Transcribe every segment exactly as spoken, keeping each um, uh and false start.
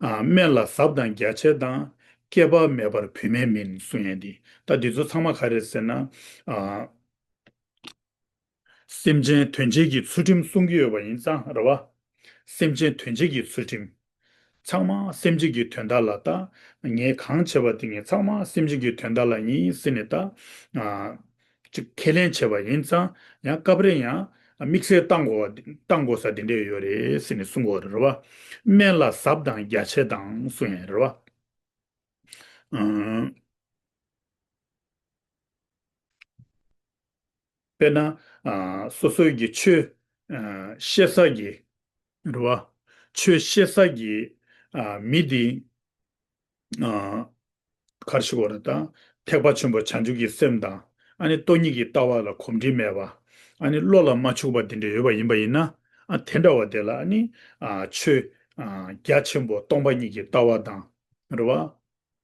ཨ། དམན་ལ་ཟབ་དང་རྒྱ་ཆེ་དང་། སྐྱེ་བ་མེད་པར་བུད་མེད་མིན་གསུང་ཡས་འདི། ད་འདི་ཚོ་ཚང་མ་ག་རེ་ཟེར་ན། ཨ། སེམས་ཅན་དོན་བྱེད་ཀྱི་ཚུལ་ཁྲིམས་གསུང་གི་ཡོད་པ་ཡིན་ཙང་རེད་བ། སེམས་ཅན་དོན་བྱེད་ཀྱི་ཚུལ་ཁྲིམས། ཚང་མ་སེམས་ཅན་གྱི་དོན་དག་ལ་ད། ངས་གང་བྱས་པ་དེ་ངས་ཚང་མ་སེམས་ཅན་གྱི་དོན་དག་ལ་ཡིན་ཟེར་ནས་ད། ཨ། ཅིག་ཁས་ལེན་བྱས་པ་ཡིན་ཙང་ཡང་སྐབས་རེ་ཡང་དམིགས་བསལ་བཏང་དགོས་པ་བཏང་དགོས་ས་དེ་འདྲས་ཡོད་རེད་ཟེར་ནས་གསུང་གི་ཡོད་རེད་བ། དམན་ལ་ཟབ་དང་རྒྱ་ཆེ་དང་གསུང་ཡས་རེད་བ། ཨང་། དཔེར་ན། ཨ། སོ་སོའི་གི་ཆོས། ཨ། བཤད་ས་གི། རེད་བ། ཆོས་བཤད་ས་གི། ཨ། མི་དེ། ཨ། ག་རེ་ཞུ་དགོས་རེད་ད། ཐེག་པ་ཆེན་པོ་བྱང་ཆུབ་ཀྱི་སེམས་དང་། ཨ་ནི་སྟོང་ཉིད་ཀྱི་ལྟ་བ་ལ་གོམས་འདྲིས་མེད་པ། ཨ་ནི་བློ་ལ་མ་ཆུག་པ་དེ་འདྲ་ཡོད་པ་ཡིན་པ་ཡིན་ན། ཨ། དེ་འདྲ་བ་དེ་ལ་ཨ་ནི། ཨ། ཆོས། ཨ། རྒྱ་ཆེན་པོ་སྟོང་པ་ཉིད་ཀྱི་ལྟ་བ་དང་། རེད་བ།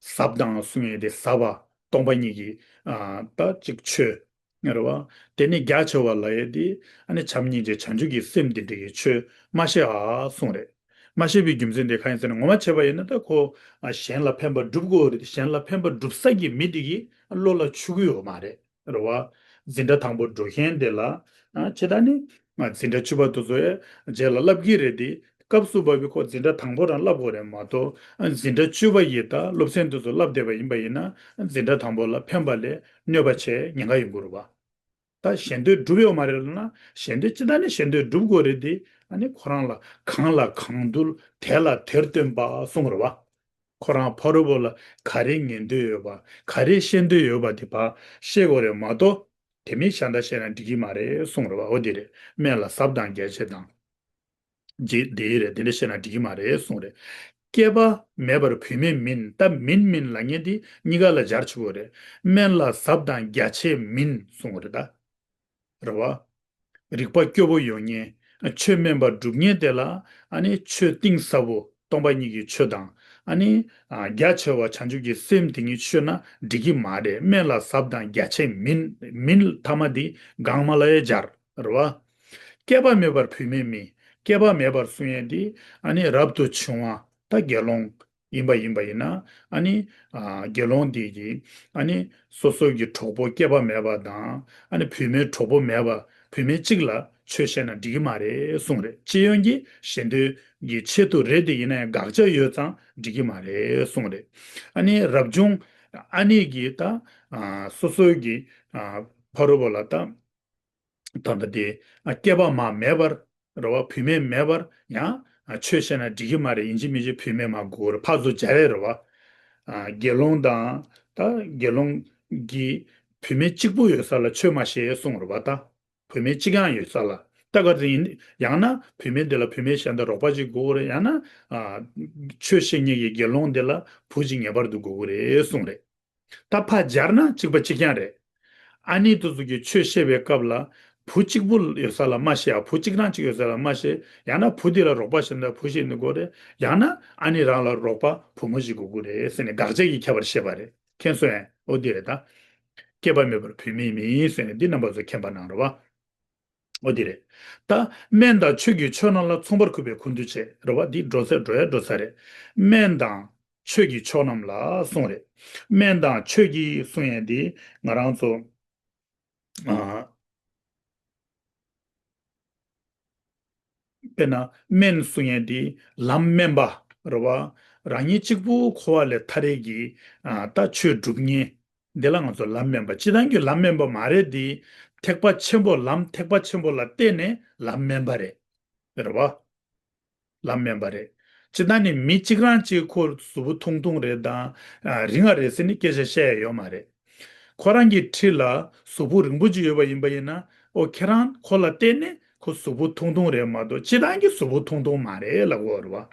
ཟབ་དང་གསུང་ཡས་དེ་ཟབ་པ་སྟོང་པ་ཉིད་ཀྱི། ཨ། ད་ཅིག་ཆོས། རེད་བ། དེ་ནས་རྒྱ་ཆེ་བ་ལབ་ཡས་དེ། ཨ་ནི་བྱམས་སྙིང་རྗེ་བྱང་ཆུབ་ཀྱི་སེམས་དེ་འདྲ་གི་ཆོས་མ་བཤད་ཨ་གསུངས་རེད། མ་བཤད་པའི་རྒྱུ་མཚན་དེ་གང་ཡིན་ཟེར་ན། ངོ་མ་བྱས་པ་ཡིན་ན་ད་ཁོ། ཨ། གཞན་ལ་ཕན་པ་སྒྲུབ་དགོས་རེད། གཞན་ལ་ཕན་པ་སྒྲུབ་ས་གི་མི་དེ་གི་བློ་ལ་ཆུད་ཀྱི་ཡོད་མ་རེད། རེད་བ། འཛིན་གྲྭ་དང་པོ་འགྲོ་མཁན་དེ་ལ། ཨ། ཇི་ལྟར་ནི། ཨ། འཛིན་གྲྭ་བཅུ་པ་དེ་ཚོ་ཡ་རྗེས་ལ་བསླབ་ཀྱི་རེད་དེ། སྐབས་སུ་བབས་པའི་ཁོ་འཛིན་གྲྭ་དང་པོ་རང་བསླབ་དགོས་རེད་མ་གཏོགས། ཨ། འཛིན་གྲྭ་བཅུ་པ་ཡི་ད་སློབ་ཚན་དེ་ཚོ་བསླབ་བསྡད་པ་ཡིན་པ་ཡིན་ན། ཨ། འཛིན་གྲྭ་དང་པོ་ལ་ཕན་པ་ལས་གནོད་པ་བྱས་ཉེན་ཁ་ཡོང་གི་རེད་བ། ད་ཞེ་འདོད་སྒྲུབ་ཡོད་མ་རེད་ལབ་ན། ཞེ་འདོད་ཅི་ལྟར་ནས་ཞེ་འདོད་སྒྲུབ་དགོས་རེད་དེ། ཨ་ནི་ཁོ་རང་ལ་གང་ལ་གང་འདུལ། དེ་ལ་དེར་སྟོན་པ་གསུངས་རེད་བ། ཁོ་རང་ཕ་རོལ་པོ་ལ་ག་རེ་ཉན་འདོད་ཡོད་པ། ག་རེ་བཤད་འདོད་ཡོད་པ་དེ་ཕར་བཤད་དགོས་རེད་མ་གཏོགས། དེ་མིན་གཞན་དག་བཤད་ན་འགྲིག་གི་མ་རེད་གསུངས་རེད་བ། འོ་དེ་རེད། དམན་ལ་ཟབ་དང་རྒྱ་ཆེ་དང་། རྗེས་དེ་རེད། དེ་འདྲ་བཤད་ན་འགྲིག་གི་མ་རེད་གསུངས་རེད། སྐྱེས་པ་མེད་པར་བུད་མེད་མིན། ད་མིན་མིན་ལབ་མཁན་དེ་གཉིས་ཀ་ལ་སྦྱར་ཆོག་གི་རེད། དམན་ལ་ཟབ་དང་རྒྱ་ཆེ་མིན་གསུངས་རེད་ད། རེད་བ། རིག་པ་སྐྱོ་པོ་ཡོད་མཁན། ཆོས་དམན་པ་སྒྲུབ་མཁན་དེ་ལ། ཨ་ནི་ཆོས་གཏིང་ཟབ་པོ་སྟོང་པ་ཉིད་ཀྱི་ཆོས་དང་། ཨ་ནི། ཨ། རྒྱ་ཆེ་བ་བྱང་ཆུབ་ཀྱི་སེམས་དེ་ཉིད་ཤོད་ན་འགྲིག་གི་མ་རེད། དམན་ལ་ཟབ་དང་རྒྱ་ཆེ་མིན། མིན་ཐ་མ་དེ་གང་མ་ལ་ཡང་སྦྱར། རེད་བ། སྐྱེས་པ་མེད་པར་བུད་མེད་མིན། སྐྱེས་པ་མེད་པར་གསུང་ཡས་དེ། ཨ་ནི་རབ་ཏུ་བྱུང་བ་ད་དགེ་སློང་ཡིན་པ་ཡིན་པ་ཡིན་ན། ཨ་ནི། ཨ། དགེ་སློང་དེ་གིས། ཨ་ནི་སོ་སོ་གི་གྲོགས་པོ་སྐྱེས་པ་མེད་པ་དང་། ཨ་ནི་བུད་མེད་གྲོགས་པོ་མེད་པ། བུད་མེད་གཅིག་ལ་ཆོས་བཤད་ན་འགྲིག་གི་མ་རེད་གསུངས་རེད། སྤྱི་ཡོངས་ཀྱི་ཞེ་འདོད་ཀྱི་ཆེད་དུ་རེད་དེ། ཡིན་ན་ཡང་དགག་བྱ་ཡོད་ཙང་འགྲིག་གི་མ་རེད་གསུངས་རེད། ཨ་ནི་རབ་བྱུང་ཨ་ནི་གིས་ད། ཨ། སོ་སོའི་གི། ཨ། ཕ་རོལ་པོ་ལ་ད། ད་ལྟ་དེ། ཨ། སྐྱེས་པ་མ་མེད་པར། རེད་བ། བུད་མེད་མེད་པར་ཡང་། ཨ། ཆོས་བཤད་ན་འགྲིག་གི་མ་རེད། ཡིན་གཅིག་མིན་གཅིག་བུད་མེད་མ་དགོས་རེད། ཕར་ཚུར་སྦྱར་ཡས་རེད་བ། ཨ། དགེ་སློང་དང་། ད་དགེ་སློང་གིས་བུད་མེད་གཅིག་པུ་ཡོད་ས་ལ་ཆོས་མ་བཤད་གསུངས་རེད་བ། ད་བུད་མེད་གཅིག་རྐྱང་ཡོད་ས་ལ། ད་ག་ཚོད་ཡིན། ཡང་ན་བུད་མེད་འདི་ལ་བུད་མེད་གཞན་དང་རོགས་པ་ཅིག་དགོས་རེད། ཡང་ན། ཨ། ཆོས་བཤད་མཁན་གྱི་དགེ་སློང་འདི་ལ་བུ་ཅིག་ངེས་པར་དུ་དགོས་ཀྱི་རེད་གསུངས་རེད། ད་ཕར་སྦྱར་ན་གཅིག་པ་གཅིག་རྐྱང་རེད། ཨ་ནི་དེ་ཚོ་གི་ཆོས་བཤད་པའི་སྐབས་ལ། བུ་གཅིག་པུ་ཡོད་ས་ལ་མ་བཤད། ཨ། བུ་གཅིག་རང་གཅིག་ཡོད་ས་ལ་མ་བཤད། ཡང་ན་བུ་དེ་ལ་རོགས་པ་བྱེད་ན་བུ་བཤད་ནི་དགོས་རེད། ཡང་ན་ཨ་ནི་རང་ལ་རོགས་པ་བུ་མོ་ཞིག་དགོས་ཀྱི་རེད་ཟེར་ནས་དགག་བྱ་གི་ཁྱད་པར་བཤད་པ་རེད། མཁྱེན་སོང་ངས། འོ་དེ་རེད་ད། སྐྱེས་པ་མེད་པར་བུད་མེད་མིན་ཟེར་ནས་འདི་རྣམ་པ་ཚོ་མཁྱེན་པ་གནང་རོགས། འོ་དེ་རེད། ད་དམན་དང་ཆོས་ཀྱི་ཕྱོགས་རྣམས་ལ། མཚུངས་པར་གུས་པས་ཀུན་ཏུ་སྤྱད། རེད་བ། འདི་འགྲོ་ས་འགྲོ་ཡ་འགྲོ་ས་རེད། དམན་དང་ཆོས་ཀྱི་ཕྱོགས་རྣམས་ལ་གསུངས་རེད། དམན་དང་ཆོས་ཀྱི་གསུང་ཡས་འདི་ང་རང་ཚོ། ཨ། དཔེར་ན་དམན་གསུང་ཡས་འདི་ལམ་དམན་པ། རེད་བ། རང་ཉིད་གཅིག་པུ་འཁོར་བ་ལས་ཐར་ཡས་ཀྱི། ཨ། ད་ཆོས་སྒྲུབ་མཁན། འདི་ལ་ང་ཚོ་ལམ་དམན་པ། སྤྱིར་བཏང་གི་ལམ་དམན་པ་མ་རེད་དེ། ཐེག་པ་ཆེན་པོ། ལམ་ཐེག་པ་ཆེན་པོ་ལ་བརྟེན་ནས་ལམ་དམན་པ་རེད། རེད་བ། ལམ་དམན་པ་རེད། སྤྱིར་བཏང་ནི་མི་གཅིག་རང་གཅིག་ཁོ་གཟུགས་པོ་ཐུང་ཐུང་རེད་དང་། ཨ། རིང་བ་རེད་ཟེར་ནས་སྐད་ཆ་བཤད་ཡ་ཡོད་མ་རེད། ཁོ་རང་གི་འཁྲིས་ལ་གཟུགས་པོ་རིང་པོ་ཅིག་ཡོད་པ་ཡིན་པ་ཡིན་ན། ཨོ། ཁྱེད་རང་ཁོ་ལ་བརྟེན་ནས་ཁོ་གཟུགས་པོ་ཐུང་ཐུང་རེད་མ་གཏོགས་སྤྱིར་བཏང་གི་གཟུགས་པོ་ཐུང་ཐུང་མ་རེད་ལབ་དགོས་རེད་བ།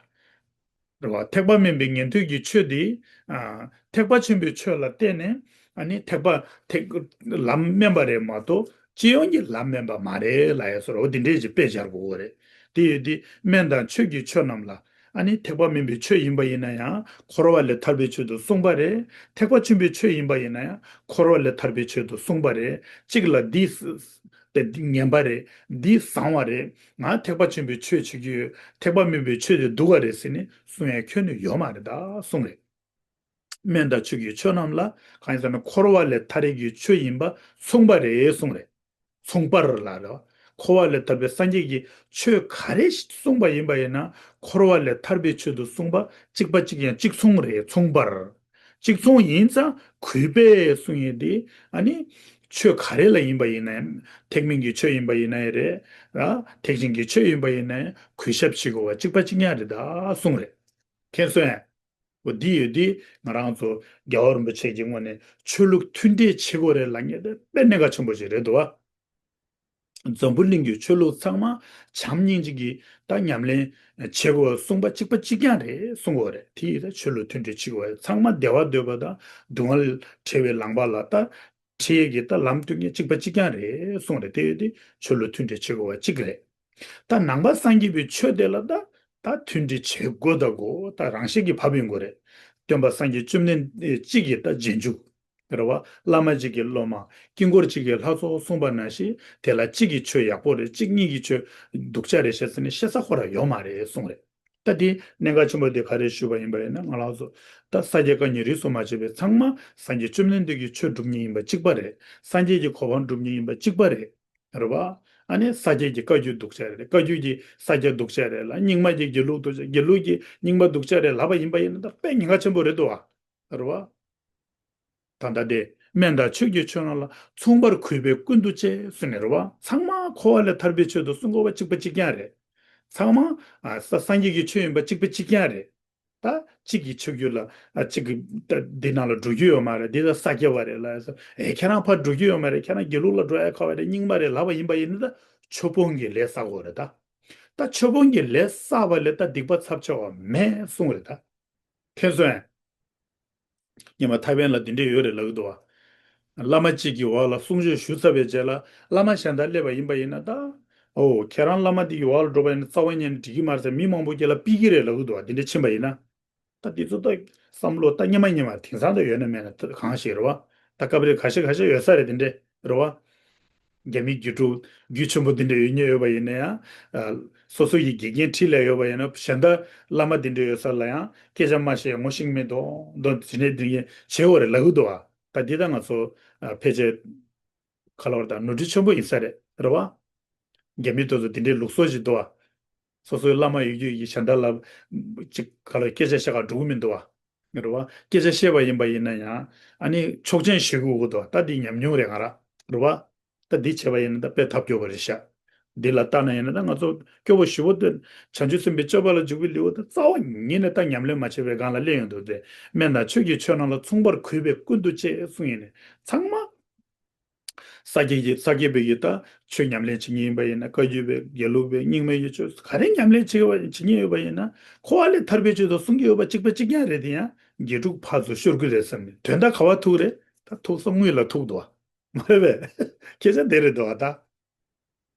རེད་བ། ཐེག་པ་དམན་པའི་ཉན་ཐོས་ཀྱི་ཆོས་འདི། ཨ། ཐེག་པ་ཆེན་པོའི་ཆོས་ལ་བརྟེན་ནས། ཨ་ནི་ཐེག་པ་ཐེག་ལམ་དམན་པ་རེད་མ་གཏོགས་སྤྱི་ཡོངས་ཀྱི་ལམ་དམན་པ་མ་རེད་ལབ་ཡ་སོགས། འོ་འདི་འདྲས་ཀྱི་དཔེ་སྦྱར་དགོས་རེད། དེ་ཡོད་དེ། དམན་དང་ཆོས་ཀྱི་ཕྱོགས་རྣམས་ལ། ཨ་ནི་ཐེག་པ་དམན་པའི་ཆོས་ཡིན་པ་ཡིན་ན་ཡང་འཁོར་བ་ལས་ཐར་པའི་ཆེད་དུ་གསུངས་པ་རེད། ཐེག་པ་ཆེན་པོའི་ཆོས་ཡིན་པ་ཡིན་ན་ཡང་འཁོར་བ་ལས་ཐར་པའི་ཆེད་དུ་གསུངས་པ་རེད། གཅིག་ལ་འདི། ངན་པ་རེད། འདི་བཟང་བ་རེད། ང་ཐེག་པ་ཆེན་པོའི་ཆོས་བྱེད་ཀྱི་ཡོད། ཐེག་པ་དམན་པའི་ཆོས་དེ་སྡུག་ག་རེད་ཟེར་ནས་གསུང་ཡ་ཁྱོན་ནས་ཡོད་མ་རེད་ད་གསུངས་རེད། སྨན་དང་ཆོས་ཀྱི་ཆོས་རྣམས་ལ་གང་ཡིན་ཟེར་ན་འཁོར་བ་ལས་ཐར་ཡས་ཀྱི་ཆོས་ཡིན་པ་མཚུངས་པ་རེད་གསུངས་རེད། མཚུངས་པར་ལ་རེད་བ། འཁོར་བ་ལས་ཐར་པའི་སངས་རྒྱས་ཀྱིས་ཆོས་ག་རེ་གསུངས་པ་ཡིན་པ་ཡིན་ན་འཁོར་བ་ལས་ཐར་པའི་ཆོས་དང་གསུངས་པ་གཅིག་པ་གཅིག་ཡང་གཅིག་མཚུངས་རེད། མཚུངས་པར། གཅིག་མཚུངས་ཡིན་ཙང་གུས་པས་གསུངས་ཡས་དེ། ཨ་ནི། ཆོས་ག་རེ་ལ་ཡིན་པ་ཡིན་ན་ཡང་། ཐེག་དམན་གྱི་ཆོས་ཡིན་པ་ཡིན་ན་ཡང་རེད། ཨ། ཐེག་ཆེན་གྱི་ཆོས་ཡིན་པ་ཡིན་ན་ཡང་གུས་ཞབས་བྱེད་དགོས་པ་གཅིག་པ་གཅིག་རྐྱང་རེད་ད་གསུངས་རེད། མཁྱེན་སོང་ངས། འོ་འདི་ཡོད་དེ་ང་རང་ཚོ་རྒྱལ་བ་རིན་པོ་ཆེ་གི་ངོས་ནས་ཆོས་ལུགས་མཐུན་འབྲེལ་བྱེད་དགོས་རེད་ལབ་མཁན་དེ་དཔེ་གནད་འགག་ཆེན་པོ་ཞིག་རེད་འདུག་བ། འཛམ་བུ་གླིང་གི་ཆོས་ལུགས་ཚང་མ་བྱམས་སྙིང་རྗེ་གིས་ད་ཉམས་ལེན་བྱེད་དགོས་གསུངས་པ་གཅིག་པ་གཅིག་རྐྱང་རེད་གསུང་གི་ཡོད་རེད། དེ་ཡིན་ད་ཆོས་ལུགས་མཐུན་འབྲེལ་བྱེད་དགོས་རེད། ཚང་མ་བདེ་བ་འདོད་པ་དང་སྡུག་བསྔལ་བྲལ་བའི་ལམ་པ་ལ་ད་ཁྲིད་ཡས་ཀྱི་ད་ལམ་སྟོན་མཁན་གཅིག་པ་གཅིག་རྐྱང་རེད་གསུངས་རེད། དེ་ཡོད་དེ་ཆོས་ལུགས་མཐུན་འབྲེལ་བྱེད་དགོས་པ་གཅིག་རེད། ད་ནང་པ་སངས་རྒྱས་པའི་ཆོས་དེ་ལ་ད་ད་མཐུན་སྒྲིལ་བྱེད་དགོས་ད་དགོས་ད་རང་བཞིན་གྱིས་བབས་ཡོང་གི་རེད། སྟོན་པ་སངས་རྒྱས་བཅོམ་ལྡན་འདས་གཅིག་གི་ད་རྗེས་འཇུག་རེད་བ། བླ་མ་གཅིག་གི་སློབ་མ། དཀྱིལ་འཁོར་གཅིག་གི་ལྷ་ཚོགས་གསུངས་པ་ནང་བཞིན་དེ་ལ་གཅིག་གི་ཆོས་ཡག་པོ་རེད། གཅིག་གཉིས་ཀྱི་ཆོས་སྡུག་ཅག་རེད་བཤད་ཟེར་ནས་བཤད་ས་ཁོ་རང་ཡོད་མ་རེད་གསུངས་རེད། ད་དེ་གནད་འགག་ཆེན་པོ་དེ་ག་རེ་ཞུས་པ་ཡིན་པ་ཡིན་ན་ང་རང་ཚོ་ད་ས་སྐྱ་བཀའ་རྙིང་རིས་སུ་མ་ཆད་པའི་ཚང་མ་སངས་རྒྱས་བཅོམ་ལྡན་འདས་ཀྱི་ཆོས་སྒྲུབ་མཁན་ཡིན་པ་གཅིག་པ་རེད། སངས་རྒྱས་ཀྱི་གོ་འཕང་སྒྲུབ་མཁན་ཡིན་པ་གཅིག་པ་རེད། རེད་བ། ཨ་ནི་ས་སྐྱ་གི་བཀའ་བརྒྱུད་སྡུག་ཅག་རེད། བཀའ་བརྒྱུད་ཀྱི་ས་སྐྱ་སྡུག་ཅག་རེད་ལ་རྙིང་མ་གི་དགེ་ལུགས་སྡུག་ཅག་དགེ་ལུགས་ཀྱི་རྙིང་མ་སྡུག་ཅག་རེད་ལབ་པ་ཡིན་པ་ཡིན་ན་ད་དཔེ་ཉེན་ཁ་ཆེན་པོ་རེད་འདུག་བ། རེད་བ། ད་ལྟ་དེ་སྨན་དང་ཆོས་ཀྱི་ཆོས་རྣམས་ལ་མཚུངས་པར་གུས་པས་ཀུན་ཏུ་སྤྱད་གསུངས་ནས་རེད་བ། ཚང་མ་འཁོར་བ་ལས་ཐར་པའི་ཆོས་དང་གསུང་དགོས་པ་གཅིག་པ་གཅིག་རྐྱང་རེད། ཚང་མ་ཨ་ས་སངས་རྒྱས་ཀྱི་ཆོས་ཡིན་པ་གཅིག་པ་གཅིག་རྐྱང་རེད། ད་གཅིག་གི་ཆོས་བརྒྱུད་ལ་ཨ་གཅིག་གི་ད་འདི་ནང་ལ་འགྲོ་རྒྱུ་ཡོད་མ་རེད། འདི་ད་ས་སྐྱ་བ་རེད་ལ་ཨེ་ཁྱེད་རང་ཕར་འགྲོ་རྒྱུ་ཡོད་མ་རེད། ཁྱེད་རང་དགེ་ལུགས་ལ་འགྲོ་ཡ་ཁ་བ་རེད། རྙིང་མ་རེད་ལབ་པ་ཡིན་པ་ཡིན་ན་ད་ཆོས་སྤོང་གི་ལས་བསགས་དགོས་རེད་ད། ད་ཆོས་སྤོང་གི་ལས་བསགས་པ་ལས་ད་སྡིག་པ་ཚབས་ཆེ་བ་མེད་གསུངས་རེད་ད། མཁྱེན་སོང་ངས། སྔོན་མ་ཐའེ་ཝན་ལ་འདི་འདྲས་ཡོད་རེད་ལབ་ཀྱི་འདུག་བ། བླ་མ་གཅིག་གི་འོག་ལ་གསུང་ཆོས་ཞུ་ཚར་བའི་རྗེས་ལ་བླ་མ་གཞན་དག་སླེབས་པ་ཡིན་པ་ཡིན་ན་ད། ཨོ་ཁྱེད་རང་བླ་མ་འདི་གི་འོག་ལ་འགྲོ་བ་ཡིན་ན་རྩ་བ་ཉིད་ནས་འགྲིག་གི་མ་རེད་ཟེར་མི་མང་པོ་སྐྱེ་ལ་ཕུད་ཀྱི་རེད་ལབ་ཀྱི་འདུག་བ། འདི་འདྲས་ཕྱིན་པ་ཡིན་ན། ད་འདི་ཚོ་ད་བསམ་བློ་ད་སྙེ་མ་སྙེ་མ་དེང་སང་ད་ཡོད་ན་མེད་ན་ད་གང་ཞིག་རེད་བ། ད་སྐབས་རེ་ཁ་ཤས་ཁ་ཤས་ཡོད་ས་རེད་དེ་འདྲས་རེད་བ། རྒྱ་མི་དགེ་ཕྲུག་རྒྱུས་ཆེན་པོ་དེ་འདྲ་ཡོད་མཁན་ཡོད་པ་ཡིན་ན་ཡང་། ཨ། སོ་སོ་ཡི་དགེ་རྒན་ཁྲིད་ལས་ཡོད་པ་ཡིན་ན་གཞན་དག་བླ་མ་དེ་འདྲ་ཡོད་ས་ལ་ཡང་སྐད་ཆ་མ་བཤད་ངོ་ཤེས་མེད་མདོག་མདོག་དེ་འདྲ་དེ་འདྲ་བྱེད་དགོས་རེད་ལབ་ཀྱི་འདུག་བ། ད་འདི་ད་ང་ཚོ་ཨ་ཕལ་ཆེར་ག་ལ་བར་དང་ནོར་འཁྲུལ་ཆེན་པོ་ཡིན་ས་རེད་རེད་བ། རྒྱ་མི་དེ་ཚོ་དེ་འདྲའི་ལུགས་སྲོལ་ཞིག་འདུག་བ། སོ་སོའི་བླ་མ་ཡོད་རྒྱུ་ཡི་གཞན་དག་ལ་ཅིག་ག་ལ་སྐད་ཆ་བཤད་ག་འགྲོ་གི་མི་འདུག་བ། རེད་བ། སྐད་ཆ་བཤད་པ་ཡིན་པ་ཡིན་ན་ཡང་ཨ་ནི་ཆོག་མཆན་ཞུ་དགོས་ཀྱི་འདུག་ད་འདི་ཉམས་མྱོང་རེད་ང་རང་རེད་བ། ད་འདི་བྱས་པ་ཡིན་ན་ད་དཔེ་ཐབས་སྐྱོ་པོ་རེད་ཤག་འདི་ལ་ལྟ་ན་ཡིན་ན་ད་ང་ཚོ་སྐྱོ་པོ་ཞེ་པོ་དེ་བྱང་ཆུབ་སེམས་དཔའི་སྤྱོད་པ་ལ་འཇུག་པའི་ལེའུ་དེ་རྩ་བ་ཉིད་ནས་ད་ཉམས་ལེན་མ་བྱས་པའི་སྒང་ལ་སླེབས་ཡོང་འདུག་སྟེ། སྨན་དང་ཆོས་ཀྱི་ཆོས་རྣམས་ལ་མཚུངས་པར་གུས་པས་ཀུན་ཏུ་སྤྱད་གསུངས་ཡིན་ནས་ཚང་མ། ས་སྐྱ་ཡི་ས་སྐྱ་པའི་ཡི་ད་ཆོས་ཉམས་ལེན་བྱེད་མཁན་ཡིན་པ་ཡིན་ན་བཀའ་བརྒྱུད་པའི་དགེ་ལུགས་པའི་རྙིང་མའི་ཡི་ཆོས་ག་རེ་ཉམས་ལེན་བྱེད་པ་བྱེད་མཁན་ཡོད་པ་ཡིན་ན་འཁོར་བ་ལས་ཐར་པའི་ཆོས་དང་གསུང་གི་ཡོད་པ་གཅིག་པ་གཅིག་རྐྱང་རེད་དེ་ཡང་དགེ་ཕྲུག་ཕར་ཚུར་ཤོར་གི་རེད་བསམ་ནས་དོན་དག་ག་བ་ཐུག་རེད་ད་ཐུག་ས་དངུལ་ལ་ཐུག་འདུག་བ། མ་རེད་པས། སྐད་ཆ་དེ་རེད་འདུག་བ་ད།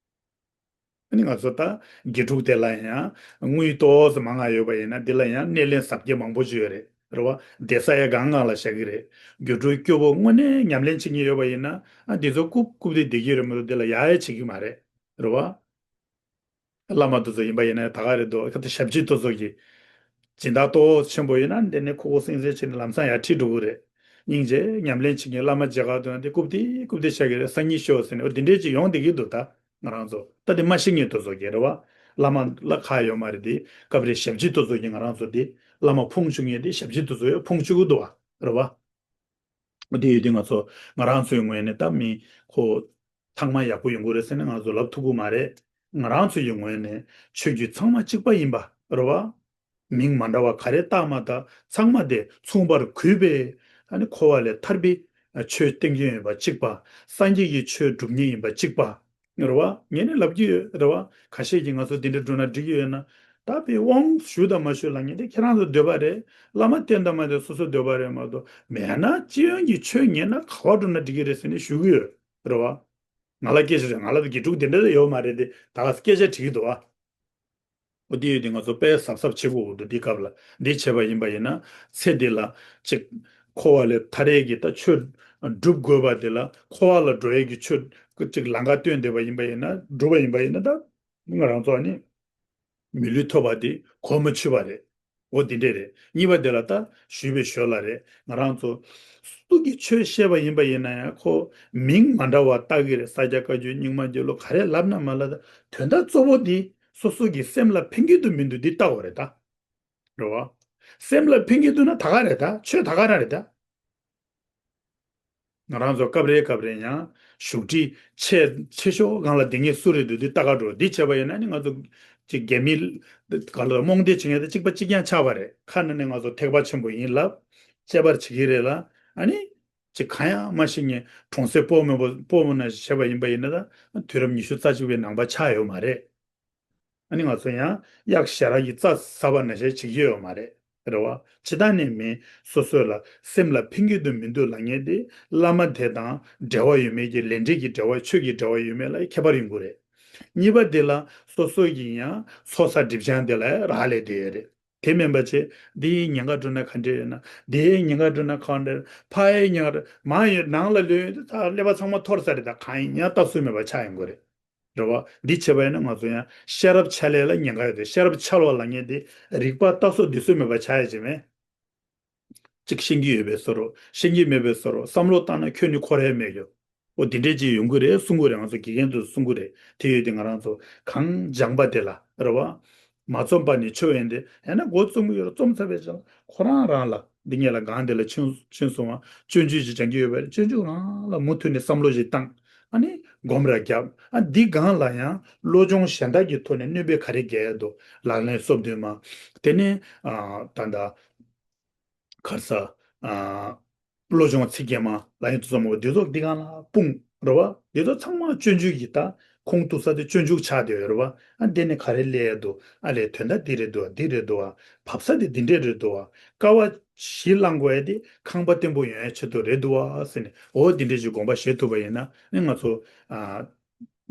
ཨ་ནི་ང་ཚོ་ད་དགེ་ཕྲུག་དེ་ལ་ཡང་དངུལ་ཏོག་ཙམ་མང་ང་ཡོད་པ་ཡིན་ན་འདི་ལ་ཡང་སྣེ་ལེན་གཟབ་རྒྱས་མང་པོ་ཅིག་ཡོད་རེད་རེད་བ། བསྡད་ས་ཡ་གང་གང་ལ་བཞག་གི་རེད། དགེ་ཕྲུག་སྐྱོ་པོ་དངོས་གནས་ཉམས་ལེན་བྱེད་མཁན་ཡོད་པ་ཡིན་ན་ཨ་འདི་ཚོ་རྐུབ་རྐུབ་སྟེ་བསྡད་ཀྱི་རེད་མ་གཏོགས་འདི་ལ་ཡ་ཡ་བྱེད་ཀྱི་མ་རེད་རེད་བ། བླ་མ་དེ་ཚོ་ཡིན་པ་ཡིན་ན་ད་ག་རེད་འདུག་ཁ་ཏ་ཞབས་ཕྱི་དེ་ཚོ་གི་སྦྱིན་བདག་ཏོག་ཆེན་པོ་ཡིན་ན་འདི་ནས་ཁུག་ཁུག་སིང་སིང་བྱས་ནས་ལམ་སང་ཡར་ཁྲིད་འགྲོ་གི་རེད། སྙིང་རྗེ་ཉམས་ལེན་བྱེད་མཁན་བླ་མ་མཇལ་ཁ་ཐོན་ཏེ་རྐུབ་སྟེ་རྐུབ་སྟེ་བྱ་གི་རེད། སང་ཉིན་ཤོག་ཟེར་ནས་འོ་འདི་འདྲས་ཅིག་ཡོང་བསྡད་ཀྱི་འདུག་ད་ང་རང་ཚོ་ད་འདི་མ་ཤེས་མཁན་དེ་ཚོ་གི་རེད་བ། བླ་མ་ལ་ཁག་ཡོད་མ་རེད་དེ་སྐབས་རེ་ཞབས་ཕྱི་དེ་ཚོ་གི་ང་རང་ཚོ་དེ་བླ་མ་ཕུང་བཅུག་མཁན་དེ་ཞབས་ཕྱི་དེ་ཚོ་ཡང་ཕུང་བཅུག་གི་འདུག་བ་རེད་བ། འོ་དེ་ཡོད་དུས་ང་ཚོ་ང་རང་ཚོའི་ངོས་ནས་ད་མི་ཁོ་ཐང་མ་ཡག་པོ་ཡོང་གི་རེད་ཟེར་ནས་ང་ཚོ་ལབ་ཐུབ་ཀྱི་མ་རེད། ང་རང་ཚོ་ཡི་ངོས་ནས་ཆོས་བརྒྱུད་ཚང་མ་གཅིག་པ་ཡིན་པ་རེད་བ། མིང་མ་འདྲ་བ་ག་རེ་བཏགས་མ་བཏགས་ཚང་མ་དེ་མཚུངས་པར་གུས་པས་ཨ་ནི་འཁོར་བ་ལས་ཐར་པའི་ཆོས་བསྟན་མཁན་ཡིན་པ་གཅིག་པ། སངས་རྒྱས་ཀྱི་ཆོས་སྒྲུབ་མཁན་ཡིན་པ་གཅིག་པ། རེད་བ། ངས་ནི་ལབ་ཀྱི་ཡོད་རེད་བ། ཁ་ཤས་ཀྱིས་ང་ཚོ་འདི་འདྲ་འགྲོ་ན་འགྲིག་གི་ཡོད་ན། ད་དཔེ་དབང་ཞུ་དང་མ་ཞུ་ལབ་མཁན་དེ་ཁྱེད་རང་ཚོ་འདོད་པ་རེད། བླ་མ་བསྟེན་དང་མ་བསྟེན་སོ་སོ་འདོད་པ་རེད་མ་གཏོགས་མེད་ན་སྤྱི་ཡོངས་ཀྱི་ཆོས་ཉན་ན་ག་བ་འགྲོ་ན་འགྲིག་གི་རེད་ཟེར་ནས་ཞུ་གི་ཡོད་རེད་བ། ང་ལ་སྐད་ཆ་རེད། ང་ལ་དགེ་ཕྲུག་དེ་འདྲ་ཡོད་མ་རེད་དེ་ད་ག་སྐད་ཆ་དྲི་གི་འདུག་བ། འོ་དེ་ཡོད་དེ་ང་ཚོ་དཔེ་གཟབ་གཟབ་བྱེད་དགོས་འདུག་འདི་སྐབས་ལ་འདི་བྱས་པ་ཡིན་པ་ཡིན་ན་ཚེ་འདི་ལ་ཅིག་འཁོར་བ་ལས་ཐར་ཡས་ཀྱི་ད་ཆོས་སྒྲུབ་དགོས་པ་དེ་ལ་འཁོར་བ་ལ་འགྲོ་ཡས་ཀྱི་ཆོས་ ཅིག་ལམ་ཁ་སྟོན་བསྡད་པ་ཡིན་པ་ཡིན་ན། བསྒྲུབས་པ་ཡིན་པ་ཡིན་ན། ད་ང་རང་ཚོ་ཨ་ནི་མི་ལུས་ཐོབ་པ་དེ་གོ་མ་ཆོད་པ་རེད། འོ་འདི་འདྲས་རེད། གཉིས་པ་དེ་ལ་ད་ཞུས་པའི་ཞོར་ལ་རེད། ང་རང་ཚོ་སུ་གིས་ཆོས་བཤད་པ་ཡིན་པ་ཡིན་ན་ཡང་ཁོ་མིང་མ་འདྲ་བ་བཏགས་ཀྱི་རེད། ས་སྐྱ་བཀའ་བརྒྱུད་རྙིང་མ་རྒྱུད་ལུགས་ག་རེ་ལབ་ན་མ་ལབ། ད་དོན་དག་གཙོ་བོ་དེ་སོ་སོ་གི་སེམས་ལ་ཕན་གྱི་འདུག་མི་འདུག་འདི་བལྟ་དགོས་རེད་ད། རེད་བ། སེམས་ལ་ཕན་གྱི་འདུག་ན་ད་ག་རེད། ད་ཆོས་ད་ག་རང་རེད་ད། ང་རང་ཚོ་སྐབས་རེ་སྐབས་རེ་ཡང་བཞུགས་ཁྲི་ཆེ་ཆེ་ཤོས་སྒང་ལ་བསྡད་མཁན་སུ་རེད་འདུག་འདི་ལྟ་ག་འགྲོ། འདི་བྱས་པ་ཡིན་ན་ནི་ང་ཚོ་ཅིག་རྒྱ་མི་ག་ལ་རྨོངས་དད་བྱེད་མཁན་དང་གཅིག་པ་གཅིག་རྐྱང་ཆགས་པ་རེད། ཁ་ནང་ནས་ང་ཚོ་ཐེག་པ་ཆེན་པོ་ཡིན་ལབ། དཔྱད་པ་བྱེད་ཀྱི་རེད་ལ། ཨ་ནི་ཅིག་གང་ཡང་མ་ཤེས་མཁན་གྲོང་གསེབ་སྤོ་མོ་སྤོ་མོ་ནང་བཞིན་བྱས་པ་ཡིན་པ་ཡིན་ན། ད་དུས་རབས་ཉི་ཤུ་རྩ་གཅིག་པའི་ནང་པ་ཆགས་ཡོད་མ་རེད། ཨ་ནི་ང་ཚོ་ཡང་གཡག་ཞ་ར་གི་རྩྭ་ཟ་བ་ནང་བཞིན་བྱེད་ཀྱི་ཡོད་མ་རེད། རེད་བ། ཇི་ལྟར་ནས་མིན་སོ་སོ་ལ་སེམས་ལ་ཕན་གྱི་འདུག་མི་འདུག་ལབ་མཁན་དེ་བླ་མ་དེ་དང་འབྲེལ་བ་ཡོད་མེད་ཀྱི་ལས་འབྲས་ཀྱི་འབྲེལ་བ་ཆོས་ཀྱི་འབྲེལ་བ་ཡོད་མེད་ལ་ཁྱད་པར་ཡོང་གི་རེད། གཉིས་པ་དེ་ལ་སོ་སོ་ཡིན་ཡང་ཚོགས་བསགས་སྒྲིབ་སྦྱང་དེ་ལ་རག་ལས་བསྡད་ཡོད་རེད། དེ་མིན་པ་བྱས་འདི་ཉེན་ཁ་འགྲོ་ན་ག་འདྲས་ཡོད་ན། འདིའི་ཉེན་ཁ་འགྲོ་ན་ག་འདྲས། ཕའི་ཉེན་ཁ་འགྲོ་མ་ཡོད་ནང་ལ་ལོས་ད་ཀླད་པ་ཚང་མ་འཐོར་ས་རེད། ད་གང་ཡིན་ཡང་ལྟ་ཚུལ་མེད་པ་ཆགས་ཡོང་གི་རེད། རེད་བ། འདི་བྱས་པ་ཡིན་ན་ང་ཚོ་ཡང་ཤེས་རབ་ཆ་ལག་ལ་ཉེན་ཁ་ཡོད་དེ། ཤེས་རབ་ཆ་ལག་ལབ་མཁན་དེ་རིག་པ་ལྟ་སོགས་འདི་ཚོ་མེད་པ་ཆགས་ཡ་ཅིག་མེད། གཅིག་ཤེས་ཀྱི་ཡོད་པའི་བཟོ་འདྲ། ཤེས་ཀྱི་མེད་པའི་བཟོ་འདྲ། བསམ་བློ་བཏང་ན་ཁྱོན་ནས་འཁོར་ཡ་མེད་ཀྱོ། འོ་འདི་འདྲས་ཅིག་ཡོང་གི་རེད་གསུང་གི་རེད། ང་ཚོ་དགེ་རྒན་ཚོས་གསུང་གི་རེད། དེ་ཡོད་དེ་ང་རང་ཚོ་གང་སྦྱངས་པ་དེ་ལ་རེད་བ། མ་རྩོམ་པ་ནི་ཆོས་ཡིན་ཏེ། ཡང་ན་མགོ་རྩོམ་གྱི་ཡོད་ར། རྩོམ་ཚར་བའི་རྗེས་ལ་ཁོ་རང་རང་ལ་འདི་ངེད་ལ་སྒང་དེ་ལ་ཕྱིན་ཕྱིན་སོང་བ། སྤྱོད་འཇུག་ཅིག་སྦྱང་གི་ཡོད་པ་རེད། སྤྱོད་འཇུག་རང་ལ་མུ་མཐུད་ནས་བསམ་བློ་ཞིག་བཏང་། ཨ་ནི་སྒོམ་ར་རྒྱབ། ཨ་འདི་སྒང་ལ་ཡང་བློ་སྦྱོང་གཞན་དག་གི་ཐོག་ནས་གནོད་པ་ག་རེ་བརྒྱབ་ཡ་འདུག་ལག་ལེན་སོ་བདུན་མ། དེ་ནས་ཨ་ད་ལྟ་ག་རེ་ཟ། ཨ་བློ་སྦྱོང་ཚིག་བརྒྱད་མ་ལ་ཡོད་ཙམ་པོ་འདི་ཚོ་འདི་སྒང་ལ་སྤུངས་རེད་བ། འདི་ཚོ་ཚང་མ་སྤྱོད་འཇུག་གི་ད་ཁུངས་གཏུགས་ས་དེ་སྤྱོད་འཇུག་ཆགས་བསྡད་ཡོད་རེད་བ། ཨ་འདི་ནས་ག་རེ་སླེབས་ཡ་འདུག་ཨ་ལས་དོན་དག་འདི་རེད་འདུག་འདི་རེད་འདུག་བ། བབས་ས་དེ་འདི་འདྲས་རེད་འདུག་བ། དཀའ་བ་གཞི་བླང་དགོས་ཡ་དེ་ཁང་པ་བརྟན་པོ་ཡོང་ཡ་ཆེད་དུ་རེད་འདུག་བ་ཟེར་ནས། འོ་འདི་འདྲས་ཅིག་དགོངས་པ་བཞེས་ཐུབ་པ་ཡིན་ན་ནི་ང་ཚོ་ཨ་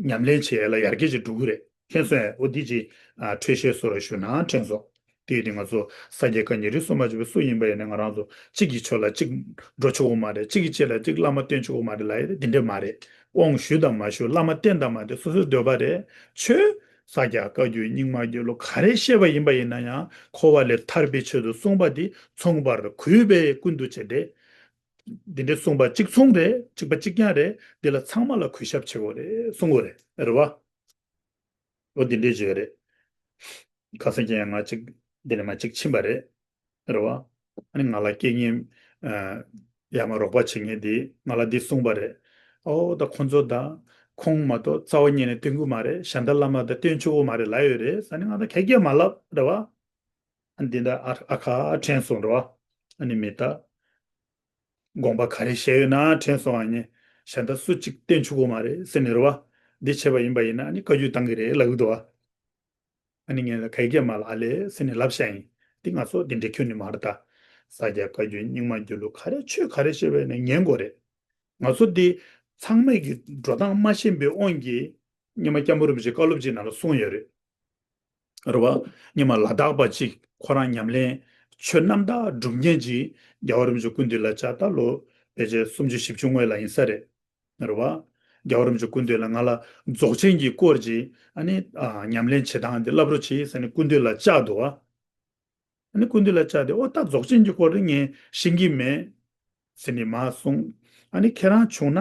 ཉམས་ལེན་བྱེད་ཡ་ལ་ཡར་རྒྱས་ཅིག་འགྲོ་གི་རེད། མཁྱེན་སོང་ངས། འོ་འདི་ཅིག་ཨ་འཕྲོས་བཤད་བཟོ་རོགས་ཞུ་ན་དྲན་སོང་། དེ་ཡོད་དེ་ང་ཚོ་ས་སྐྱ་བཀའ་རྙིང་རིས་སུ་མ་ཆད་པའི་སུ་ཡིན་པ་ཡིན་ན་ང་རང་ཚོ་གཅིག་གི་ཕྱོགས་ལ་གཅིག་འགྲོ་ཆོག་གི་མ་རེད། གཅིག་གི་ཕྱོགས་ལ་གཅིག་བླ་མ་བསྟེན་ཆོག་གི་མ་རེད་ལབ་ཡ་དེ་འདི་འདྲ་མ་རེད། དབང་ཞུ་དང་མ་ཞུ། བླ་མ་བསྟེན་དང་མ་བསྟེན་སོ་སོའི་འདོད་པ་རེད། ཆོས་ས་སྐྱ་བཀའ་བརྒྱུད་རྙིང་མ་རྒྱུད་ལུགས་ག་རེ་བཤད་པ་ཡིན་པ་ཡིན་ན་ཡང་འཁོར་བ་ལས་ཐར་པའི་ཆེད་དུ་གསུངས་པ་དེ་མཚུངས་པར་གུས་པས་ཀུན་ཏུ་བྱེད་དེ། འདི་འདྲའི་གསུངས་པ་གཅིག་མཚུངས་རེད། གཅིག་པ་གཅིག་རྐྱང་རེད། འདི་ལ་ཚང་མ་ལ་གུས་ཞབས་བྱེད་དགོས་རེད་གསུང་གི་རེད། རེད་བ། འོ་འདི་འདྲའི་བརྗོད་རེད། ཁ་སང་ཁྱེད་ཡང་ང་གཅིག་འདི་ནས་མ་གཅིག་ཕྱིན་པ་རེད། རེད་བ། ཨ་ནི་ང་ལ་སྐད་ངན་ཨ་ཡར་མར་རོགས་པ་བྱེད་མཁན་དེས་ང་ལ་འདི་གསུངས་པ་རེད། ཨོ་ད་ཁོང་ཚོ་ད་ཁོང་མ་གཏོགས་རྩ་བ་ཉིད་ནས་བསྟེན་གི་མ་རེད། གཞན་དག་བླ་མ་དང་བསྟེན་ཆོག་གི་མ་རེད་ལབ་ཡོད་རེད་ཟེར་ནས་ང་ད་གད་སྐད་མ་ལབ་རེད་བ། ཨ་འདི་འདྲ་ཨ་ཨ་ཁ་དྲན་སོང་རེད་བ། ཨ་ནི་མི་ད། དགོངས་པ་ག་རེ་བཞེས་ཡོད་ན་དྲན་སོང་། ཨ་ནི་གཞན་དག་སུ་གཅིག་བསྟེན་ཆོག་གི་མ་རེད་ཟེར་ནས་རེད་བ། འདི་བྱས་པ་ཡིན་པ་ཡིན་ན་ཨ་ནི་བཀའ་བརྒྱུད་བཏང་གི་རེད་ལབ་ཀྱི་འདུག་བ། ཨ་ནི་ངས་ལ་ག་གེ་མ་ལ་ཨ་ལས་ཟེར་ནས་ལབ་བཞག་ཡིན། འདི་ང་ཚོ་འདི་འདྲའི་ཁྱོན་ནས་མ་རེད་ད། ས་སྐྱ་བཀའ་བརྒྱུད་རྙིང་མ་རྒྱུད་ལུགས་ག་རེ་ཆོས་ག་རེ་བཤད་པ་ཡིན་ན་ཉན་དགོས་རེད། ང་ཚོ་འདི་ཚང་མས་ཀྱི་འགྲོ་སྟངས་མ་ཤེས་པའི་དབང་གིས་སྔོན་མ་སྐྱབས་མགོན་རིན་པོ་ཆེ་བཀའ་སློབ་ཅིག་ནང་ལ་གསུངས་ཡོད་རེད། རེད་བ། སྔོན་མ་ལ་དྭགས་པ་གཅིག་ཁོ་རང་ཉམས་ལེན་ཆོས་རྣམ་དག་སྒྲུབ་མཁན་གཅིག་རྒྱལ་བ་རིན་པོ་ཆེ་སྐུ་མདུན་ལ་བཅར། ད་ལོ་ཕལ་ཆེར་སུམ་ཅུ་བཞི་བཅུ་སྔོན་ལ་ཡིན་ས་རེད། རེད་བ། རྒྱལ་བ་རིན་པོ་ཆེ་སྐུ་མདུན་ལ་ང་ལ་རྫོགས་ཆེན་གྱི་སྐོར་གྱི་ཨ་ནི་ཨ་ཉམས་ལེན་བྱེད་སྟངས་འདི་བསླབ་རོགས་གྱིས་ཟེར་ནས་སྐུ་མདུན་ལ་བཅར་འདུག་བ། ཨ་ནི་སྐུ་མདུན་ལ་བཅར་ཏེ། ཨོ་ད་རྫོགས་ཆེན་གྱི་སྐོར་དེ་ངས་ཤེས་ཀྱི་མེད་ཟེར་ནས་མར་གསུངས། ཨ་ནི་ཁྱེད་རང་བྱུང་ན་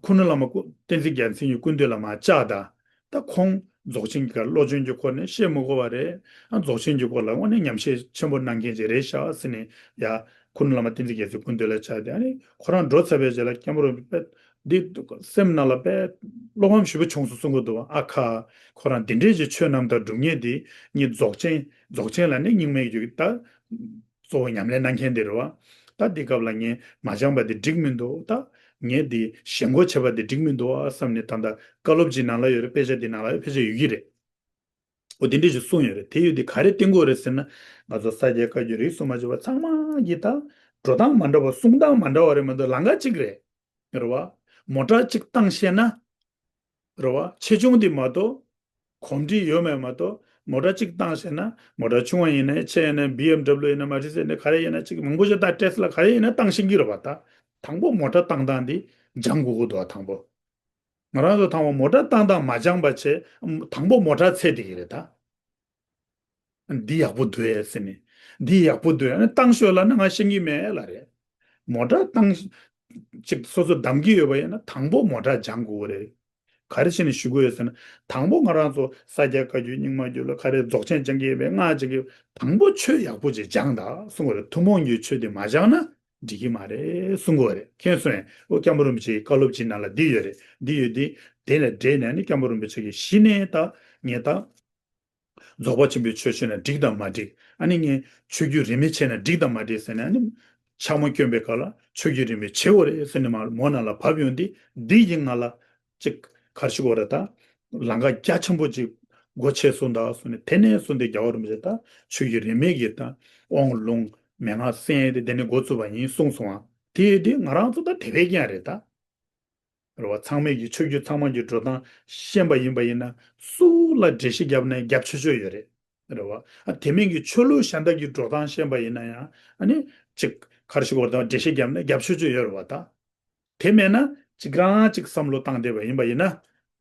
ཁུ་ནུ་བླ་མ་སྐུ་བསྟན་འཛིན་རྒྱལ་མཚན་གྱི་སྐུ་མདུན་ལ་མར་བཅར་དང་། ད་ཁོང་རྫོགས་ཆེན་གྱི་སྐོར་བློ་སྦྱོང་གི་སྐོར་ནས་བཤད་མི་དགོས་པ་རེད། ཨ་རྫོགས་ཆེན་གྱི་སྐོར་ལ་དངོས་གནས་ཉམས་ཞིབ་ཆེན་པོ་གནང་མཁན་ཅིག་རེད་ཤག་ཟེར་ནས་ཡ་ཁུ་ནུ་བླ་མ་བསྟན་འཛིན་རྒྱལ་མཚན་སྐུ་མདུན་ལ་བཅར་ཏེ། ཨ་ནི་ཁོ་རང་འགྲོ་ཚར་བའི་རྗེས་ལ་སྐྱབས་མགོན་རིན་པོ་ཆེ་འདི་སེམས་ནང་ལ་དཔེ་བློ་ཕམ་ཞེ་པོ་བྱུང་སོང་གསུང་གི་འདུག་ཨ་ཁ། ཁོ་རང་འདི་འདྲས་ཀྱི་ཆོས་རྣམ་དག་སྒྲུབ་མཁན་འདི་ངས་རྫོགས་ཆེན་རྫོགས་ཆེན་ལ་ནི་རྙིང་མའི་རྒྱུད་ད་གཙོ་བོ་ཉམས་ལེན་གནང་མཁན་དེ་རེད་བ། ད་འདི་སྐབས་ལ་ངས་མ་སྦྱངས་པ་འདི་འགྲིག་མི་འདུག་ད་ངས་འདི་ཞེན་ཁོག་བྱས་པ་འདི་འགྲིག་མི་འདུག་ཨ་བསམ་ནས། ད་ལྟ་བཀའ་སློབ་ཅིག་ནང་ལ་ཡོད་རེད། དཔེ་ཆ་འདི་ནང་ལ་ཡོད། ཕལ་ཆེར་ཡོད་ཀྱི་རེད། འོ་དེ་འདྲས་ཞིག་གསུངས་ཡོད་རེད། དེ་ཡོད་དེ་ག་རེ་བསྟན་དགོས་རེད་ཟེར་ན། ང་ཚོ་ས་སྐྱ་བཀའ་བརྒྱུད་རིས་སུ་མ་ཆད་པ་ཚང་མ་གིས་ད་འགྲོ་སྟངས་མ་འདྲ་བ་གསུང་སྟངས་མ་འདྲ་བ་རེད་མ་གཏོགས་ལམ་ཁ་གཅིག་རེད། རེད་བ། མོ་ཊ་གཅིག་བཏང་ཤེས་ན། རེད་བ། ཆེ་ཆུང་དེ་མ་གཏོགས། གོམས་འདྲིས་ཡོད་མེད་མ་གཏོགས། མོ་ཊ་གཅིག་བཏང་ཤེས་ན། མོ་ཊ་ཆུང་བ་ཡིན་ནའི་ཆེ་ཡིན་ནའི། བི་ཨེམ་ཌབ་ལུ་ཡིན་ན། མར་སི་ཌི་སི་ཡིན་ན། ག་རེ་ཡིན་ན་གཅིག་མང་པོ་ཞིག་ད་ཊེ་སི་ལ་ག་རེ་ཡིན་ན་བཏང་ཤེས་ཀྱི་རེད་བ། ད་དང་པོ་མོ་ཊ་བཏང་སྟངས་དེ་སྦྱང་དགོས་ཀྱི་འདུག་བ། དང་པོ། ང་རང་ཚོ་དང་པོ་མོ་ཊ་བཏང་སྟངས་མ་སྦྱངས་པ་བྱས། དང་པོ་མོ་ཊ་འཚོལ་བསྡད་ཀྱི་རེད་ད། འདི་ཡག་པོ་འདུག་ཨེ་ཟེར་ནས། འདི་ཡག་པོ་འདུག་ཨེ། ཨ་ནི་བཏང་ཤོག་ལབ་ན་ང་ཤེས་ཀྱི་མེད་ལབ་རེད། མོ་ཊ་བཏང་། ཅིག་སོ་སོ་བདམས་ཀྱི་ཡོད་པ་ཡིན་ན་དང་པོ་མོ་ཊ་སྦྱང་དགོས་རེད། ག་རེ་བྱས་ནས་ཞུ་དགོས་ཡོད་ཟེར་ན། དང་པོ་ང་རང་ཚོ་ས་སྐྱ་བཀའ་བརྒྱུད་རྙིང་མ་བརྒྱུད་ལ་ག་རེ་རྫོགས་ཆེན་སྦྱང་གི་ཡོད་པའི་སྔགས་སྦྱང་གི་ཡོད། དང་པོ་ཆོས་ཡག་པོ་ཅིག་སྦྱང་དང་གསུང་གི་རེད། ཐུན་མོང་གི་ཆོས་དེ་མ་སྦྱངས་ན་འགྲིག་གི་མ་རེད་གསུང་གི་རེད། མཁྱེན་སོང་ངས། ཨོ་སྐྱབས་མགོན་རིན་པོ་ཆེའི་བཀའ་སློབ་ཅིག་ནང་ལ་འདི་ཡོད་རེད། འདི་ཡོད་དེ། དེ་ལ་འབྲེལ་ནས་ནི་སྐྱབས་མགོན་རིན་པོ་ཆེ་གིས་གཞི་ནས་ད་ངས་ད། རྫོགས་པ་ཆེན་པོའི་ཆོས་ཤེས་ན་འགྲིག་དང་མ་འགྲིག་ཨ་ནི་ངས་ཆོས་བརྒྱུད་རིས་མེད་བྱས་ན་འགྲིག་དང་མ་འགྲིག་ཟེར་ནས། ཨ་ནི་ཕྱག་མ་བསྐྱོན་པའི་སྐབས་ལ་ཆོས་བརྒྱུད་རིས་མེད་བྱེད་དགོས་རེད་ཟེར་ནས་མར་མོ་ནང་ལ་བབས་ཡོང་དུས། འདི་ཡིན་ང་ལ་ཅིག་ག་རེ་ཞུ་དགོས་རེད་ད། ལམ་ཁ་རྒྱ་ཆེན་པོ་ཅིག་སྒོ་ཕྱེ་སོང་ད་གསུངས་ནས། དེ་ནས་བཟུང་སྟེ་རྒྱལ་བ་རིན་པོ་ཆེ་ད་ཆོས་བརྒྱུད་རིས་མེད་ཀྱི་ད་དབང་ལུང་མན་ངག་གསན་ཡས་དེ་དེ་ནས་འགོ་བཙུགས་པ་ཡིན་གསུངས་སོང་ཨ། དེ་ཡིན་དུས་ང་རང་ཚོ་ད་དེ་བས་ཀྱང་རེད་ད། རེད་བ། ཚང་མས་ཀྱིས་ཆོས་བརྒྱུད་ཚང་མ་གི་འགྲོ་སྟངས་ཤེས་པ་ཡིན་པ་ཡིན་ན། སུ་ལ་འགྲེལ་བཤད་བརྒྱབ་ན་རྒྱབ་ཆོག་ཆོག་ཡོད་རེད། རེད་བ། ཨ་དེ་མིན་གྱི་ཆོས་ལུགས་གཞན་དག་གི་འགྲོ་སྟངས་ཤེས་པ་ཡིན་ན་ཡང་། ཨ་ནི་ཅིག་ག་རེ་ཞུ་དགོས་རེད་ད། འགྲེལ་བཤད་བརྒྱབ་ན་རྒྱབ་ཆོག་ཆོག་ཡོད་རེད་བ་ད། དེ་མེད་ན་ཅིག་རང་ཅིག་བསམ་བློ་བཏང་བསྡད་པ་ཡིན་པ་ཡིན་ན།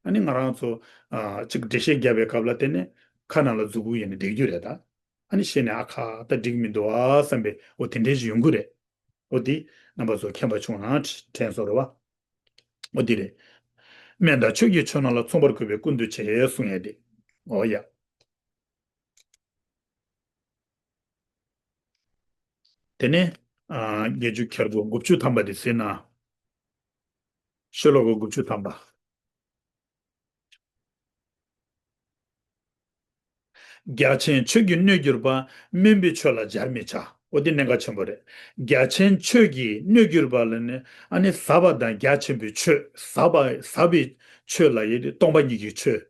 ཨ་ནི་ང་རང་ཚོ་ཨ་ཅིག་འགྲེལ་བཤད་བརྒྱབ་པའི་སྐབས་ལ་དེ་ནི་ཁ་ནང་ལ་མཛུབ་གུ་ཡིན་ནས་བསྡད་རྒྱུ་རེད་ད། ཨ་ནི་ཤེས་ནས་ཨ་ཁ་ད་འགྲིག་མི་འདུག་ཨ་བསམ་པའི་འོ་དེ་འདྲའི་ཞིག་ཡོང་གི་རེད། འོ་དེ་རྣམ་པ་ཚོ་མཁྱེན་པ་བྱུང་ན་དྲན་སོང་རེད་བ། འོ་དེ་རེད། སྨན་དང་ཆོས་ཀྱི་ཆོས་རྣམས་ལ། མཚུངས་པར་གུས་པས་ཀུན་ཏུ་བྱེད་གསུང་ཡས་དེ། འོ་ཡ། དེ་ནས་ཨ་བརྒྱད་ཅུ་གྱ་དགུ། དགུ་བཅུ་ཐམ་པ་དེ་གཟིགས་ན། ཤོ་ལོ་ཀ་དགུ་བཅུ་ཐམ་པ། རྒྱ་ཆེན་ཆོས་ཀྱི་སྣོད་གྱུར་པ། དམན་པའི་ཆོས་ལ་སྦྱར་མི་བྱ། འོ་དེ་གནད་འགག་ཆེན་པོ་རེད། རྒྱ་ཆེན་ཆོས་ཀྱི་སྣོད་གྱུར་པ་ལ་ནི་ཨ་ནི་ཟབ་པ་དང་རྒྱ་ཆེན་པོའི་ཆོས། ཟབ་པ་ཟབ་པའི་ཆོས་ལབ་ཡས་དེ་སྟོང་པ་ཉིད་ཀྱི་ཆོས།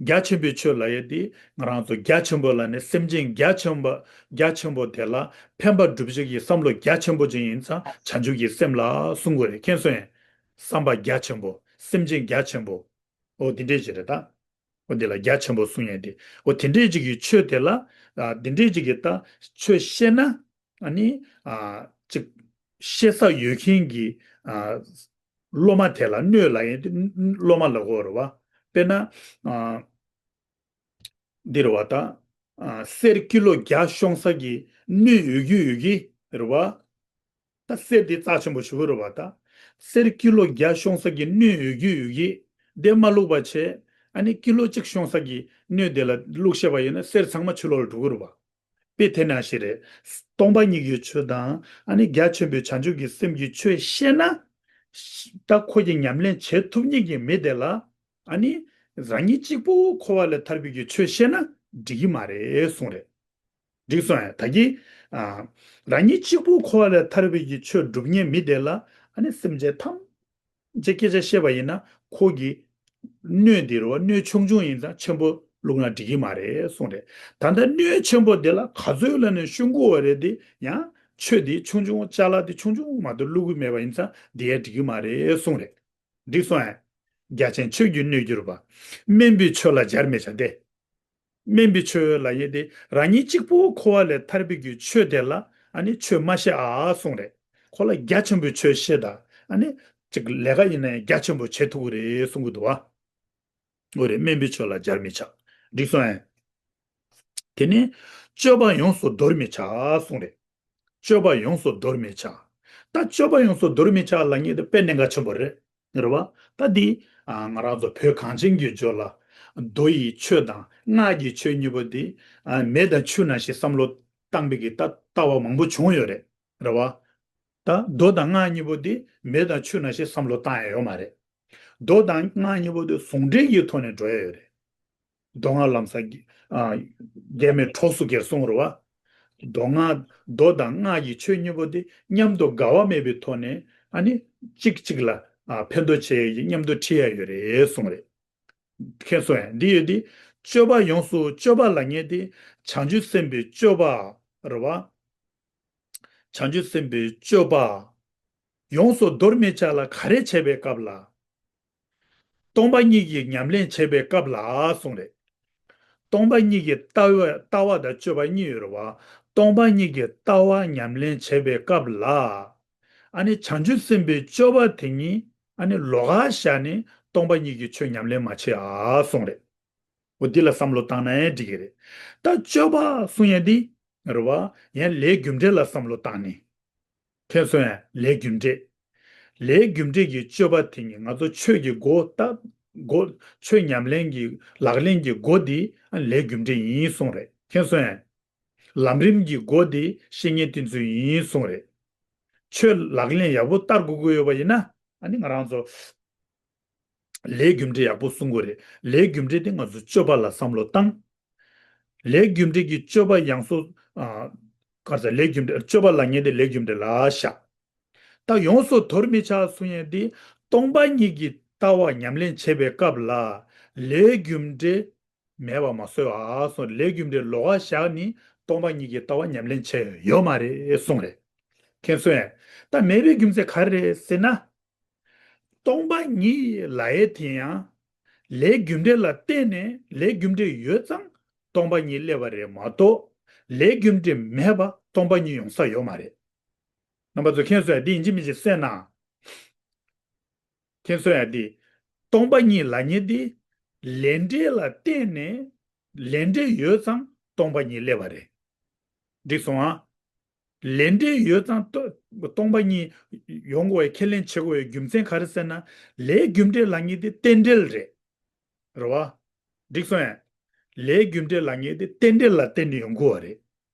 རྒྱ་ཆེན་པོའི་ཆོས་ལབ་ཡས་དེ་ང་རང་ཚོ་རྒྱ་ཆེན་པོ་ལ་ནི་སེམས་ཅན་རྒྱ་ཆེན་པོ་རྒྱ་ཆེན་པོ་དེ་ལ་ཕན་པ་སྒྲུབ་བྱེད་ཀྱི་བསམ་བློ་རྒྱ་ཆེན་པོ་ཅན་ཡིན་ཙང་བྱང་ཆུབ་ཀྱི་སེམས་ལ་གསུང་དགོས་རེད། མཁྱེན་སོང་ངས། བསམ་པ་རྒྱ་ཆེན་པོ། སེམས་ཅན་རྒྱ་ཆེན་པོ། འོ་དེ་འདྲས་ཅིག་རེད་ད། འོ་དེ་ལ་རྒྱ་ཆེན་པོ་གསུང་ཡས་དེ། འོ་དེ་འདྲས་ཅིག་གི་ཆོས་དེ་ལ། ཨ་དེ་འདྲས་ཅིག་གི་ད་ཆོས་བཤད་ན། ཨ་ནི་ཨ་ཅིག་བཤད་ས་ཡོད་མཁན་གྱི་ཨ་སློབ་མ་དེ་ལ་སྣོད་ལབ་ཡས་དེ། སློབ་མ་ལབ་དགོས་རེད་བ། དཔེར་ན་ཨ་འདི་རེད་བ་ད། ཨ་གསེར་ཀི་ལོ་བརྒྱ་ཤོང་ས་གི་སྣོད་ཡོད་ཀྱི་ཡོད་ཀྱི་རེད་བ། ད་གསེར་དེ་རྩ་ཆེན་པོ་ཞེ་པོ་རེད་བ་ད། གསེར་ཀི་ལོ་བརྒྱ་ཤོང་ས་གི་སྣོད་ཡོད་ཀྱི་ཡོད་ཀྱི་དེ་མ་བླུགས་པ་བྱས། ཨ་ནི་ཀི་ལོ་གཅིག་ཤོང་ས་གི་སྣོད་དེ་ལ་བླུགས་བཞག་པ་ཡིན་ན་གསེར་ཚང་མ་ཕྱི་ལོགས་ལ་འགྲོ་གི་རེད་བ། དཔེ་དེ་ནང་བཞིན་རེད། སྟོང་པ་ཉིད་ཀྱི་ཆོས་དང་ཨ་ནི་རྒྱ་ཆེན་པོའི་བྱང་ཆུབ་ཀྱི་སེམས་ཀྱི་ཆོས་ཤེས་ན། ད་ཁོ་གི་ཉམས་ལེན་བྱེད་ཐུབ་མཁན་གྱི་མི་དེ་ལ། ཨ་ནི་རང་ཉིད་གཅིག་པུ་འཁོར་བ་ལས་ཐར་བའི་གི་ཆོས་ཤེས་ན་འགྲིག་གི་མ་རེད་གསུངས་རེད། འགྲིག་སོང་ཡ། ད་གི་ཨ་རང་ཉིད་གཅིག་པུ་འཁོར་བ་ལས་ཐར་བའི་གི་ཆོས་སྒྲུབ་མཁན་མི་དེ་ལ། ཨ་ནི་སེམས་ཅན་ཐམས་ཅད་སྐད་ཆ་བཤད་པ་ཡིན་ན་ཁོ་གི་སྣོད་འདི་རུ་སྣོད་ཆུང་ཆུང་ཡིན་ཙང་ཆེན་པོ་བླུགས་ན་འགྲིག་གི་མ་རེད་གསུངས་རེད། ད་ལྟ་སྣོད་ཆེན་པོ་དེ་ལ་ག་ཚོད་ལ་ནས་ཤོང་དགོས་བ་རེད་དེ། ཡང་ཆོས་འདི་ཆུང་ཆུང་ཅ་ལག་འདི་ཆུང་ཆུང་མ་གཏོགས་བླུག་གི་མེད་པ་ཡིན་ཙང་འདི་ཡང་འགྲིག་གི་མ་རེད་གསུངས་རེད། འགྲིག་སོང་ཨ། རྒྱ་ཆེན་ཆོས་ཀྱི་སྣོད་གྱུར་པ། དམན་པའི་ཆོས་ལ་སྦྱར་མི་བྱ་སྟེ། དམན་པའི་ཆོས་ལ་ཡོད་དེ་རང་ཉིད་གཅིག་པུ་འཁོར་བ་ལས་ཐར་པའི་གི་ཆོས་དེ་ལ་ཨ་ནི་ཆོས་མ་བཤད་ཨ་གསུངས་རེད། ཁོ་ལ་རྒྱ་ཆེན་པོའི་ཆོས་བཤད་ད། ཨ་ནི་ཅིག་ལས་ཀ་ཡིན་ན་ཡང་རྒྱ་ཆེན་པོ་བྱེད་ཐུབ་ཀྱི་རེད་གསུང་གི་འདུག་བ། འོ་རེད། དམན་པའི་ཆོས་ལ་སྦྱར་མི་བྱ། འགྲིག་སོང་ཨ། དེ་ནས་སྤྱོད་པ་ཡོངས་སུ་འདོར་མི་བྱ་གསུངས་རེད། སྤྱོད་པ་ཡོངས་སུ་འདོར་མི་བྱ། ད་སྤྱོད་པ་ཡོངས་སུ་འདོར་མི་བྱ་ལབ་མཁན་དེ་དཔེ་གནད་འགག་ཆེན་པོ་རེད། རེད་བ། ད་འདི་ཨ་ང་རང་ཚོ་བོད་གངས་ཅན་གྱི་ལྗོངས་ལ་མདོ་ཡི་ཆོས་དང་སྔགས་ཀྱི་ཆོས་གཉིས་པོ་འདི་ཨ་མེ་དང་ཆུ་ནང་བཞིན་བསམ་བློ་བཏང་བའི་གི་ལྟ་ལྟ་བ་མང་པོ་བྱུང་ཡོད་རེད། རེད་བ། ད་མདོ་དང་སྔགས་གཉིས་པོ་འདི་མེ་དང་ཆུ་ནང་བཞིན་བསམ་བློ་བཏང་ཡ་ཡོད་མ་རེད། མདོ་དང་སྔགས་གཉིས་པོ་དེ་ཟུང་འབྲེལ་གྱི་ཐོག་ནས་འགྲོ་ཡ་ཡོད་རེད། མདོ་སྔགས་ལམ་གསང་གི་ཨ་འགལ་མེད་གྲོགས་སུ་འགལ་གསུངས་རེད་བ། མདོ་སྔགས་མདོ་དང་སྔགས་ཀྱི་ཆོས་གཉིས་པོ་དེ་མཉམ་དུ་འགལ་བ་མེད་པའི་ཐོག་ནས་ཨ་ནི་གཅིག་གཅིག་ལ་ཨ་ཕན་ཐོགས་བྱེད་ཡ་ཡི་མཉམ་དུ་ཁྲིད་ཡ་ཡོད་རེད་གསུངས་རེད། མཁྱེན་སོང་ཡ། འདི་ཡོད་དེ། སྤྱོད་པ་ཡོངས་སུ་སྤྱོད་པ་ལབ་མཁན་དེ་བྱང་ཆུབ་སེམས་དཔའི་སྤྱོད་པ་རེད་བ། བྱང་ཆུབ་སེམས་དཔའི་སྤྱོད་པ། ཡོངས་སུ་འདོར་མི་བྱ་ལ་ག་རེ་བྱེད་པའི་སྐབས་ལ། སྟོང་པ་ཉིད་ཀྱི་ཉམས་ལེན་བྱེད་པའི་སྐབས་ལ་གསུངས་རེད། སྟོང་པ་ཉིད་ཀྱི་ལྟ་བ་ལྟ་བ་དང་སྤྱོད་པ་གཉིས་ཡོད་རེད་བ། སྟོང་པ་ཉིད་ཀྱི་ལྟ་བ་ཉམས་ལེན་བྱེད་པའི་སྐབས་ལ། ཨ་ནི་བྱང་ཆུབ་སེམས་དཔའི་སྤྱོད་པ་དེ་ཉིད་ཨ་ནི་ལོགས་ཀ་བཞག་ནས་ སྟོང་པ་ཉིད་ཀྱི་ཆོས་ཉམས་ལེན་མ་བྱེད་ཨ་གསུངས་རེད། འོ་འདི་ལ་བསམ་བློ་བཏང་ན་ཡང་འགྲིག་གི་རེད། ད་སྤྱོད་པ་གསུང་ཡས་འདི་རེད་བ། ཡང་ལས་རྒྱུ་འབྲས་ལ་བསམ་བློ་བཏང་ནས། མཁྱེན་སོང་ཡ། ལས་རྒྱུ་འབྲས། ལས་རྒྱུ་འབྲས་ཀྱི་སྤྱོད་པ་དེ་ཉིད་ང་ཚོ་ཆོས་ཀྱི་སྒོ་ད། སྒོ། ཆོས་ཉམས་ལེན་གྱི་ལག་ལེན་གྱི་སྒོ་འདི་ལས་རྒྱུ་འབྲས་ཡིན་གསུངས་རེད། མཁྱེན་སོང་ཡ། ལམ་རིམ་གྱི་སྒོ་འདི་བཤེས་གཉེན་བསྟེན་ཚུལ་ཡིན་གསུངས་རེད། ཆོས་ལག་ལེན་ཡག་པོ་བསྟར་དགོས་ཀྱི་ཡོད་པ་ཡིན་ན། ཨ་ནི་ང་རང་ཚོ་ལས་རྒྱུ་འབྲས་ཡག་པོ་གསུང་དགོས་རེད། ལས་རྒྱུ་འབྲས་དེ་ང་ཚོ་སྤྱོད་པ་ལ་བསམ་བློ་བཏང་། ལས་རྒྱུ་འབྲས་ཀྱི་སྤྱོད་པ་ཡང་སོ། ཨ། ག་རེ་ཟེར། ལས་རྒྱུ་འབྲས། སྤྱོད་པ་ལབ་མཁན་དེ་ལས་རྒྱུ་འབྲས་ལ་བཞག་ད་ཡོངས་སུ་དོར་མི་བྱ་གསུང་ཡས་དེ། སྟོང་པ་ཉིད་ཀྱི་ལྟ་བ་ཉམས་ལེན་བྱེད་པའི་སྐབས་ལ་ལས་རྒྱུ་འབྲས་མེད་པ་མ་བཟོ་བ་གསུངས། ལས་རྒྱུ་འབྲས་ལོགས་ཀ་བཞག་ནས་སྟོང་པ་ཉིད་ཀྱི་ལྟ་བ་ཉམས་ལེན་བྱས་ཡོད་མ་རེད་གསུངས་རེད། མཁྱེན་སོང་ཡ། ད་མེད་པའི་རྒྱུ་མཚན་ག་རེ་རེད་ཟེར་ན། སྟོང་པ་ཉིད་ལབ་ཡས་དེ་ཡང་ལས་རྒྱུ་འབྲས་ལ་བརྟེན་ནས། ལས་རྒྱུ་འབྲས་ཡོད་ཙང་སྟོང་པ་ཉིད་སླེབས་པ་རེད་མ་གཏོགས། ལས་རྒྱུ་འབྲས་མེད་པ་སྟོང་པ་ཉིད་ཡོང་ས་ཡོད་མ་རེད། རྣམ་པ་ཚོ་མཁྱེན་སོང་ཡ། འདི་ཡིན་གཅིག་མིན་གཅིག་གསན་ན། མཁྱེན་སོང་ཡ། འདི་སྟོང་པ་ཉིད་ལབ་མཁན་འདི་ལས་འབྲས་ལ་བརྟེན་ནས། ལས་འབྲས་ཡོད་ཙང་སྟོང་པ་ཉིད་སླེབས་པ་རེད། འགྲིག་སོང་ཨ། ལས་འབྲས་ཡོད་ཙང་སྟོ- སྟོང་པ་ཉིད་ཡོང་དགོས་པའི་ཁས་ལེན་བྱེད་དགོས་པའི་རྒྱུ་མཚན་ག་རེ་ཟེར་ན། ལས་རྒྱུ་འབྲས་ལབ་མཁན་དེ་རྟེན་འབྲེལ་རེད། རེད་བ། འགྲིག་སོང་ཡ། ལས་རྒྱུ་འབྲས་ལབ་མཁན་དེ་རྟེན་འབྲེལ་ལ་བརྟེན་ནས་ཡོང་དགོས་པ་རེད།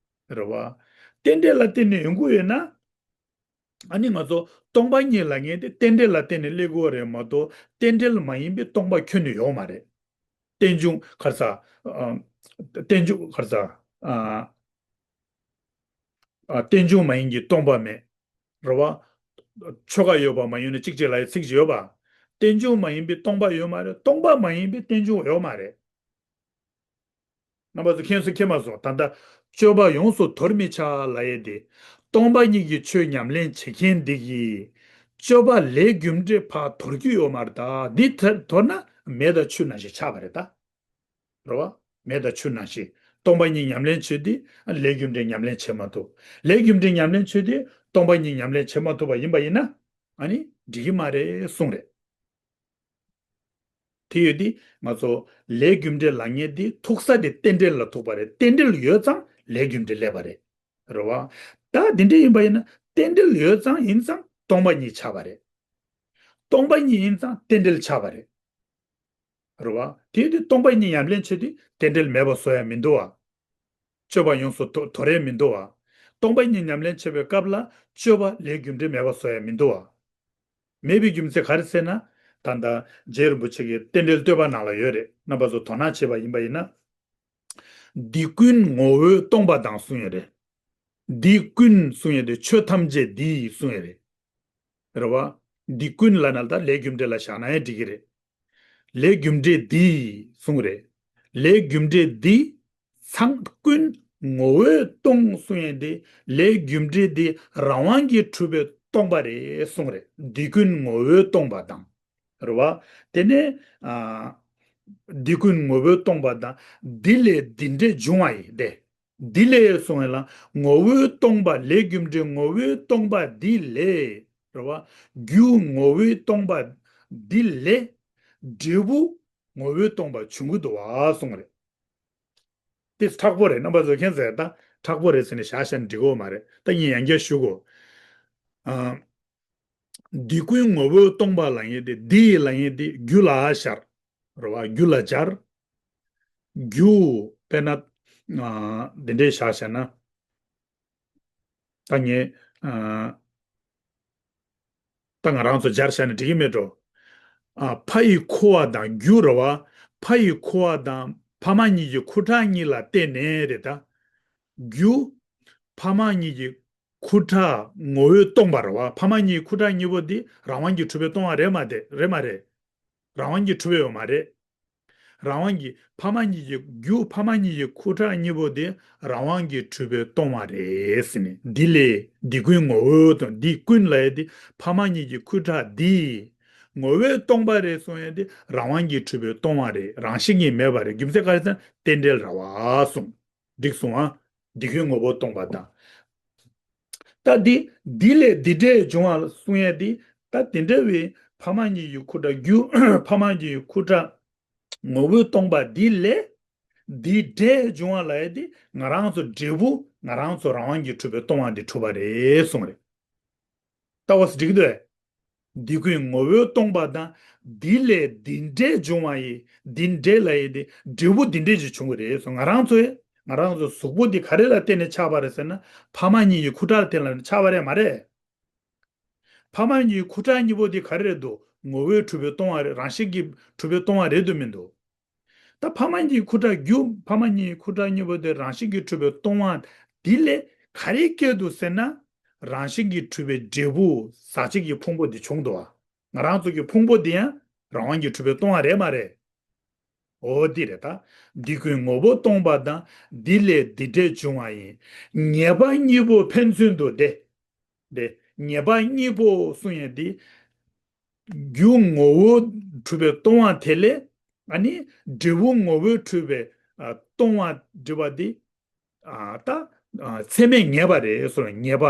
རེད་བ། རྟེན་འབྲེལ་ལ་བརྟེན་ནས་ཡོང་དགོས་ཡོད་ན། ཨ་ནི་ང་ཚོ་སྟོང་པ་ཉིད་ལབ་མཁན་དེ་རྟེན་འབྲེལ་ལ་བརྟེན་ནས་སླེབས་དགོས་པ་རེད་མ་གཏོགས། རྟེན་འབྲེལ་མ་ཡིན་པའི་སྟོང་པ་ཁྱོན་ནས་ཡོད་མ་རེད། རྟེན་འབྱུང་ག་རེ་ཟ། ཨ། རྟེན་འབྱུང་ག་རེ་ཟ། ཨ། ཨ། རྟེན་འབྱུང་མ་ཡིན་གྱི་སྟོང་པ་མེད། རེད་བ། ཆོས་འགའ་ཡོད་པ་མ་ཡིན་ནི་གཅིག་བྱས་ལབ་ཡ་ཚིག་ཅིག་ཡོད་པ། རྟེན་འབྱུང་མ་ཡིན་པའི་སྟོང་པ་ཡོད་མ་རེད། སྟོང་པ་མ་ཡིན་པའི་རྟེན་འབྱུང་ཡོད་མ་རེད། རྣམ་པ་ཚོ་མཁྱེན་སོང་མཁྱེན་མ་སོང་། ད་ལྟ་སྤྱོད་པ་ཡོངས་སུ་དོར་མི་བྱ་ལབ་ཡས་དེ། སྟོང་པ་ཉིད་ཀྱི་ཆོས་ཉམས་ལེན་བྱེད་མཁན་འདི་གིས་སྤྱོད་པ་ལས་རྒྱུ་འབྲས་ཕར་དོར་རྒྱུ་ཡོད་མ་རེད། ད་འདི་དོར་ན་མེ་དང་ཆུ་ནང་བཞིན་ཆགས་པ་རེད་ད། རེད་བ། མེ་དང་ཆུ་ནང་བཞིན། སྟོང་པ་ཉིད་ཉམས་ལེན་བྱེད་དུས་ལས་རྒྱུ་འབྲས་ཉམས་ལེན་བྱེད་མ་ཐུབ། ལས་རྒྱུ་འབྲས་ཉམས་ལེན་བྱེད་དུས་སྟོང་པ་ཉིད་ཉམས་ལེན་བྱེད་མ་ཐུབ་པ་ཡིན་པ་ཡིན་ན། ཨ་ནི་འགྲིག་གི་མ་རེད་གསུངས་རེད། དེ་ཡོད་དུས་ང་ཚོ་ལས་རྒྱུ་འབྲས་ལབ་མཁན་དེ་ཐུག་ས་དེ་རྟེན་འབྲེལ་ལ་ཐུག་པ་རེད། རྟེན་འབྲེལ་ཡོད་ཙང་ལས་རྒྱུ་འབྲས་སླེབས་པ་རེད། རེད་བ། ད་དེ་འདྲ་ཡིན་པ་ཡིན་ན། རྟེན་འབྲེལ་ཡོད་ཙང་ཡིན་ཙང་སྟོང་པ་ཉིད་ཆགས་པ་རེད། སྟོང་པ་ཉིད་ཡིན་ཙང་རྟེན་འབྲེལ་ཆགས་པ་རེད། རེད་བ། དེ་དུས་སྟོང་པ་ཉིད་ཉམས་ལེན་བྱེད་དུས་རྟེན་འབྲེལ་མེད་པ་བཟོ་ཡ་མི་འདུག་བ། སྤྱོད་པ་ཡོངས་སུ་དོ- དོར་ཡ་མི་འདུག་བ། སྟོང་པ་ཉིད་ཉམས་ལེན་བྱེད་པའི་སྐབས་ལ་སྤྱོད་པ་ལས་རྒྱུ་འབྲས་མེད་པ་བཟོ་ཡ་མི་འདུག་བ། མེད་པའི་རྒྱུ་མཚན་ག་རེ་ཟེར་ན། ད་ལྟ་རྗེ་རིན་པོ་ཆེ་གི་རྟེན་འབྲེལ་བསྟོད་པ་ནང་ལ་ཡོད་རེད། རྣམ་པ་ཚོ་དོ་སྣང་བྱས་པ་ཡིན་པ་ཡིན་ན། འདི་ཀུན་ངོ་བོས་སྟོང་པ་དང་གསུངས་ཡོད་རེད། འདི་ཀུན་གསུངས་ཡོད་དེ་ཆོས་ཐམས་ཅད་འདི་གསུངས་ཡོད་རེད། རེད་བ། འདི་ཀུན་ལབ་ན་ད་ལས་རྒྱུ་འབྲས་ལ་བཞག་ན་ཡང་འགྲིག་གི་རེད། ལས་རྒྱུ་འབྲས་འདི་གསུངས་རེད། ལས་རྒྱུ་འབྲས་འདི་ཚང་ཀུན་ངོ་བོས་སྟོང་གསུངས་ཡོད་དེ། ལས་རྒྱུ་འབྲས་འདི་རང་དབང་གིས་གྲུབ་པས་སྟོང་པ་རེད་གསུངས་རེད། འདི་ཀུན་ངོ་བོས་སྟོང་པ་དང་། རེད་བ། དེ་ནས། ཨ། འདི་ཀུན་ངོ་བོས་སྟོང་པ་དང་། འདི་ལས་འདི་འབྲས་འབྱུང་བ་ཡིན་ཏེ། འདི་ལས་གསུངས་ཡོད་ལ། ངོ་བོས་སྟོང་པ་ལས་རྒྱུ་འབྲས་ངོ་བོས་སྟོང་པ་འདི་ལས། རེད་བ། རྒྱུ་ངོ་བོས་སྟོང་པ་འདི་ལས། འབྲས་བུ་ངོ་བོས་སྟོང་པ་འབྱུང་གི་འདུག་བ་གསུངས་རེད། དེ་མཁྲེགས་པོ་རེད། རྣམ་པ་ཚོ་མཁྱེན་གསལ་ད། མཁྲེགས་པོ་རེད་ཟེར་ནས་བཞག་བཞག་ནས་འགྲིག་གི་མ་རེད། ད་ངས་ཡང་བསྐྱར་ཞུ་གོ། ཨ། འདི་ཀུན་ངོ་བོས་སྟོང་པ་ལབ་མཁན་དེ། འདི་ལབ་མཁན་དེ་རྒྱུ་ལ་སྦྱར། རེད་བ། རྒྱུ་ལ་སྦྱར། རྒྱུ་དཔེར་ན། ཨ། འདི་འདྲས་བཞག་བཞག་ན། ད་ངས། ཨ། ད་ང་རང་ཚོ་སྦྱར་བཞག་ན་འགྲིག་གི་མེད་འགྲོ། ཨ། ཕ་ཡི་ཁུ་བ་དང་རྒྱུ་རེད་བ། ཕ་ཡི་ཁུ་བ་དང་ཕ་མ་གཉིས་ཀྱི་ཁུ་ཁྲག་གཉིས་ལ་བརྟེན་ནས་རེད་ད། རྒྱུ། ཕ་མ་གཉིས་ཀྱི་ཁུ་ཁྲག་ངོ་བོས་སྟོང་པ་རེད་བ། ཕ་མ་གཉིས་ཁུ་ཁྲག་གཉིས་པོ་འདི་རང་དབང་གིས་གྲུབ་པས་སྟོང་བ་རེད་མ་རེད། རེད་མ་རེད། རང་དབང་གིས་གྲུབ་པ་ཡོད་མ་རེད། རང་དབང་གིས་ཕ་མ་གཉིས་ཀྱི་རྒྱུ། ཕ་མ་གཉིས་ཀྱི་ཁུ་ཁྲག་གཉིས་པོ་དེ་རང་དབང་གིས་གྲུབ་པས་སྟོང་བ་རེད་ཟེར་ནས། འདི་ལས་འདི་ཀུན་ངོ་བོ་དང་། འདི་ཀུན་ལབ་ཡས་དེ་ཕ་མ་གཉིས་ཀྱི་ཁུ་ཁྲག་འདི་ངོ་བོས་སྟོང་པ་རེད་གསུང་ཡས་དེ་རང་དབང་གིས་གྲུབ་པས་སྟོང་བ་རེད། རང་བཞིན་གྱིས་མེད་པ་རེད། རྒྱུ་མཚན་ག་རེ་ཟེར་ན་རྟེན་འབྲེལ་རེད་བ་གསུངས། འགྲིག་སོང་ཨ། འདི་ཀུན་ངོ་བོས་སྟོང་པ་དང་། ད་འདི། འདི་ལས་འདི་འབྲས་འབྱུང་བ་གསུང་ཡས་འདི། ད་དེ་འདྲ་བའི་ ཕ་མ་གཉིས་ཀྱི་ཁུ་ཁྲག་རྒྱུ། ཕ་མ་གཉིས་ཀྱི་ཁུ་ཁྲག་ངོ་བོས་སྟོང་པ་འདི་ལས། འདིའི་འབྲས་འབྱུང་བ་ལབ་ཡ་དེ་ང་རང་ཚོ་འབྲས་བུ་ང་རང་ཚོ་རང་དབང་གིས་གྲུབ་པའི་སྟོང་པ་འདི་གྲུབ་པ་རེད་གསུངས་རེད། ལྟ་བ་འགྲིག་གི་འདུག་ཨེ། འདི་ཀུན་ངོ་བོས་སྟོང་པ་དང་། འདི་ལས་འདི་འབྲས་འབྱུང་བ་ཡི། འདི་འབྲས་ལབ་ཡ་དེ་འབྲས་བུ་འདི་འདྲས་ཅིག་བྱུང་གི་རེད་གསུངས། ང་རང་ཚོའི་ང་རང་ཚོ་གཟུགས་པོ་འདི་ག་རེ་ལ་བརྟེན་ནས་ཆགས་པ་རེད་ཟེར་ན། ཕ་མ་གཉིས་ཀྱི་ཁུ་ཁྲག་ལ་བརྟེན་ནས་ཆགས་པ་རེད་མ་རེད། ཕ་མ་གཉིས་ཁུ་ཁྲག་གཉིས་པོ་དེ་ག་རེ་རེད་འདུག་ངོ་བོས་གྲུབ་པའི་སྟོང་པ་རེད། རང་བཞིན་གྱིས་གྲུབ་པའི་སྟོང་པ་རེད་འདུག་མི་འདུག་ད་ཕ་མ་གཉིས་ཁུ་ཁྲག་རྒྱུ། ཕ་མ་གཉིས་ཁུ་ཁྲག་གཉིས་པོ་དེ་རང་བཞིན་གྱིས་གྲུབ་པའི་སྟོང་པ་དེ་ལས་ག་རེ་སྐྱེས་འདུག་ཟེར་ན། རང་བཞིན་གྱིས་གྲུབ་པའི་འབྲས་བུ་ཟག་བཅས་ཀྱི་ཕུང་པོ་དེ་བྱུང་འདུག་ང་རང་ཚོ་གི་ཕུང་པོ་དེ་ཡང་རང་དབང་གིས་གྲུབ་པའི་སྟོང་པ་རེད་མ་རེད། འོ་འདི་རེད་ད། འདི་ཀུན་ངོ་བོ་སྟོང་པ་དང་། འདི་ལས་འདི་འབྲས་འབྱུང་བ་ཡིན། ངེས་པ་གཉིས་པོ་ཕན་ཚུན་དུ་སྟེ། སྟེ། ངེས་པ་གཉིས་པོ་གསུང་ཡས་འདི། རྒྱུ་ངོ་བོ་གྲུབ་པའི་སྟོང་པ་དེ་ལས། ཨ་ནི་འབྲས་བུ་ངོ་བོས་གྲུབ་པའི་ཨ་སྟོང་པ་འབྲེལ་བ་འདི། ཨ་ད་ཨ་ཚད་མས་ངེས་པ་རེད་གསུངས། ངེས་པ་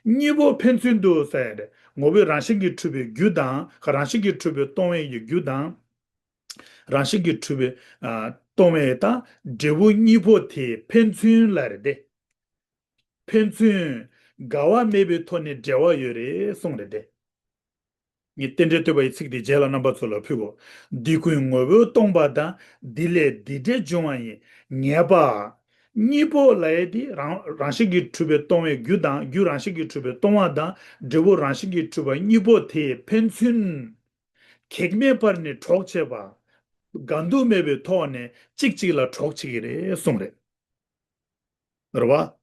གཉིས་པོ་ཕན་ཚུན་དུ་ཟེར་ཡ་རེད། ངོ་བོས་རང་བཞིན་གྱིས་གྲུབ་པའི་རྒྱུ་དང་། རང་བཞིན་གྱིས་གྲུབ་པའི་སྟོང་པའི་རྒྱུ་དང་། རང་བཞིན་གྱིས་གྲུབ་པའི་ཨ་སྟོང་པའི་དང་འབྲས་བུ་གཉིས་པོ་དེ་ཕན་ཚུན་ལ་རེད་དེ། ཕན་ཚུན་འགལ་བ་མེད་པའི་ཐོག་ནས་འབྲེལ་བ་ཡོད་རེད་གསུངས་རེད་དེ། ངས་རྟེན་འབྲེལ་བསྟོད་པ་ཡི་ཚིག་དེ་རྗེས་ལ་རྣམ་པ་ཚོ་ལ་ཕུལ་གོ། འདི་ཀུན་ངོ་བོས་སྟོང་པ་དང་། འདི་ལས་འདི་འབྲས་འབྱུང་བ་ཡིན། ངེས་པ་གཉིས་པོ་ལབ་ཡས་དེ་རང་རང་བཞིན་གྱིས་གྲུབ་པའི་སྟོང་པའི་རྒྱུ་དང་། རྒྱུ་རང་བཞིན་གྱིས་གྲུབ་པའི་སྟོང་པ་དང་། འབྲས་བུ་རང་བཞིན་གྱིས་གྲུབ་པ་གཉིས་པོ་དེ་ཕན་ཚུན་གེགས་མེད་པར་ནི་གྲོགས་བྱེད་པ། འགལ་འདུ་མེད་པའི་ཐོག་ནས་གཅིག་གཅིག་ལ་གྲོགས་བྱེད་ཀྱི་རེད་གསུངས་རེད། རེད་བ།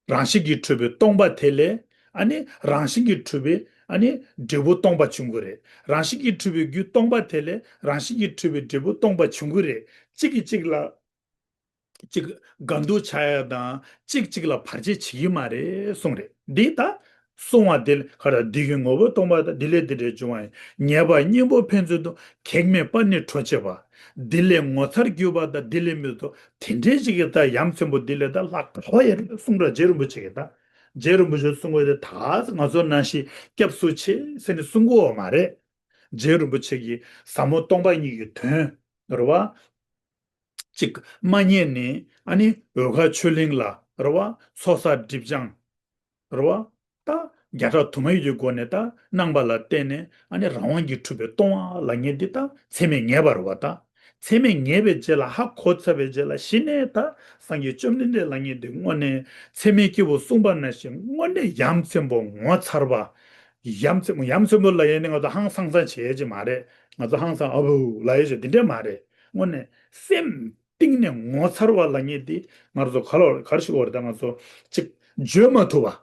རང་བཞིན་གྱིས་གྲུབ་པའི་སྟོང་པ་དེ་ལས། ཨ་ནི་རང་བཞིན་གྱིས་གྲུབ་པའི་ཨ་ནི་འབྲས་བུ་སྟོང་པ་བྱུང་གི་རེད། རང་བཞིན་གྱིས་གྲུབ་པའི་རྒྱུ་སྟོང་པ་དེ་ལས་རང་བཞིན་གྱིས་གྲུབ་པའི་འབྲས་བུ་སྟོང་པ་བྱུང་གི་རེད། གཅིག་གིས་གཅིག་ལ་གཅིག་འགལ་འདུ་བྱ་ཡ་དང་། གཅིག་གཅིག་ལ་བར་ཆད་བྱེད་ཀྱི་མ་རེད་གསུངས་རེད། འདི་ད་གསུང་བ་འདི་ལ་ག་རེ། འདི་ཀུན་ངོ་བོས་སྟོང་པ་དང་། འདི་ལས་འདི་འབྲས་འབྱུང་བ་ཡིན། ངེས་པ་གཉིས་པོ་ཕན་ཚུན་དུ། གེགས་མེད་པར་ནི་གྲོགས་བྱེད་པ། འདི་ལས་ངོ་མཚར་གྱུར་པ་དང་། འདི་ལས་མི་སྟོང་། དེ་འདྲའི་ཅིག་གི་ད་ཡ་མཚན་པོ་འདི་ལས་ད་ལྷག་པ་ཡོད་རེད་གསུངས་ར། རྗེ་རིན་པོ་ཆེ་གིས་ད། རྗེ་རིན་པོ་ཆེས་གསུང་བ་དེ་ད་ང་ཚོ་ནང་བཞིན་སྐྱབས་སུ་མཆི་ཟེར་ནས་གསུང་གི་ཡོད་མ་རེད། རྗེ་རིན་པོ་ཆེ་གིས་ཟབ་མོ་སྟོང་པ་ཉིད་ཀྱི་དོན་རེད་བ། གཅིག་མ་རྙེད་ནས་ཨ་ནི་འོལ་ཁ་ཆོས་གླིང་ལ་རེད་བ། ཚོགས་བསགས་སྒྲིབ་སྦྱང་རེད་བ། ད་བརྒྱ་ཕྲག་དུ་མའི་སྒོ་ནས་ད་གནང་བ་ལ་བརྟེན་ནས། ཨ་ནི་རང་དབང་གིས་གྲུབ་པའི་སྟོང་པ་ལབ་མཁན་འདི་ད་ཚད་མས་ངེས་པ་རེད་བ། ད་ཚད་མས་ངེས་པའི་རྗེས་ལ་ཧ་གོ་ཚར་བའི་རྗེས་ལ་གཞི་ནས་ད་སངས་རྒྱས་བཅོམ་ལྡན་འདས་ལབ་མཁན་འདི་དངོས་གནས་ཚད་མའི་སྐྱེས་བུ་གསུངས་པ་ནང་བཞིན་དངོས་གནས་ཡ་མཚན་པོ་ངོ་མཚར་བ། ཡ་མཚན་ཡ་མཚན་པོ་ལབ་ཡས་ནི་ང་ཚོ་ཧང་སངས་སངས་བྱེད་ཡས་ཅིག་མ་རེད། ང་ཚོ་ཧང་སངས་ཨ་བུ་ལབ་ཡས་ཅིག་འདི་འདྲས་མ་རེད། དངོས་གནས་སེམས་གཏིང་ནས་ངོ་མཚར་བ་ལབ་མཁན་འདི་ང་ཚོ་ག་ལ་ག་རེ་ཞིག་འོ་རེད། ད་ང་ཚོ་ཅིག་བརྗོད་མ་ཐུབ་པ།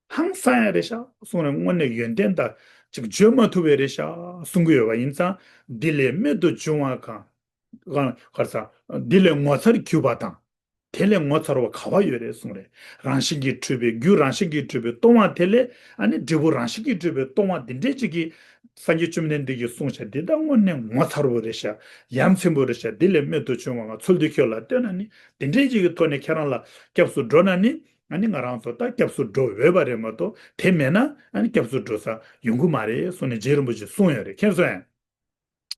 ཧང་སང་ཡ་རེད་ཤག་གསུངས་ནས་དངོས་གནས་ཡོན་ཏན་དང་ཅིག་བརྗོད་མ་ཐུབ་པ་རེད་ཤག་གསུང་གི་ཡོད་པ་ཡིན་ཙང་། འདི་ལས་རྨད་དུ་བྱུང་བ་གང་། གང་། ག་རེ་ཟ། འདི་ལས་ངོ་མཚར་གྱུར་པ་དང་། དེ་ལས་ངོ་མཚར་བ་ག་བ་ཡོད་རེད་གསུངས་རེད། རང་བཞིན་གྱིས་གྲུབ་པའི་རྒྱུ་རང་བཞིན་གྱིས་གྲུབ་པའི་སྟོང་པ་དེ་ལས། ཨ་ནི་འབྲས་བུ་རང་བཞིན་གྱིས་གྲུབ་པའི་སྟོང་པ་འདི་འདྲས་ཅིག་གིས་སངས་རྒྱས་བཅོམ་ལྡན་འདས་ཀྱིས་གསུངས་ཤག་འདི་ད་དངོས་གནས་ངོ་མཚར་བོ་རེད་ཤག་ཡ་མཚན་པོ་རེད་ཤག་འདི་ལས་རྨད་དུ་བྱུང་བ་གང་། ཚུལ་འདི་ཁྱོད་ལ་སྟོན་ན་ནི། འདི་འདྲས་ཅིག་གི་ཐོག་ནས་ཁྱེད་རང་ལ་སྐྱབས་སུ་འགྲོ་ན་ནི། ཨ་ནི་ང་རང་ཚོ་ད་སྐྱབས་སུ་འགྲོ་འོས་པ་རེད་མ་གཏོགས། དེ་མེད་ན་ཨ་ནི་སྐྱབས་སུ་འགྲོ་ས་ཡོང་གི་མ་རེད་གསུངས་ནས་རྗེ་རིན་པོ་ཆེས་གསུངས་ཡོད་རེད། མཁྱེན་སོང་ངས།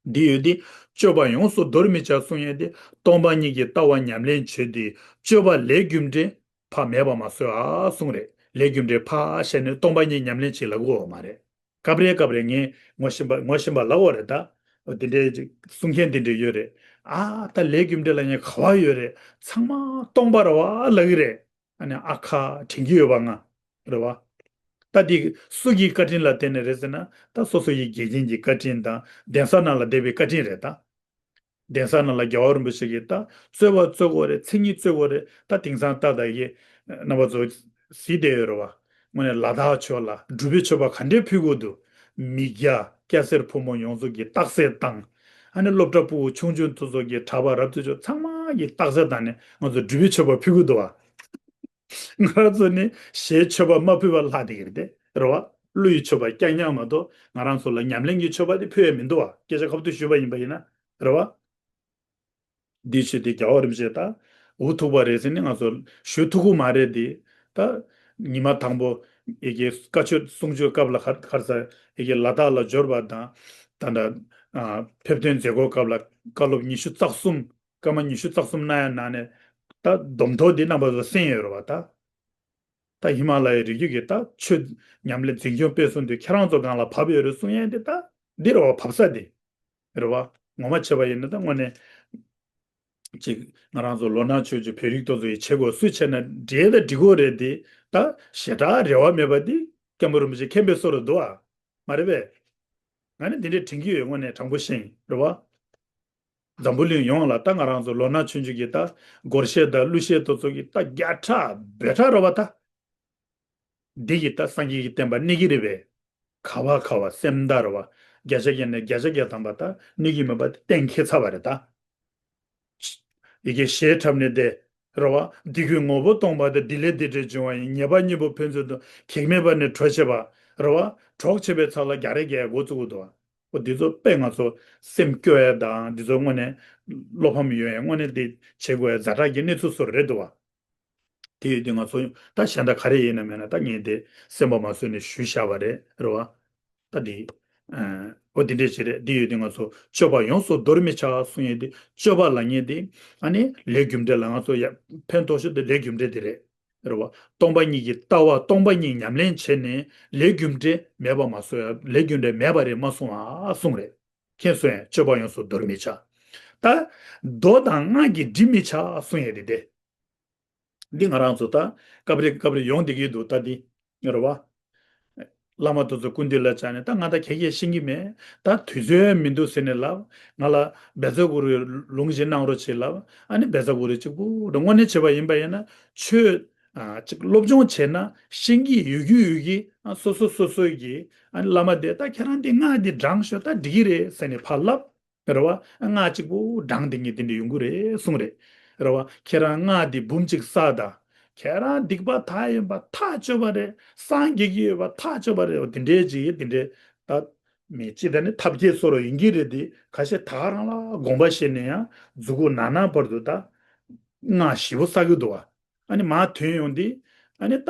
འདི་ཡོད་དེ། སྤྱོད་པ་ཡོངས་སུ་འདོར་མི་བྱ་གསུང་ཡས་དེ། སྟོང་པ་ཉིད་ཀྱི་ལྟ་བ་ཉམས་ལེན་བྱེད་དུས། སྤྱོད་པ་ལས་རྒྱུ་འབྲས་ཕར་མེད་པ་མ་བཟོ་ཨ་གསུངས་རེད། ལས་རྒྱུ་འབྲས་ཕར་བཤད་ནས་སྟོང་པ་ཉིད་ཉམས་ལེན་བྱེད་ལབ་དགོས་པ་མ་རེད། སྐབས་རེ་སྐབས་རེ་ངས་ངོ་ཤེས་པ་ངོ་ཤེས་པ་ལབ་དགོས་རེད་ད། འོ་དེ་འདྲའི་ཅིག་གསུང་མཁན་དེ་འདྲ་ཡོད་རེད། ཨ་ད་ལས་རྒྱུ་འབྲས་ལབ་མཁན་ག་བ་ཡོད་རེད། ཚང་མ་སྟོང་པ་རེད་བ་ལབ་ཀྱི་རེད། ཨ་ནི་ཨ་ཁ་དྲན་གྱི་ཡོད་པ་ང་། རེད་བ། ད་འདི་སུ་གི་བཀའ་དྲིན་ལ་བརྟེན་ནས་རེད་ཟེར་ན། ད་སོ་སོ་ཡི་དགེ་རྒན་གྱི་བཀའ་དྲིན་དང་། གདན་ས་ནང་ལ་བསྡད་པའི་བཀའ་དྲིན་རེད་ད། གདན་ས་ནང་ལ་རྒྱལ་བ་རིན་པོ་ཆེ་གིས་ད་རྩོད་པ་རྩོད་དགོས་རེད། མཚན་ཉིད་རྩོད་དགོས་རེད། ད་དེང་སང་ད་ད་ཡི་རྣམ་པ་ཚོ་གཟིགས་བསྡད་ཡོད་རེད་བ། དངོས་གནས་ལ་དྭགས་ཆོས་ལ་སྒྲུབ་པའི་མཆོད་པ་ག་འདྲས་ཕུལ་དགོས་འདུག་མི་སྐྱ་སྐྱ་སེར་ཕོ་མོ་ཡོངས་རྫོགས་ཀྱིས་རྟགས་གསལ་བཏང་། ཨ་ནི་སློབ་གྲྭ་ཕྲུ་གུ་ཆུང་ཆུང་དེ་ཚོ་གིས་གྲྭ་པ་རབ་ཏུ་ཆོས་ཚང་མ་གིས་རྟགས་གསལ་བཏང་ནས་ང་ཚོ་སྒྲུབ་པའི་མཆོད་པ་ཕུལ་གྱི་འདུག་བ། ང་རང་ཚོ་ནི་ཞལ་མཆོད་པ་མ་ཕུལ་བ་ལྷག་བསྡད་ཀྱི་རེད་དེ། རེད་བ། གླུ་ཡི་མཆོད་པ་རྐྱང་རྐྱང་མ་གཏོགས་ང་རང་ཚོ་ལ་ཉམས་ལེན་གྱི་མཆོད་པ་དེ་ཕུལ་ཡ་མི་འདུག་བ། སྐད་ཆ་ཁ་ཐུག་ཞུས་པ་ཡིན་པ་ཡིན་ན། རེད་བ། འདི་ཆོས་དེ་རྒྱལ་བ་རིན་པོ་ཆེ་ད་འུ་ཐུག་པ་རེད་ཟེར་ནས་ང་ཚོ་ཞུ་ཐུབ་ཀྱི་མ་རེད་དེ། ད་ ཉི་མ་དང་པོ་ཡི་གེ་བཀའ་ཆོས་གསུང་ཆོས་སྐབས་ལ་ག་ག་རེ་ཟེར། ཡི་གེ་ལ་དྭགས་ལ་འབྱོར་བ་དང་། ད་ལྟ་ཨ་ཕེབས་ཐོན་མཛད་སྒོ་སྐབས་ལ་བཀའ་སློབ་ཉི་ཤུ་རྩ་གསུམ། སྐར་མ་ཉི་ཤུ་རྩ་གསུམ་གནང་ཡ་ནང་ནས་ད་སྡོམ་ཐོ་འདི་རྣམ་པ་ཚོ་གསན་ཡོད་རེད་བ་ད། ད་ཧི་མ་ལ་ཡའི་རི་རྒྱུད་ཀྱི་ད་ཆོས་ཉམས་ལེན་འཛིན་སྐྱོང་སྤེལ་གསུམ་དེ་ཁྱེད་རང་ཚོ་སྒང་ལ་བབས་ཡོད་རེད་གསུང་ཡ་དེ་ད་འདི་རེད་བ། བབས་ས་དེ་རེད་བ། ངོ་མ་བྱས་པ་ཡིན་ན་ད་དངོས་གནས་ཅིག་ང་རང་ཚོ་ལོ་ན་ཆུང་ཆུང་བོད་རིགས་ཏོ་ཚོ་ཡི་བྱེད་དགོས་སུས་བྱས་ན་འགྲིག་ད་འགྲིག་གོ་རེད་དེ། ད་ཞེ་དྲག་རེ་བ་མེད་པ་དེ་སྐྱབས་མགོན་རིན་པོ་ཆེ་མཁྱེན་པའི་བཟོ་འདྲ་འདུག་ཨ། མ་རེད་པས། ང་ནི་འདི་འདྲའི་དྲན་གྱི་ཡོད། དངོས་གནས་དྲང་པོ་བཤད་ཡིན་རེད་བ། འཛམ་བུ་གླིང་ཡོངས་ལ་ད་ང་རང་ཚོ་ལོ་ན་ཆུང་ཆུང་གི་ད་སྒོར་གཞས་དང་གླུ་གཞས་དེ་ཚོ་གི་ད་བརྒྱ་ཕྲག་འབུམ་ཕྲག་རེད་བ་ད། འདི་གི་ད་སངས་རྒྱས་ཀྱི་བསྟན་པ་གནས་ཀྱི་རེད་པས། ག་བ་ག་བ་སེམས་དར་རེད་བ། བརྒྱ་ཆ་བརྒྱ་ནས་བརྒྱ་ཆ་བརྒྱ་ཐམ་པ་ད་གནས་ཀྱི་མེད་པ་དེ་གཏན་འཁེལ་ཚར་བ་རེད་ད། ཡི་གེ་ཞལ་འཁྲབ་ནས་བསྡད་རེད་བ། འདི་ཀུན་ངོ་བོ་སྟོང་པ་སྟེ། འདི་ལས་འདི་འབྲས་འབྱུང་བ་ཡིན། ཉེས་པ་གཉིས་པོ་ཕན་ཚུན་དུ། གེགས་མེད་པ་ནི་གྲོགས་བྱེད་པ་རེད་བ། གྲོགས་བྱེད་པའི་ཚབ་ལ་རྒྱག་རེས་རྒྱག་འགོ་བཙུགས་འདུག་བ། འོ་འདི་ཚོ་དཔེ་ང་ཚོ་སེམས་སྐྱོ་ཡ་དང་འདི་ཚོ་དངོས་གནས་བློ་ཕམ་ཡོད་ཡ་དངོས་གནས་འདི་བྱེད་དགོས་ཡ་ཛ་དྲག་གི་གནས་ཚུལ་ཚོ་རེད་འདུག་བ། དེ་ཡོད་དུས་ང་ཚོ་ད་གཞན་དག་ག་རེ་ཡིན་ན་མེད་ན་ད་ངས་དེ་སེམས་པ་མ་བཟོད་ནས་ཞུས་བཞག་པ་རེད་རེད་བ། ད་དེ་ཨ་འོ་དེ་འདྲས་ཞིག་རེད། དེ་ཡོད་དུས་ང་ཚོ་སྤྱོད་པ་ཡོངས་སུ་འདོར་མི་བྱ་གསུང་ཡས་དེ། སྤྱོད་པ་ལབ་མཁན་དེ་ཨ་ནི་ལས་རྒྱུ་འབྲས་ལ་ང་ཚོ་ཡ་ཕན་ཐོགས་ཤོས་དེ་ལས་རྒྱུ་འབྲས་དེ་རེད་རེད་བ། སྟོང་པ་ཉིད་ཀྱི་ལྟ་བ་སྟོང་པ་ཉིད་ཉམས་ལེན་བྱས་ནས་ལས་རྒྱུ་འབྲས་མེད་པ་མ་བཟོ་ཡ། ལས་རྒྱུ་འབྲས་མེད་པ་རེད་མ་གསུང་བ་གསུང་རེད། མཁྱེན་སོང་ངས། སྤྱོད་པ་ཡོངས་སུ་འདོར་མི་བྱ། ད་མདོ་དང་སྔགས་ཀྱིས་འབྲི་མི་བྱ་གསུང་ཡས་དེ་དེ། འདི་ང་རང་ཚོ་ད་སྐབས་རེ་སྐབས་རེ་ཡོང་བསྡད་ཀྱི་འདུག་ད་འདི་རེད་བ། བླ་མ་དེ་ཚོ་སྐུ་མདུན་ལ་བཅར་ནས་ད་ང་ད་ག་གེ་ཤེས་ཀྱི་མེད། ད་དུས་ཚོད་མི་འདུག་ཟེར་ནས་ལབ། ང་ལ་བཛྲ་གུ་རུའི་ལུང་ཞིག་གནང་རོགས་བྱེད་ལབ། ཨ་ནི་བཛྲ་གུ་རུ་གཅིག་པུ་འདྲ་དངོས་གནས་བྱས་པ་ཡིན་པ་ཡིན་ན་ཆོས་ཨ་གཅིག་སློབ་སྦྱོང་བྱས་ན་ཤེས་ཀྱི་ཡོད་ཀྱི་ཡོད་ཀྱི། ཨ་སོ་སོ་སོ་སོའི་གི་ཨ་ནི་བླ་མ་དེ་ད་ཁྱེད་རང་འདི་སྔགས་འདི་བགྲངས་ཤོག་ད་འགྲིག་གི་རེད་ཟེར་ནས་ཕར་ལབ། རེད་བ། སྔགས་གཅིག་པུ་བགྲངས་དེ་ངས་དེ་འདྲ་ཡོང་གི་རེད་གསུངས་རེད། རེད་བ། ཁྱེད་རང་སྔགས་འདི་འབུམ་གཅིག་བསགས་དང་། ཁྱེད་རང་སྡིག་པ་དག་ཡིན་པ་ཐག་ཆོད་པ་རེད། སངས་རྒྱས་ཀྱི་ཡོད་པ་ཐག་ཆོད་པ་རེད། དེ་འདྲའི་ཅིག་དེ་འདྲའི་ད་མི་ཅི་ད་ནི་ཐབས་མཁས་བཟོ་འདྲ་ཡིན་གྱི་རེད་དེ། ཁ་ཤས་ད་ག་རང་ལ་དགོངས་པ་བཞེས་ནས་ཡང་མཛུ་གུ་ན་ན་བར་དུ་ད་སྔགས་ཞེ་པོ་བསགས་ཀྱི་འདུག་བ། ཨ་ནི་མར་ཐོན་ཡོང་དུས། ཨ་ནི་ད་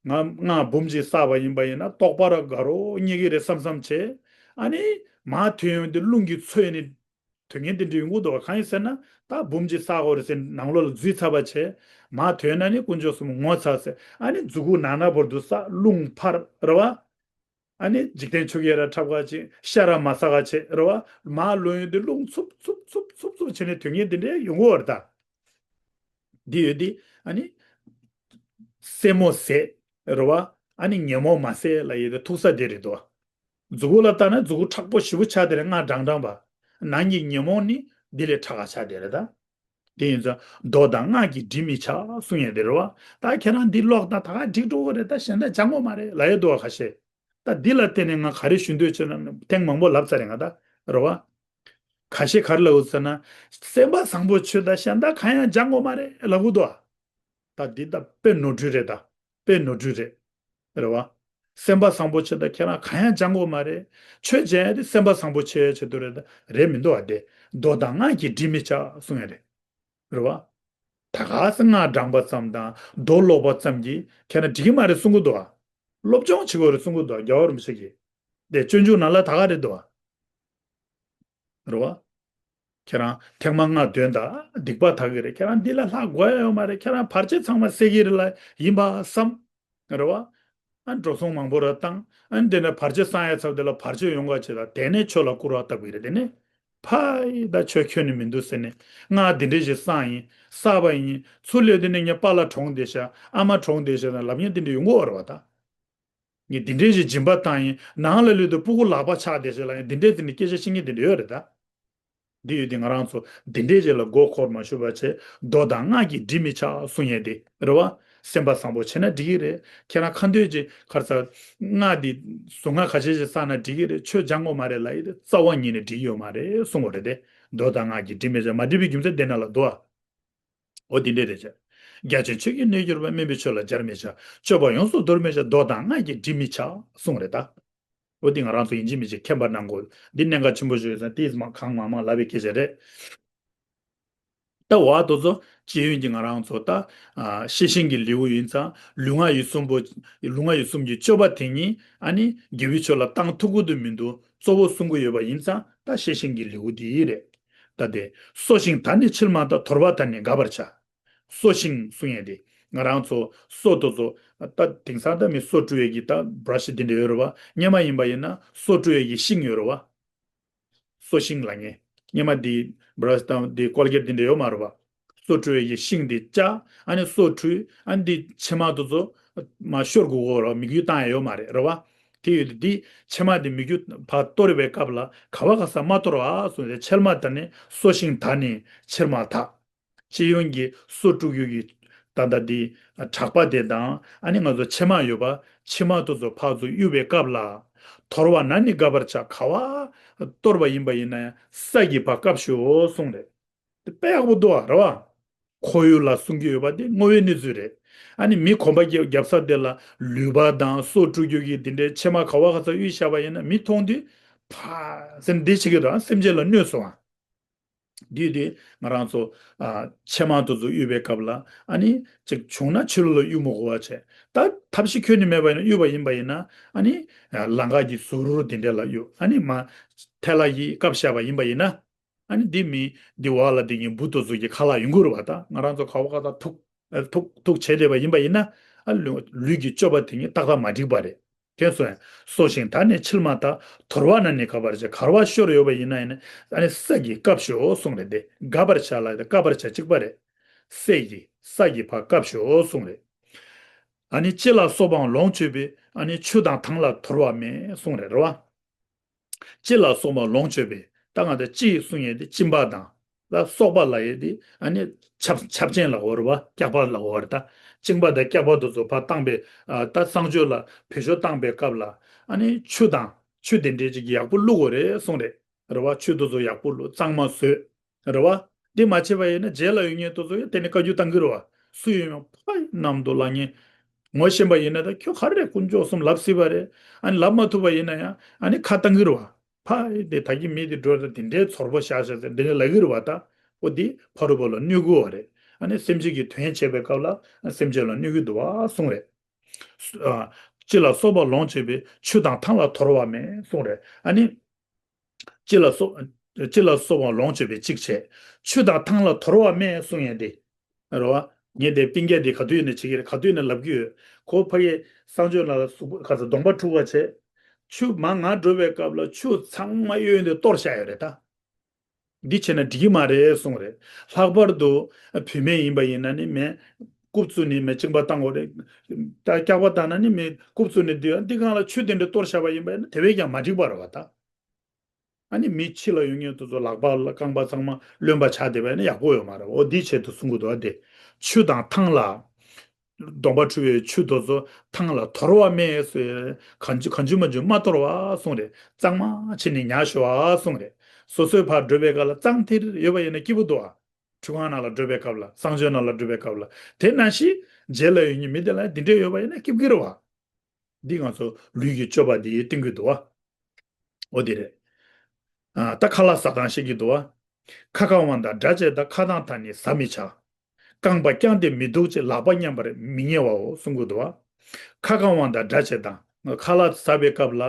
ང་སྔགས་འབུམ་གཅིག་བསགས་པ་ཡིན་པ་ཡིན་ན་རྟོགས་པ་ར་དགའ་རོགས་རྙེད་ཀྱི་རེད་བསམ་བསམ་བྱས། ཨ་ནི་མར་ཐོན་ཡོང་དུས་རླུང་གིས་འཚོས་ནས་ཐོན་མཁན་དེ་འདྲ་ཡོང་གི་འདུག་བ། གང་ཡིན་ཟེར་ན་ད་འབུམ་གཅིག་བསགས་དགོས་རེད་ཟེར་ནང་ལོགས་ལ་འཛུལ་ཚར་བ་བྱས། མར་ཐོན་ན་ནི་དཀོན་མཆོག་གསུམ་ངོ་ཚ་ཟེར། ཨ་ནི་མཛུ་གུ་ན་ན་བར་དུ་བསགས། རླུང་འཕར་རེད་བ། ཨ་ནི་འཇིག་རྟེན་ཆོས་བརྒྱད་ར་འཁྲབ་ཁ་ཅིག་ཤ་ར་མ་ཟ་ཁ་བྱས་རེད་བ། མར་ལོག་ཡོང་དུས་རླུང་འཚུབ་འཚུབ་འཚུབ་འཚུབ་འཚུབ་བྱས་ནས་ཐོན་མཁན་དེ་འདྲ་ཡོང་གི་ཡོད་རེད་ད། འདི་ཡོད་དེ། ཨ་ནི་སེན་མོ་ཟད་རེད་བ། ཨ་ནི་ཉོན་མོངས་མ་ཟད་ལབ་ཡས་དེ་ཐུག་ས་དེ་རེད་དོ། མཛུ་གུ་ལ་ལྟ་ན་མཛུ་གུ་མཁྲེགས་པོ་ཞེ་པོ་ཆགས་དེ་རེད། སྔགས་བགྲངས་བགྲངས་པ། ནང་གི་ཉོན་མོངས་ནི་འདི་ལས་མཁྲེགས་པ་ཆགས་དེ་རེད་ད། དེ་ཡིན་ཙང་མདོ་དང་སྔགས་ཀྱིས་འབྲི་མི་བྱ་གསུང་ཡས་དེ་རེད་བ། ད་ཁྱེད་རང་འདི་ཀློག་དང་ད་ག་འགྲིག་འགྲོ་གི་རེད། ད་གཞན་དག་སྦྱང་དགོས་མ་རེད་ལབ་ཡས་འདུག་བ་ཁ་ཤས། ད་འདི་ལ་བརྟེན་ནས་ང་ག་རེ་ཞུ་འདོད་བྱུང་ན་ཐེངས་མང་པོ་ལབ་ཚར་རེད་ང་ད། རེད་བ། ཁ་ཤས་ག་རེ་ལབ་ཡོད་ཟེར་ན། སེམས་པ་བཟང་པོ་བྱོས་དང་གཞན་དག་གང་ཡང་སྦྱང་དགོས་མ་རེད་ལབ་ཀྱི་འདུག་བ། ད་འདི་ད་དཔེ་ནོར་འཁྲུལ་རེད་ད། དཔེ་ནོར་འཁྲུལ་རེད། རེད་བ། སེམས་པ་བཟང་པོ་བྱོས་དང་ཁྱེད་རང་གང་ཡང་སྦྱང་དགོས་མ་རེད། ཆོས་སྦྱང་ཡས་དེ་སེམས་པ་བཟང་པོ་བྱེད་ཡས་ཆེད་དུ་རེད་ད། རེད་མི་འདུག་བ། དེ་མདོ་དང་སྔགས་ཀྱིས་འབྲི་མི་བྱ་གསུང་ཡས་རེད། རེད་བ། ད་ག་སེ་སྔགས་བགྲངས་པ་ཙམ་དང་མདོ་ཀློག་པ་ཙམ་གྱིས་ཁྱེད་རང་འགྲིག་གི་མ་རེད་གསུང་གི་འདུག་བ། སློབ་སྦྱོང་བྱེད་དགོས་རེད་གསུང་གི་འདུག་བ། རྒྱལ་བ་རིན་པོ་ཆེ་གིས། དེ་སྤྱོད་འཇུག་ནང་ལ་ད་ག་རེད་འདུག་བ། རེད་བ། ཁྱེད་རང་ཐེངས་མ་སྔགས་འདོན་དང་སྡིག་པ་དག་གི་རེད། ཁྱེད་རང་འདི་ལ་ལྷག་དགོས་ཡ་ཡོད་མ་རེད། ཁྱེད་རང་བར་ཆད་ཚང་མ་སེལ་གྱི་རེད་ལ་ཡིན་པ་བསམ། རེད་བ། ཨ་འགྲོ་སོང་མང་པོ་ར་བཏང་། ཨ་དེ་ནས་བར་ཆད་སངས་ཡ་ཚབ་དེ་ལ་བར་ཆད་ཡོང་ག་བྱེད་ད། དེ་ནས་ཆོས་ལ་སྐུར་བ་བཏབ་གི་རེད། དེ་ནས་ཕ་ཡི་ད་ཆོས་ཁྱོན་ནས་མི་འདུག་ཟེར་ནས་སྔགས་འདི་འདྲས་ཞིག་བསགས་ཡིན། བསགས་པ་ཡིན། ཚུར་སླེབས་དེ་ནས་ངས་པཱ་ལགས་གྲོངས་བསྡད་ཤག་ཨ་མ་གྲོངས་བསྡད་ཤག་ན་ལབ་མཁན་དེ་འདྲས་ཡོང་གི་ཡོད་རེད་བ་ད། ངས་འདི་འདྲས་ཞིག་སྦྱིན་པ་བཏང་ཡིན། ནང་ལ་སླེབས་དུས་སྤུ་གུ་ལག་པ་ཆག་བསྡད་ཤག་ལབ་ཡིན། འདི་འདྲས་དེ་ནས་སྐད་ཆ་བཤད་མཁན་དེ་འདྲས་ཡོད་རེད་ད། འདི་ཡོད་དེ་ང་རང་ཚོ་འདི་འདྲའི་རྗེས་ལ་མགོ་འཁོར་མ་ཞུ་བ་བྱས། མདོ་དང་སྔགས་ཀྱིས་འབྲི་མི་བྱ་གསུང་ཡས་དེ་རེད་བ། སེམས་པ་བཟང་པོ་བྱས་ན་འགྲིག་གི་རེད། ཁྱེད་རང་ཁ་འདོན་གྱི་ཁར་ཚ་སྔགས་འདི་གཟུངས་སྔགས་ཁ་ཤས་ཤིག་བསགས་ན་འགྲིག་གི་རེད། ཆོས་སྦྱང་དགོས་མ་རེད་ལབ་ཡས་དེ་རྩ་བ་ཉིད་ནས་འགྲིག་ཡོད་མ་རེད་གསུང་གི་རེད་དེ། མདོ་དང་སྔགས་ཀྱིས་འབྲི་མི་བྱ། མ་འགྲིག་པའི་རྒྱུ་མཚན་དེ་ནང་ལ་འདུག་ཨ། འོ་དེ་འདྲས་རེད་བྱ། རྒྱ་ཆེན་ཆོས་ཀྱི་རྣལ་འབྱོར་པ། དམན་པའི་ཆོས་ལ་སྦྱར་མི་བྱ། སྤྱོད་པ་ཡོངས་སུ་འདོར་མི་བྱ། མདོ་དང་སྔགས་ཀྱིས་འབྲི་མི་བྱ་གསུང་རེད་ད། འོ་དེ་ང་རང་ཚོ་ཡིན་གཅིག་མིན་གཅིག་མཁྱེན་པ་གནང་དགོས། འདི་གནད་འགག་ཆེན་པོ་ཞིག་ཡོད་ཙང་དེས་མ་གང་མང་མང་ལབ་པའི་སྐད་ཆ་རེད། ད་འོ་དེ་ཚོ་སྤྱི་ཡོངས་ཀྱི་ང་རང་ཚོ་ད་ཨ་ཤེས་བཞིན་གྱི་ལེའུ་ཡིན་ཙང་ལུས་ངག་ཡིད་གསུམ་པོ། ལུས་ངག་ཡིད་གསུམ་གྱི་སྤྱོད་པ་དེ་ཉིད་ཨ་ནི་དགེ་བའི་ཕྱོགས་ལ་བཏང་ཐུབ་ཀྱི་འདུག་མི་འདུག་གཙོ་བོ་གསུང་གི་ཡོད་པ་ཡིན་ཙང་ད་ཤེས་བཞིན་གྱི་ལེའུ་དེ་རེད། ད་དེ་གསོ་ཞིང་ད་ནི་འཆིལ་མ་ཐག་དོར་བ་ད་ནི་དགའ་བར་བྱ། གསོ་ཞིང་གསུང་ཡས་དེ་ང་རང་ཚོ་གསོ་དེ་ཚོ། ད་དེང་སང་ད་མི་གསོ་བཀྲུ་ཡས་ཀྱི་ད་བྷ་ར་ཤི་དེ་འདྲ་ཡོད་རེད་བ། སྔོན་མ་ཡིན་པ་ཡིན་ན་གསོ་བཀྲུ་ཡས་ཀྱི་ཤིང་ཡོད་རེད་བ། གསོ་ཤིང་ལབ་མཁན། སྔོན་མ་འདི་བྷ་ར་ཤི་དང་འདི་ཀོལ་གེཊ་འདི་འདྲ་ཡོད་མ་རེད་པ། གསོ་བཀྲུ་ཡས་ཀྱི་ཤིང་འདི་བཅག་ཨ་ནི་གསོ་བཀྲུས་ཨ་ནི་འདི་ཕྱེ་མར་དེ་ཚོ་མར་ཤོར་དགོས་ཀྱི་ཡོད་རེད་བ། མིག་ཡུར་བཏང་ཡས་ཡོད་མ་རེད་རེད་བ། དེ་ཡོད་དུས་འདི་ཕྱེ་མར་འདི་མིག་ཡུར་ཕར་གཏོར་བའི་སྐབས་ལ་ག་བ་ག་ས་མ་གཏོར་བ་གསུངས་ཏེ་འཆིལ་མ་ད་ནི་གསོ་ཞིང་ད་ནི་འཆིལ་མ་ཐག་སྤྱི་ཡོངས་ཀྱི་གསོ་བཀྲུ་རྒྱུ་གི་ད་ལྟ་འདི་དྲེག་པ་དེ་དང་ཨ་ནི་ང་ཚོ་ཕྱེ་མར་ཡོད་པ་ཕྱེ་མར་དེ་ཚོ་ཕར་ཚུར་གཡུག་པའི་སྐབས་ལ། དོར་བ་ན་ནི་དགའ་བར་བྱ། ག་བ་གཏོར་བ་ཡིན་པ་ཡིན་ན་ཡང་ས་གིས་ཕར་བཀབ་ཤོག་གསུངས་རེད། དེ་དཔེ་ཡག་པོ་འདུག་བ་རེད་བ། ཁོར་ཡུག་ལ་གསུང་གི་ཡོད་པ་དེ་བསྔོ་བའི་གནས་ཚུལ་རེད། ཨ་ནི་མི་གོམ་པ་རྒྱབ་རྒྱབ་ས་དེ་ལ་ལུད་པ་དང་གསོ་བཀྲུ་རྒྱུ་གི་དེ་འདྲའི་ཕྱེ་མར་ག་བ་ག་ས་གཡུགས་བཞག་པ་ཡིན་ན་མི་མཐོང་དུས་ཕ་ཟེར་འདི་བྱེད་ཀྱི་རེད། སེམས་ཅན་ལ་གནོད་སོང་བ། དེ་དུས་ང་རང་ཚོ་ཨ་ཕྱེ་མར་དེ་ཚོ་གཡུག་པའི་སྐབས་ལ་ཨ་ནི་ཅིག་བྱུང་ན་ཕྱི་ལོགས་ལ་གཡུག་མི་དགོས་པ་བྱས། ད་ཐབས་ཤེས་ཁྱོན་ནས་མེད་པ་ཡིན་ན་གཡུག་པ་ཡིན་པ་ཡིན་ན་ཨ་ནི་ལམ་ཁ་གི་ཟུར་དེ་འདྲ་ལ་གཡུག་ཨ་ནི་མར་ཐལ་བ་གིས་བཀབ་བཞག་པ་ཡིན་པ་ཡིན་ན། ཨ་ནི་འདི་མི་འདི་འོག་ལ་འདི་གི་འབུ་དེ་ཚོ་གི་ཁ་ལག་ཡོང་གི་རེད་བ། ད་ང་རང་ཚོ་ག་བ་ག་ས་ཐུག་ཨ་ཐུག་ཐུག་བྱས་བསྡད་པ་ཡིན་པ་ཡིན་ན་ཨ་ལུས་ལུས་ཀྱི་སྤྱོད་པ་དེ་ཉིད་ཏག་ཏག་མ་འགྲིག་པ་རེད། མཁྱེན་སོང་ངས། གསོ་ཞིང་ད་ནི་འཆིལ་མ་ཐག་དོར་བ་ན་ནི་དགའ་བར་བྱ། ག་བ་ཤོར་ཡོད་པ་ཡིན་ན་ཡིན་ན་ཨ་ནི་ས་གིས་བཀབ་ཤོག་གསུངས་རེད་དེ། དགའ་བར་བྱ་ལ་དེ་བཀབ་པར་བྱ་གཅིག་པ་རེད། ས་གིས་ས་གིས་ཕར་བཀབ་ཤོག་གསུངས་རེད། ཨ་ནི་ལྕེ་ལ་སོགས་པའང་ལོངས་སྤྱོད་པའི་ཨ་ནི་ཆུ་དང་ཐང་ལ་དོར་བ་མེད་གསུངས་རེད་རེད་བ། ལྕེ་ལ་སོགས་པ་ལོངས་སྤྱོད་པའི་ད་ང་ཚོ་ལྕེ་གསུང་ཡས་དེ་གཅིན་པ་དང་ལ་སོགས་པ་ལབ་ཡས་དེ་ཨ་ནི་ཆབ་ཆབ་ཆེན་ལབ་དགོས་རེད་བ། སྐྱག་པ་ལབ་དགོས་རེད་ད། གཅིན་པ་དང་སྐྱག་པ་དེ་ཚོ་ཕར་བཏང་པའི་ཨ་ད་གསང་སྤྱོད་ལ་བེད་སྤྱོད་བཏང་པའི་སྐབས་ལ་ཨ་ནི་ཆུ་དང་ཆུ་དེ་འདྲས་ཅིག་ཡག་པོ་བླུགས་དགོས་རེད་གསུངས་རེད། རེད་བ། ཆུ་དེ་ཚོ་ཡག་པོ་བླུགས་གཙང་མ་བཟོས། རེད་བ། འདི་མ་བྱས་པ་ཡིན་ན་རྗེས་ལ་ཡོང་མཁན་དེ་ཚོ་ཡང་དེ་ནི་བཀའ་བཀྱོན་བཏང་གི་རེད་བ། སུ་ཡིན་ཡང་ཕ་ཡི་གནམ་དུ་ལངས་མཁན། ངོ་ཤེས་པ་ཡིན་ན་ད་ཁྱོད་ག་རེ་དཀོན་མཆོག་གསུམ་ལབ་སྲིད་པ་རེད། ཨ་ནི་ལབ་མ་ཐུབ་པ་ཡིན་ན་ཡང་ཨ་ནི་ཁ་བཏང་གི་རེད་བ། ཕ་ཡི་དེ་ད་གི་མི་དེ་འགྲོ་ད་དེ་འདྲའི་ཚོར་པོ་བཞག་བཞག་ཟེར་འདི་ནས་ལབ་གི་རེད་བ་ད། འོ་འདི་ཕ་རོལ་པོ་ལ་གནོད་གི་ཡོད་རེད། ཨ་ནི་སེམས་ཅན་གྱི་དོན་བྱེད་པའི་སྐབས་ལ་སེམས་ཅན་ལ་གནོད་གི་འདུག་བ་གསུངས་རེད། ཨ། ལྕེ་ལ་སོགས་པ་ལོངས་སྤྱོད་པའི་ཆུ་དང་ཐང་ལ་དོར་བ་མེད་གསུངས་རེད། ཨ་ནི། ལྕེ་ལ་སོགས། ལྕེ་ལ་སོགས་པ་ལོངས་སྤྱོད་པའི་གཅིག་བྱས། ཆུ་དང་ཐང་ལ་དོར་བ་མེད་གསུང་ཡས་དེ། རེད་བ། ངས་དེ་སྤུན་ཀྱག་དེ་ག་དུས་ཡིན་ན་བྱེད་ཀྱི་རེད། ག་དུས་ཡིན་ན་ལབ་ཀྱི་ཡོད། ཁོ་ཕ་གིའི་གསང་སྤྱོད་ནང་ལ་གཟུགས་པོ་ག་ཚོད་གདོང་པ་འཁྲུ་བ་བྱས། ཆུ་མར་ང་འགྲོ་བའི་སྐབས་ལ་ཆུ་ཚང་མ་གཡོན་དེ་གཏོར་བཞག་ཡོད་རེད་ད། འདི་བྱས་ན་འགྲིག་གི་མ་རེད་གསུངས་རེད། ལྷག་པར་དུ་བུད་མེད་ཡིན་པ་ཡིན་ན་ནི་མེ་རྐུབ་བཙུགས་ནས་མེ་གཅིན་པ་བཏང་དགོས་རེད། ད་སྐྱག་པ་བཏང་ན་ནི་མེ་རྐུབ་བཙུགས་ནས་འདི་འདི་སྒང་ལ་ཆུ་དེ་འདྲ་གཏོར་བཞག་པ་ཡིན་པ་ཡིན་ན་དེ་བས་ཀྱང་མ་འགྲིག་པ་རེད་བ་ད། ཨ་ནི་མི་ཕྱི་ལ་ཡོང་མཁན་དེ་ཚོ་ལག་པ་ལ་རྐང་པ་ཚང་མ་རློན་པ་ཆགས་བསྡད་པ་ཡིན་ན་ཡག་པོ་ཡོད་མ་རེད། འོ་འདིའི་ཆེད་དུ་གསུང་གི་འདུག་ཨ། དེ་ཆུ་དང་ཐང་ལ། གདོང་པ་འཁྲུ་བའི་ཆུ་དེ་ཚོ་ཐང་ལ་དོར་བ་མེད་ཟེར། གང་བྱུང་གང་བྱུང་མ་བྱུང་མ་དོར་བ་གསུངས་རེད། གཙང་མ་བྱས་ནས་ཉར་ཤོག་ཨ་གསུངས་རེད། སོ་སོའི་ཕར་འགྲོ་བའི་སྐབས་ལ་གཙང་ཐིར་ཡོད་པ་ཡིན་ན་སྐྱིད་པོ་འདུག་ཨ། ཁྲུས་ཁང་ནང་ལ་འགྲོ་བའི་སྐབས་ལ་གསང་སྤྱོད་ནང་ལ་འགྲོ་བའི་སྐབས་ལ་དེ་ནང་བཞིན་རྗེས་ལ་ཡོང་མཁན་མི་དེ་ལ་འདི་འདྲས་ཡོད་པ་ཡིན་ན་སྐྱིད་ཀྱི་རེད་བ། འདི་ང་ཚོ་ལུས་ཀྱི་སྤྱོད་པ་འདི་སྟོན་གྱི་འདུག་བ། འོ་དེ་རེད། ཨ། ད་ཁ་ལག་ཟ་སྟངས་བཤད་ཀྱི་འདུག་བ། ཁ་གང་བ་དང་སྒྲ་བཅས་དང་ཁ་དང་ཐང་ནི་ཟ་མི་བྱ། རྐང་པ་བརྐྱངས་ཏེ་མི་འདུག་ཅེས་ལག་པ་མཉམ་པར་མི་ཉལ་བའོ་གསུང་གི་འདུག་བ། ཁ་གང་བ་དང་སྒྲ་བཅས་དང་ཁ་ལག་ཟ་བའི་སྐབས་ལ་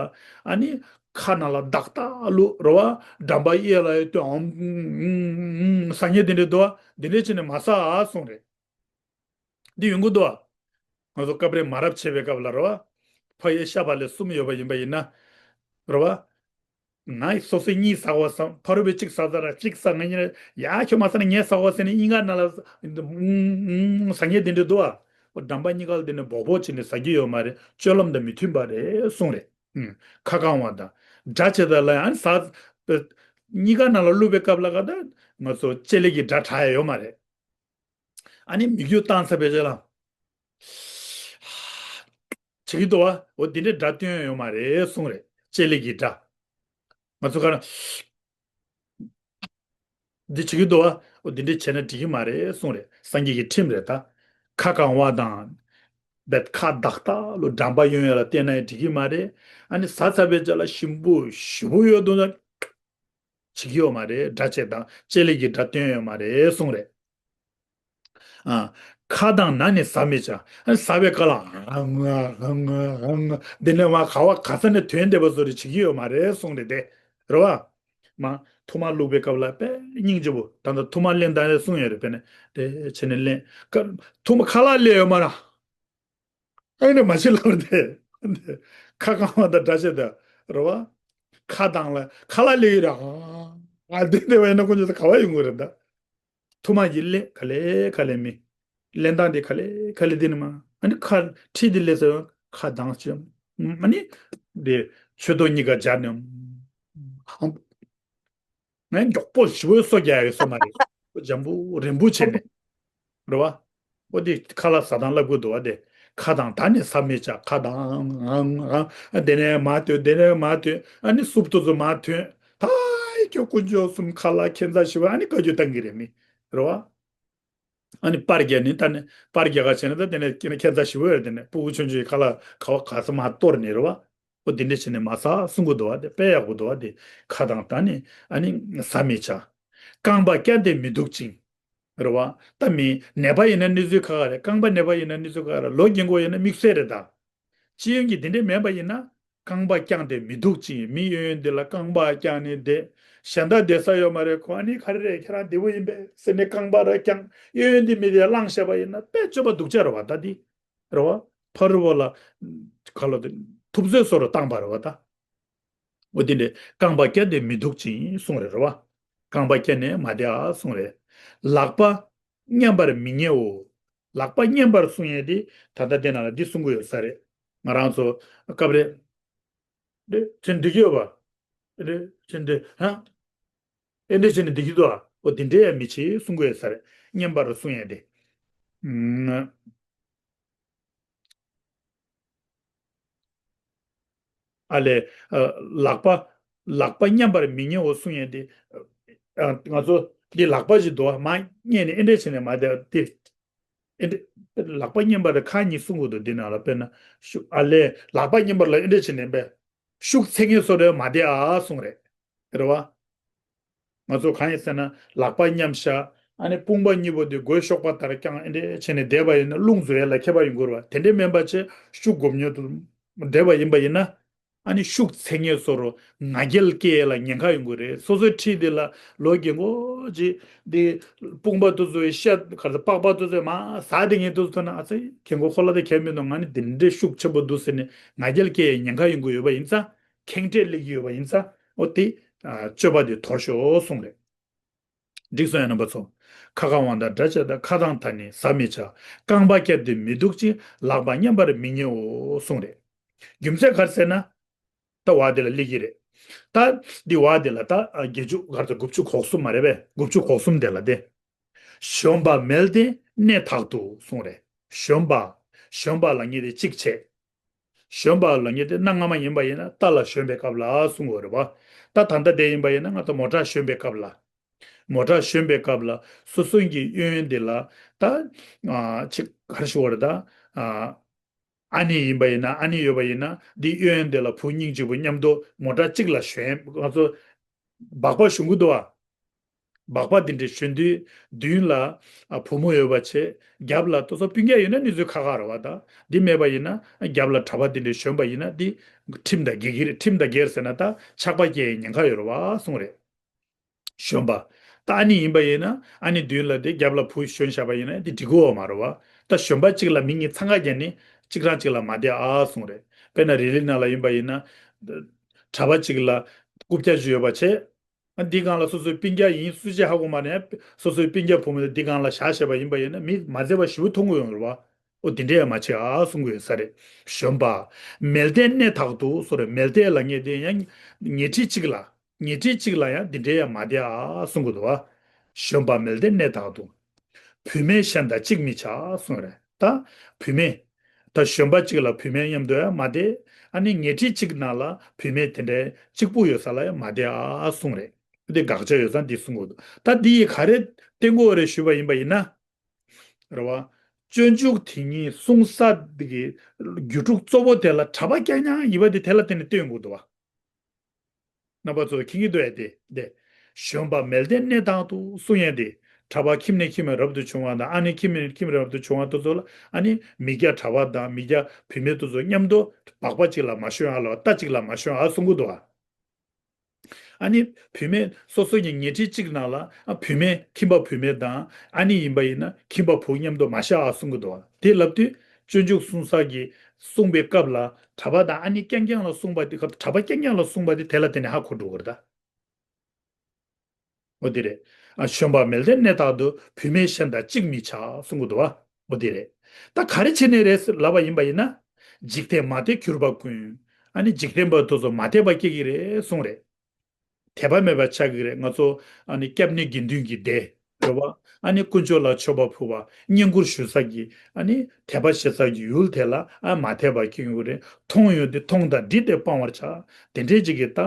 ཨ་ནི་ཁ་ནང་ལ་བདག་ལྟ་ལུ་རོ་བ་འགྲམ་པ་གཡས་ལ་ཡོད་དུས་ཨང་ཨང་ཟ་མཁན་དེ་འདྲས་འདུག་བ། དེ་འདྲས་བྱས་ནས་མ་ཟ་ཨ་གསུང་རེད། འདི་ཡོང་གི་འདུག་བ། ང་ཚོ་སྐབས་རེ་མ་རབས་བྱེད་པའི་སྐབས་ལ་རེད་བ། ཕ་ཡི་ཤ་བག་ལེབ་གསུམ་ཡོད་པ་ཡིན་པ་ཡིན་ན། རེད་བ། ང་སོ་སོས་གཉིས་ཟ་བ་བསམ། ཕ་རོལ་པོས་གཅིག་ཟ་ཟ་ར་གཅིག་ཟ། ང་གཉིས་ཡ་ཁྱོད་མ་ཟ་ན་ངས་ཟ་བ་ཟེར་ནས་གཉིས་ཀ་ནང་ལ་ཟ་ངེས་དེ་འདྲ་འདུག་བ། འགྲམ་པ་གཉིས་ཀ་ལ་དེ་ནས་སྦོག་སྦོག་བྱས་ནས་ཟ་རྒྱུ་ཡོད་མ་རེད། སྤྱོད་ལམ་དང་མི་མཐུན་པ་རེད་གསུངས་རེད། ཁ་གང་བ་དང་སྒྲ་བཅས་དང་ལ་ཡང་ཟ། གཉིས་ཀ་ནང་ལ་བླུགས་པའི་སྐབས་ལ་ག་ད་ང་ཚོ་ལྕེ་ལེ་གི་སྒྲ་གྲགས་ཡ་ཡོད་མ་རེད། ཨ་ནི་མིག་ཡུར་བཏང་ཚར་བའི་རྗེས་ལ། བྱེད་ཀྱི་འདུག་བ། འོ་འདི་འདྲའི་སྒྲ་སྟོན་ཡོད་མ་རེད་གསུངས་རེད། ལྕེ་ལེ་གི་སྒྲ། ང་ཚོ་ག་རེ། འདི་བྱེད་ཀྱི་འདུག་བ། འོ་འདི་འདྲའི་བྱས་ན་འགྲིག་གི་མ་རེད་གསུངས་རེད། སངས་རྒྱས་ཀྱི་ཁྲིམས་རེད་ད། ཁ་གང་བ་དང་། བད་ཁ་བདག་ལྟ་ལུ་འགྲམ་པ་གཡོན་ཡོད་ལ་བལྟས་ན་ཡང་འགྲིག་གི་མ་རེད། ཨ་ནི་ཟ་ཚར་བའི་རྗེས་ལ་ཞིམ་པོ་ཞེ་པོ་ཡོད་འདུག་ན། བྱེད་ཀྱི་ཡོད་མ་རེད། སྒྲ་བཅས་དང་ལྕེ་ལེ་གི་སྒྲ་སྟོན་ཡོད་མ་རེད་གསུངས་རེད། ཨ། ཁ་གདངས་ན་ནི་ཟ་མི་བྱ། ཨ་ནི་ཟ་བའི་སྐབས་ལ་ཨང་ཨང་ཨང་ཨང་འདི་ནས་མར་ག་བ་ག་ས་ནས་ཐོན་བསྡད་པ་བཟོ་འདྲ་བྱེད་ཀྱི་ཡོད་མ་རེད་གསུངས་རེད་དེ། རེད་བ། མ་ཐུར་མ་བླུགས་པའི་སྐབས་ལ་དཔེ་སྙིང་རྗེ་པོ། ད་ལྟ་ཐུར་མ་ལེན་སྟངས་ལ་གསུངས་ཡོད་རེད། དཔེར་ན་དེ་བྱས་ནས་ལེན། ཀ་ཐུར་མ་ཁ་ལག་ལེན་ཡོད་མ་རེད། ཨ་ནི་མ་བྱེད་ལབ་དེ། ཁ་བསྐང་བ་དང་འདྲ་བྱེད་དེ། རེད་བ། ཁ་གདངས་ལ་ཁ་ལག་ལེན་ཡོད་རེད། ཨ་འདི་འདི་བས་ན་ཁོ་ཚོ་ག་བ་ཡོང་གི་རེད་ད། ཐུར་མ་ཡིན་ལེ་ག་ལེ་ག་ལེ་མི། ལེན་སྟངས་དེ་ག་ལེ་ག་ལེ་དེ་ནི་མ། ཨ་ནི་ཁ་ཁྲིད་དེ་ལས་ཟེར་ཁ་གདངས་ཅིག་ཨ་ནི་དེ་མཆུ་ཏོ་གཉིས་ཀ་སྦྱར་ནས། ངས་མགྱོགས་པོ་ཞི་བོའི་སོ་རྒྱག་ཡོད་སོ་མ་རེད། འཇམ་པོ་རན་པོ་བྱས་ནས། རེད་བ། ཨོ་དེ་ཁ་ལག་ཟ་སྟངས་ལབ་དགོས་འདུག་བ་དེ། ཁ་གདངས་ད་ནི་ཟ་མི་བྱ། ཁ་གདངས་ཨང་ཨང་། དེ་ནས་མར་ཐོན། དེ་ནས་མར་ཐོན། ཨ་ནི་སུབ་ཏོ་ཚོ་མར་ཐོན། ད་ཁྱོད་དཀོན་མཆོག་གསུམ་ཁ་ལག་ཁྱད་མཚར་ཞི་བ། ཨ་ནི་བཀའ་བཀྱོན་བཏང་གི་རེད་མི། རེད་བ། ཨ་ནི་པར་རྒྱག་ནི་ད་ནི་པར་རྒྱག་ག་བྱས་ན་ད་དེ་ནས་ཁྱད་མཚར་ཞི་བོ་ཡོད་རེད། དེ་ནས་སྤུ་གུ་ཆུང་ཆུང་གི་ཁ་ལག་ག་བ་ག་ས་མར་གཏོར་ནི། རེད་བ། ཨོ་དེ་འདྲ་བྱས་ནས་མར་ཟ་གསུང་གི་འདུག་བ་དེ། དཔེ་ཡག་པོ་འདུག་བ་དེ། ཁ་གདངས་ད་ནི་ཨ་ནི་ཟ་མི་བྱ། རྐང་པ་བཀྱགས་ཏེ་མི་འདུག་ཅིང་། རེད་བ། ད་མི་ནད་པ་ཡིན་ན་གནས་ཚུལ་ཁག་ཁག་རེད། རྐང་པ་ནད་པ་ཡིན་ན་གནས་ཚུལ་ཁག་ཁག་རེད། ལོ་རྒན་གོག་ཡིན་ན་དམིགས་བསལ་རེད་ད། སྤྱི་ཡོངས་ཀྱི་དེ་འདྲ་མིན་པ་ཡིན་ན། རྐང་པ་བཀྱགས་ཏེ་མི་འདུག་ཅིང་། མི་གཡས་གཡོན་འདི་ལ་རྐང་པ་བཀྱགས་ནས་བསྡད། གཞན་དག་བསྡད་ས་ཡོད་མ་རེད། ཁོ་ཨ་ནི་ག་རེ་རེད། ཁྱེད་རང་བདེ་པོ་ཡིན་པས་ཟེར་ནས་རྐང་པ་ར་བཀྱགས། གཡས་གཡོན་འདི་མི་དེ་བླངས་བཞག་པ་ཡིན་ན་དཔེ་སྤྱོད་པ་སྡུག་ཅག་རེད་བ་ད་འདི། རེད་བ། ཕ་རོལ་པོ་ལ་ག་ལ་དེ་ཐུབ་ཚོད་བཟོ་རུ་བཏང་བ་རེད་བ་ད། འོ་དེ་འདྲའི་རྐང་པ་བཀྱགས་ཏེ་མི་འདུག་ཅིང་གསུངས་རེད། རེད་བ། རྐང་པ་བཀྱགས་ནས་མ་བསྡད་ཨ་གསུངས་རེད། ལག་པ་མཉམ་པར་མི་ཉལ་འོ། ལག་པ་མཉམ་པར་གསུང་ཡས་དེ་ད་ལྟ་དེ་ནང་ལ་འདི་གསུང་གི་ཡོད་ས་རེད། ང་རང་ཚོ་སྐབས་རེ། འདི་ཚེ་འདི་གི་ཡོད་པ། འདི་ཚེ་འདི་ཧ། ཨེ་འདྲ་བྱས་ནས་འདི་གི་འདུག་ཨ། འོ་དེ་འདྲའི་ཡ་མི་བྱེད་གསུང་གི་ཡོད་ས་རེད། མཉམ་པར་གསུང་ཡས་དེ། ཨ་ལས། ལག་པ། ལག་པ་མཉམ་པར་མི་ཉལ་འོ་གསུང་ཡས་དེ། ང་ཚོ་འདི་ལག་པ་ཞིག་འདུག་ཨ། མ་མཉལ་ནས་ཨེ་འདྲ་བྱས་ནས་མ་བསྡད་དེ། ཨེ་འདྲ། ལག་པ་མཉམ་པར་ཁ་གཉིས་གསུང་གི་འདུག་འདི་ནང་ལ་དཔེར་ན། ཤུགས་ཨ་ལས། ལག་པ་མཉམ་པར་ལ་ཨེ་འདྲ་བྱས་ནས་པས། ཤུགས་ཚད་ངེས་སོ་རེ་མ་བསྡད་ཨ་གསུང་རེད། རེད་བ། ང་ཚོ་གང་ཡིན་ཟེར་ན་ལག་པ་མཉམ་བཞག་ཨ་ནི་དཔུང་པ་གཉིས་པོ་དེ་མགོའི་གཤོག་པ་ལྟར་བརྐྱངས་ཨེ་འདྲས་བྱས་ནས་བསྡད་པ་ཡིན་ན་རླུང་འཛུལ་ཡས་ལ་ཁྱད་པར་ཡོང་གི་རེད་བ། དེ་འདྲས་མིན་པ་བྱས་ཤུགས་སྒོམ་ཉོན་དུ་བསྡད་པ་ཡིན་པ་ཡིན་ན། ཨ་ནི་ཤུགས་ཚད་ངེས་སོ་རུ་ང་རྒྱལ་སྐྱེ་ཡས་ལ་ཉེན་ཁ་ཡོང་གི་རེད། སོ་སོའི་འཁྲིས་དེ་ལ་ལོ་རྒན་གོག་ཅིག་དེ་དཔུང་པ་དེ་ཚོའི་ཤ་ག་ཚོད་པགས་པ་དེ་ཚོས་མ་ཟ་དེ་ངས་དེ་ཚོ་ཐོན་ན་ཨ་ཙི་རྒན་གོག་ཁོ་ལ་དེ་གལ་མི་འདུག་ང་ནི་དེ་འདྲས་ཤུགས་ཆེན་པོ་འདུག་ཟེར་ནས་ང་རྒྱལ་སྐྱེ་ཡས་ཉེན་ཁ་ཡོང་གི་ཡོད་པ་ཡིན་ཙང་། ཁེངས་དྲེགས་སླེབས་ཀྱི་ཡོད་པ་ཡིན་ཙང་། འོ་དེ། ཨ། སྤྱོད་པ་དེ་དོར་ཤོག་གསུངས་རེད། འགྲིག་སོང་ཡ་རྣམ་པ་ཚོ། ཁ་བསྐང་བ་དང་འདྲ་བྱས་ད་ཁ་གདངས་ད་ནི་ཟ་མི་བྱ། རྐང་པ་བཀྱགས་ཏེ་མི་འདུག་ཅིང་། ལག་པ་མཉམ་པར་མི་ཉལ་འོ་གསུངས་རེད། རྒྱུ་མཚན་ག་རེ་ཟེར་ན། ད་བ་དེ་ལ་སླེབས་ཀྱི་རེད། ད་འདི་བ་དེ་ལ་ད་བརྒྱད་ཅུ་ག་རེ་ད་དགུ་བཅུ་གོ་གསུམ་མ་རེད་པས། དགུ་བཅུ་གོ་གསུམ་དེ་ལ་དེ། ཞོན་པ་མལ་སྟན་གནས་དག་ཏུ་གསུངས་རེད། ཞོན་པ། ཞོན་པ་ལབ་མཁན་དེ་གཅིག་བྱས། ཞོན་པ་ལབ་མཁན་དེ་གནའ་སྔ་མ་ཡིན་པ་ཡིན་ན་རྟ་ལ་ཞོན་པའི་སྐབས་ལ་གསུང་གི་ཡོད་རེད་པ། ད་ད་ལྟ་དེ་ཡིན་པ་ཡིན་ན་ང་ཚོ་མོ་ཊ་ཞོན་པའི་སྐབས་ལ། མོ་ཊ་ཞོན་པའི་སྐབས་ལ་སོ་སོ་གི་གཡས་གཡོན་དེ་ལ་ད། ཨ། ཅིག་ག་རེ་ཞུ་བ་རེད་ད། ཨ། ཨ་ནེ་ཡིན་པ་ཡིན་ན་ཨ་ནེ་ཡོད་པ་ཡིན་ན་འདི་གཡས་གཡོན་དེ་ལ་བུ་སྙིང་རྗེ་པོ་མཉམ་དུ་མོ་ཊ་གཅིག་ལ་ཞོན། ང་ཚོ་སྦག་སྦག་ཞོན་གི་འདུག་བ། སྦག་སྦག་འདི་འདྲའི་ཞོན་དུས་མདུན་ལ་ཨ་བུ་མོ་ཡོད་པ་བྱས། རྒྱབ་ལ་ལྟོ་ཚང་སྤུན་ཀྱག་ཡོད་ན་གནས་ཚུལ་ཁག་ཁག་རེད་བ། ད་འདི་མེད་པ་ཡིན་ན་རྒྱབ་ལ་གྲྭ་པ་འདི་འདྲའི་ཞོན་པ་ཡིན་ན་འདི་ཁྲིམས་དང་འགལ་གྱི་རེད། ཁྲིམས་དང་འགལ་ཟེར་ན་ད་ཆགས་པ་སྐྱེ་ཡའི་ཉེན་ཁ་ཡོད་རེད་བ་གསུངས་རེད། ཞོན་པ། ད་ཨ་ནེ་ཡིན་པ་ཡིན་ན་ཨ་ནེ་མདུན་ལ་དེ་རྒྱབ་ལ་བུ་ཞོན་བཞག་པ་ཡིན་ན་འདི་འགྲིག་གི་ཡོད་མ་རེད་བ། ད་ཞོན་པ་གཅིག་ལ་མི་གཉིས་འཚང་ཁ་བརྒྱབ་ནས་གཅིག་རང་གཅིག་ལ་མ་བསྡད་ཨ་གསུངས་རེད། དཔེར་ན་རི་ལི་ནང་ལ་ཡིན་པ་ཡིན་ན། གྲྭ་པ་གཅིག་ལ་རྐུབ་བཀྱག་ཅིག་ཡོད་པ་བྱས། ཨ། འདི་སྒང་ལ་སོ་སོའི་སྤུན་ཀྱག་ཡིན་སུ་ཅིག་ཧ་གོ་མ་ནས་སོ་སོའི་སྤུན་ཀྱག་བུ་མོ་དེ་འདི་སྒང་ལ་བཞག་བཞག་པ་ཡིན་པ་ཡིན་ན་མི་མ་བརྩེ་བ་ཞེ་པོ་མཐོང་གི་ཡོང་རེད་བ། ཨོ་དེ་འདྲས་ཡང་མ་བྱེད་ཨ་གསུང་གི་ཡོད་ས་རེད། ཞོན་པ། མལ་སྟན་གནས་དག་ཏུ་གསུངས་རེད། མལ་སྟན་ལབ་མཁན་དེ་ཡང་ཉལ་ཁྲི་གཅིག་ལ། ཉལ་ཁྲི་གཅིག་ལ་ཡང་འདི་འདྲས་ཡང་མ་བསྡད་ཨ་གསུང་གི་འདུག་བ། ཞོན་པ་མལ་སྟན་གནས་དག་ཏུ། བུད་མེད་གཞན་དང་གཅིག་མི་བྱ་གསུངས་རེད། ད་བུད་མེད། ད་ཞོན་པ་གཅིག་ལ་བུད་མེད་མཉམ་དུ་ཡང་མ་བསྡད། ཨ་ནི་ཉལ་ཁྲི་གཅིག་ནང་ལ་བུད་མེད་དེ་འདྲའི་གཅིག་པུ་ཡོད་ས་ལ་ཡང་མ་བསྡད་ཨ་གསུངས་རེད། འདི་དགག་བྱ་ཡོད་ཙང་འདི་གསུང་དགོས་འདུག་ད་འདི་ཡིས་ག་རེ་བསྟན་དགོས་རེད་ཞུས་པ་ཡིན་པ་ཡིན་ན། རེད་བ། སྤྱོད་འཇུག་དེ་ཉིད་གསུང་ས་འདི་གི་རྒྱུད་དྲུག་གཙོ་བོ་དེ་ལ་གྲྭ་པ་རྐྱང་རྐྱང་ཡིན་པ་དེ་དེ་ལ་བརྟེན་ནས་བསྟན་དགོས་འདུག་བ། རྣམ་པ་ཚོ་མཁྱེན་གྱི་འདུག་ཨེ་དེ་དེ། ཞོན་པ་མལ་སྟན་གནས་དག་ཏུ་གསུང་ཡས་དེ། གྲྭ་པ་ཁྱིམ་ནས་ཁྱིམ་རབ་ཏུ་བྱུང་བ་དང་ཨ་ནེ་ཁྱིམ་ནས་ཁྱིམ་རབ་ཏུ་བྱུང་བ་དེ་ཚོ་ལ་ཨ་ནི་མི་སྐྱ་གྲྭ་པ་དང་མི་སྐྱ་བུད་མེད་དེ་ཚོ་མཉམ་དུ་སྦག་པ་གཅིག་ལ་མ་ཞོན་ཨ་ལོ་རྟ་གཅིག་ལ་མ་ཞོན་ཨ་གསུང་གི་འདུག་ཨ། ཨ་ནི་བུད་མེད་སོ་སོ་གི་ཉལ་ཁྲི་གཅིག་ནང་ལ་ཨ་བུད་མེད་ཁྱིམ་པ་བུད་མེད་དང་ཨ་ནི་ཡིན་པ་ཡིན་ན་ཁྱིམ་པ་བུ་མཉམ་དུ་མ་བཞག་ཨ་གསུང་གི་འདུག་ཨ། དེ་ལབ་དུས་སྤྱོད་འཇུག་གསུང་ས་གི་གསུང་པའི་སྐབས་ལ་གྲྭ་པ་དང་ཨ་ནི་རྐྱང་རྐྱང་ལ་གསུང་པ་དེ་གྲྭ་པ་རྐྱང་རྐྱང་ལ་གསུང་པ་དེ་དེ་ལ་དེ་ནས་ཧ་གོ་འགྲོ་གི་རེད་ད། འོ་དེ་རེད། ཨ་ཞོན་པ་མལ་སྟན་གནས་དག་ཏུ། བུད་མེད་གཞན་དང་གཅིག་མི་བྱ་གསུང་གི་འདུག་བ། འོ་དེ་རེད། ད་ག་རེ་བྱས་ནས་རེད་ལབ་པ་ཡིན་པ་ཡིན་ན། འཇིག་རྟེན་མ་དད་གྱུར་པ་ཀུན། ཨ་ནི་འཇིག་རྟེན་པ་དེ་ཚོ་མ་དད་པ་སྐྱེ་གི་རེད་གསུང་རེད། དད་པ་མེད་པ་ཆགས་ཀྱི་རེད། ང་ཚོ་ཨ་ནི་སྐྱབས་གནས་དགེ་འདུན་གྱི་སྡེ་རེད་བ། ཨ་ནི་དཀོན་མཆོག་ལ་མཆོད་པ་ཕུལ་བ་བསྙེན་བཀུར་ཞུ་ས་གི་ཨ་ནི་དད་པ་བྱེད་ས་གི་ཡུལ་དེ་ལ་ཨ་མ་དད་པ་སྐྱེ་གི་རེད། མཐོང་ཡོང་དུས་མཐོང་དང་འདྲིས་ཏེ་སྤང་བར་བྱ། དེ་འདྲས་ཅིག་གི་ད།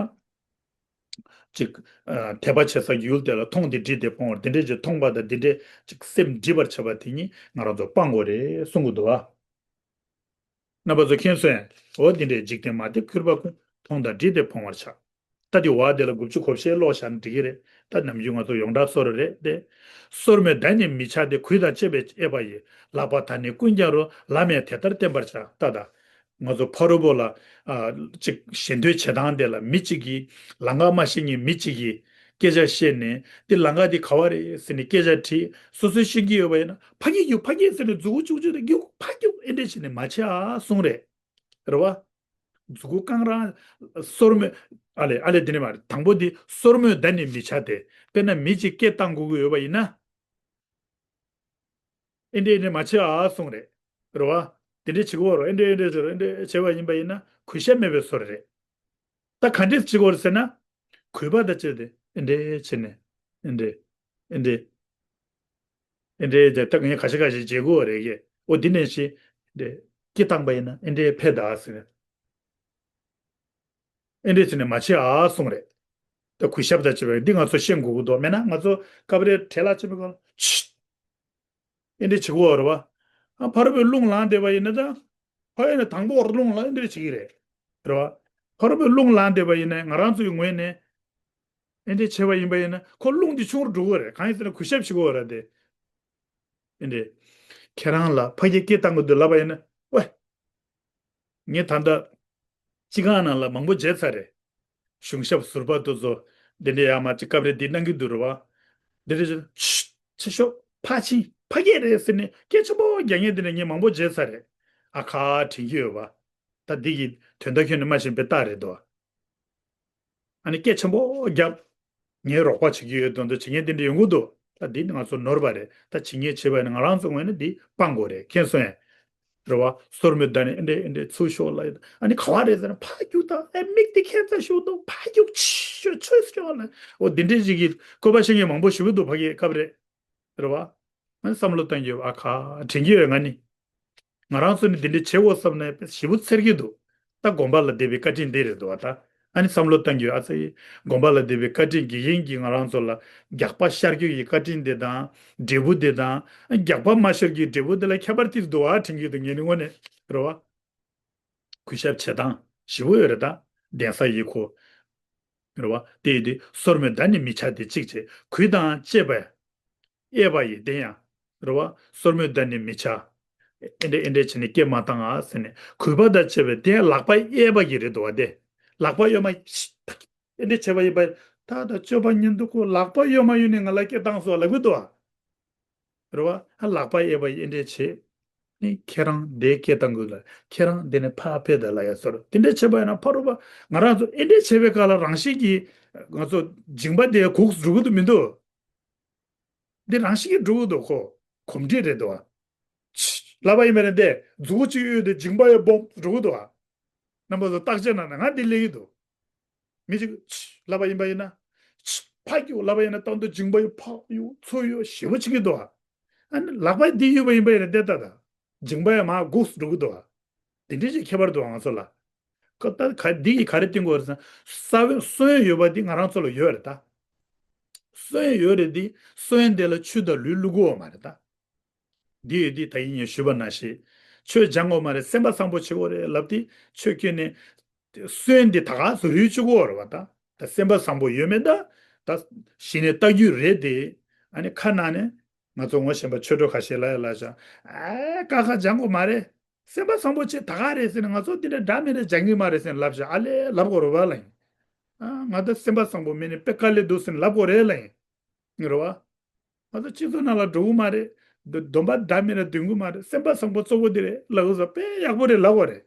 ཅིག་ཨ་དད་པ་བྱེད་ས་ཡུལ་དེ་ལ་མཐོང་སྟེ་འདྲིས་ཏེ་སྤོང་བར་དེ་འདྲས་ཅིག་མཐོང་བ་དང་དེ་འདྲས་ཅིག་སེམས་འདྲིས་པར་བྱ་བ་དེ་ཉིད་ང་རང་ཚོ་སྤང་དགོས་རེད་གསུང་གི་འདུག་བ། རྣམ་པ་ཚོ་མཁྱེན་སོང་ངས། འོ་དེ་འདྲས་འཇིག་རྟེན་མ་དད་གྱུར་པ་ཀུན། མཐོང་དང་འདྲིས་ཏེ་སྤོང་བར་བྱ། ད་དེ་བ་དེ་ལ་དགུ་བཅུ་གོ་བཞི་ཀློག་བཞག་ན་འགྲིག་གི་རེད། ད་ནམ་རྒྱུན་ང་ཚོ་ཡོངས་གྲགས་སོ་རེད་དེ། སོར་མོས་ད་ནི་མི་བྱ་སྟེ། གུས་དང་བཅས་པས་དབྱེ་བ་ཡིས། ལག་པ་ད་ནི་ཀུན་ཀྱང་རུང་། ལམ་ཡང་དེ་ལྟར་བསྟེན་པར་བྱ། ད་ད། ང་ཚོ་ཕ་རོལ་པོ་ལ་ཨ་ཅིག་ཞེ་འདོད་བྱེད་སྟངས་དེ་ལ་མི་གཅིག་གིས་ལམ་ཁ་མ་ཤེས་མཁན་མི་གཅིག་གིས་སྐད་ཆ་བཤད་ནས་འདི་ལམ་ཁ་འདི་ག་བ་རེད་ཟེར་ནས་སྐད་ཆ་དྲིས། སོ་སོས་ཤེས་ཀྱི་ཡོད་པ་ཡིན་ན་ཕ་གི་རྒྱུག་ཕ་གི་ཟེར་ནས་མཛུ་གུ་བཅུག་བཅུག་དང་རྒྱུག་ཕ་རྒྱུག་ཨེ་འདྲས་བྱས་ནས་མ་བྱེད་ཨ་གསུང་རེད། རེད་བ། མཛུ་གུ་རྐང་རང་སོར་མོས་ཨ་ལས་ཨ་ལས་འདི་ནས་མ་རེད། དང་པོ་འདི་སོར་མོས་ད་ནི་མི་བྱ་སྟེ། དཔེར་ན་མི་གཅིག་སྐད་བཏང་དགོས་ཀྱི་ཡོད་པ་ཡིན་ན། ཨེ་འདྲས་ཨེ་འདྲས་མ་བྱེད་ཨ་གསུང་རེད། རེད་བ། དེ་འདྲས་བྱེད་དགོས་རེད། ཨེ་འདྲས་ཨེ་འདྲས་ཟེར་ཨེ་འདྲས་བྱས་པ་ཡིན་པ་ཡིན་ན་གུས་ཞབས་མེད་པའི་བཟོ་འདྲ་རེད། ད་ག་འདྲས་བྱེད་དགོས་རེད་ཟེར་ན། གུས་པ་དང་བཅས་ཏེ་ཨེ་འདྲས་བྱས་ནས་ཨེ་འདྲས་ཨེ་འདྲས་ཨེ་འདྲས་ད་ངས་ཁ་ཤས་ཁ་ཤས་བྱེད་དགོས་རེད་གི། འོ་འདི་ནས་ཤི་འདྲས་སྐད་བཏང་པ་ཡིན་ན་ཨེ་འདྲས་ཕེབས་ད་ཟེར། ཨེ་འདྲས་བྱས་ནས་མ་བྱེད་ཨ་གསུང་རེད། ད་གུས་ཞབས་དང་བཅས་པ་འདི་ང་ཚོ་ཤེས་དགོས་ཀྱི་འདུག་མེད་ན་ང་ཚོ་སྐབས་རེ་བྲེལ་ལ་ཆེ་མི་གང་ལ་ཆི། ཨེ་འདྲས་བྱེད་དགོས་རེད་བ། ཨ་ཕ་རོལ་པོས་རླུང་ལངས་བསྡད་པ་ཡིན་ན་ད། ཕ་ཡིན་ན་དང་པོ་རླུང་ལ་ཨེ་འདྲས་བྱེད་ཀྱི་རེད། རེད་བ། ཕ་རོལ་པོས་རླུང་ལངས་བསྡད་པ་ཡིན་ན་ང་རང་ཚོའི་ངོས་ནས། ཨེ་འདྲས་བྱས་པ་ཡིན་པ་ཡིན་ན་ཁོ་རླུང་འདི་ཆུང་རུ་འགྲོ་གི་རེད། གང་ཡིན་ཟེར་ན་གུས་ཞབས་བྱེད་དགོས་རེད་དེ། ཨེ་འདྲས། ཁྱེད་རང་ལ་ཕ་གིས་སྐད་བཏང་གི་འདུག་ལབ་པ་ཡིན་ན། ཝེ། ངས་ད་ལྟ་སྤྱི་ཁང་ནང་ལ་མང་པོ་བརྗེད་ཚར་རེད། གཞུང་ཞབས་ཟུར་པ་དེ་ཚོ་འདི་འདྲས་ཡ་མ་ཅིག་སྐབས་རེ་འདི་གནང་གི་འདུག་རེད་བ། འདི་འདྲས་ཅིག་ཆི་ཆི་ཤོག་ཕ་ཕྱིན་ཕ་གི་རེད་ཟེར་ནས་སྐད་ཆེན་པོ་རྒྱག་མཁན་འདི་འདྲས་ངས་མང་པོ་བརྗེད་ཚར་རེད། ཨ་ཁ་དྲན་གྱི་ཡོད་བ། ད་འདི་གི་དོན་དག་ཁྱོན་ནས་མ་ཤེས་པའི་རྟགས་རེད་དོ། ཨ་ནི་སྐད་ཆེན་པོ་རྒྱབ། ངས་རོགས་པ་བྱེད་ཀྱི་ཡོད་དོན་དུ་བྱེད་མཁན་དེ་འདྲ་ཡོང་གི་འདུག་ད་འདི་ནི་ང་ཚོ་ནོར་བ་རེད། ད་བྱེད་མཁན་བྱེད་པ་ནི་ང་རང་ཚོ་ངོས་ནས་འདི་སྤང་དགོས་རེད། མཁྱེན་སོང་ངས། རེད་བ། སོར་མོས་ད་ནི་ཨེ་འདྲས་ཨེ་འདྲས་ཚུར་ཤོག་ལ་ཡོད། ཨ་ནི་ག་བ་རེད་ཟེར་ན་ཕ་རྒྱུག་དང་ཨེ་མིག་དེ་ཁྱད་མཚར་ཤོག་འདུག་ཕ་རྒྱུག་ཆི་ཤོག་ཆོས་ཤོག་ལ། འོ་འདི་འདྲས་ཞིག་གི་བཀོད་པ་ཤེས་མཁན་མང་པོ་ཞིག་འདུག་ཕ་གི་སྐབས་རེད། རེད་བ། ང་བསམ་བློ་བཏང་གི་ཡོད། ཨ་ཁ་དྲན་གྱི་ཡོད་ང་ནི། ང་རང་ཚོ་ནི་འདི་འདྲ་བྱེད་དགོས་བསམ་ནས་ཞེ་པོ་འཚེར་གྱི་འདུག་ད་དགོན་པ་ལ་བསྡད་པའི་བཀའ་དྲིན་འདི་རེད་འདུག་བ་ད། ཨ་ནི་བསམ་བློ་བཏང་གི་ཡོད། ཨ་ཙི། དགོན་པ་ལ་བསྡད་པའི་བཀའ་དྲིན་དགེ་རྒན་གྱིས་ང་རང་ཚོ་ལ་རྒྱགས་པ་ཤར་སྐྱོད་ཀྱི་བཀའ་དྲིན་འདི་དང་། འབྲས་བུ་འདི་དང་། རྒྱགས་པ་མ་ཤར་གྱི་འབྲས་བུ་འདི་ལ་ཁྱད་པར་ཏིག་འདུག་བ་དྲན་གྱི་འདུག་ངས་ནི་དངོས་གནས། རེད་བ། གུས་ཞབས་བྱེད་སྟངས་ཞེ་པོ་ཡོད་རེད་ད། གདན་ས་ཡི་གོ། རེད་བ། དེ་ཡི་དེ་སོར་མོས་ད་ནི་མི་བྱ་སྟེ་གཅིག་བྱས་གུས་དང་བཅས་པས། དབྱེ་བ་ཡི་དེ་ཡང་། རེད་བ། སོར་མོས་ད་ནི་མི་བྱ། ཨེ་འདྲས་ཨེ་འདྲས་བྱས་ནས་སྐད་མ་བཏང་ཨ་ཟེར་ནས་གུས་པ་དང་བཅས་པས་དེ་ཡང་ལག་པ་གཡས་པ་གི་རེད་འདུག་བ་དེ། ལག་པ་གཡོན་མ། ཨེ་འདྲས་བྱས་པ་ཡིན་པ། ད་ད་སྤྱོད་པ་ཉིད་དུ་ཁོ་ལག་པ་གཡོན་མ་གཡོན་ནས་ང་ལ་སྐད་བཏང་སོང་ལབ་གི་འདུག་བ། རེད་བ། ཨ་ལག་པ་གཡས་པ་ཡི་ཨེ་འདྲས་བྱས། ནི་ཁྱེད་རང་དེ་སྐད་བཏང་དགོས་ལ་ཁྱེད་རང་དེ་ནས་ཕར་ཕེབས་དང་ལབ་ཡ་ཟེར་དེ་འདྲས་བྱས་པ་ཡིན་ན་ཕ་རོལ་པ་ང་རང་ཚོ་ཨེ་འདྲས་བྱས་པའི་སྐབས་ལ་རང་བཞིན་གྱིས་ང་ཚོ་སྦྱིན་པ་དེ་གུག་འགྲོ་གི་འདུག་མི་འདུག་འདི་རང་བཞིན་གྱིས་འགྲོ་གི་འདུག་ཁོ་གོམས་འདྲིས་རེད་འདུག་བ། ལབ་པ་ཡིན་པ་ཡིན་ན་དེ་མཛུ་གུ་གཅིག་གཡོས་ཏེ་སྦྱིན་པ་ཡི་སྦོམ་འགྲོ་གི་འདུག་བ། རྣམ་པ་ཚོ་བརྟག་དཔྱད་གནང་ན་ང་འདི་སླེབས་ཀྱི་འདུག་མི་གཅིག་ཕྱི་ལབ་པ་ཡིན་པ་ཡིན་ན། ཕྱི་ཕ་རྒྱུག་ལབ་པ་ཡིན་ན་ད་དུང་མཇིང་པ་ཡོད་ཕ་ཡོད་ཚུར་ཡོད་ཞེ་པོ་བྱེད་ཀྱི་འདུག་ཨ། ཨ་ནི་ལག་པ་འདི་ཡོད་པ་ཡིན་པ་ཡིན་ན་བལྟས་ད་ད། མཇིང་པ་ཡང་མར་སྒུག་སུ་འགྲོ་གི་འདུག་ཨ། དེ་འདྲའི་ཞིག་ཁྱད་པར་འདུག་ཨ་ང་ཚོ་ལ། ཁ་ད་ག་འདི་ཡིས་ག་རེ་བསྟན་དགོས་རེད་ཟེར་ན། ས་བོན་སོན་ཡོད་པ་འདི་ང་རང་ཚོ་ལ་ཡོད་རེད་ད། སོན་ཡོད་རེད་འདི་སོན་དེ་ལ་ཆུ་དང་ལུད་བླུག་དགོས་མ་རེད་ད། འདི་ཡོད་འདི་ད་ཡིན་ངས་ཞུས་པ་ནང་བཞིན། ཆོས་སྦྱང་དགོས་མ་རེད་སེམས་པ་བཟང་པོ་བྱེད་དགོས་རེད་ལབ་དེ་ཆོས་ཁྱོན་ནས། སོན་འདི་ད་ག་སུ་རུལ་བཅུག་གོ་རེད་བ་ད། ད་སེམས་པ་བཟང་པོ་ཡོད་མེད་ད། ད་གཞི་ནས་ལྟ་རྒྱུ་རེད་དེ། ཨ་ནི་ཁ་ནང་ནས་ང་ཚོ་ངོ་ཤེས་པ་ཆོས་གྲོགས་ཁ་ཤས་ལ་ཡ་ལབ་བྱ། ཨེ་ཀ་ཁ་སྦྱང་དགོས་མ་རེད། སེམས་པ་བཟང་པོ་བྱེད་ད་ག་རེད་ཟེར་ནས། ང་ཚོ་འདི་འདྲ་འདྲ་མི་འདྲ་སྦྱང་གི་མ་རེད་ཟེར་ནས་ལབ་བྱ། ཨ་ལས་ལབ་དགོས་རེད་བ་ལབ་ཡིན། ཨ་ང་ད་སེམས་པ་བཟང་པོ་མེད་ནས་དཔེ་དཀའ་ལས་འདུག་ཟེར་ནས་ལབ་དགོས་རེད་ལབ་ཡིན། རེད་བ། ང་ཚོ་སྤྱི་ཚོགས་ནང་ལ་འགྲོ་གི་མ་རེད། སྡོ་སྡོམ་པ་འདྲ་མི་འདྲ་འདོན་གི་མ་རེད། སེམས་པ་བཟང་པོ་གཙོ་བོ་འདི་རེད་ལབ་གི་སོ་དཔེ་ཡག་པོ་རེད་ལབ་དགོས་རེད།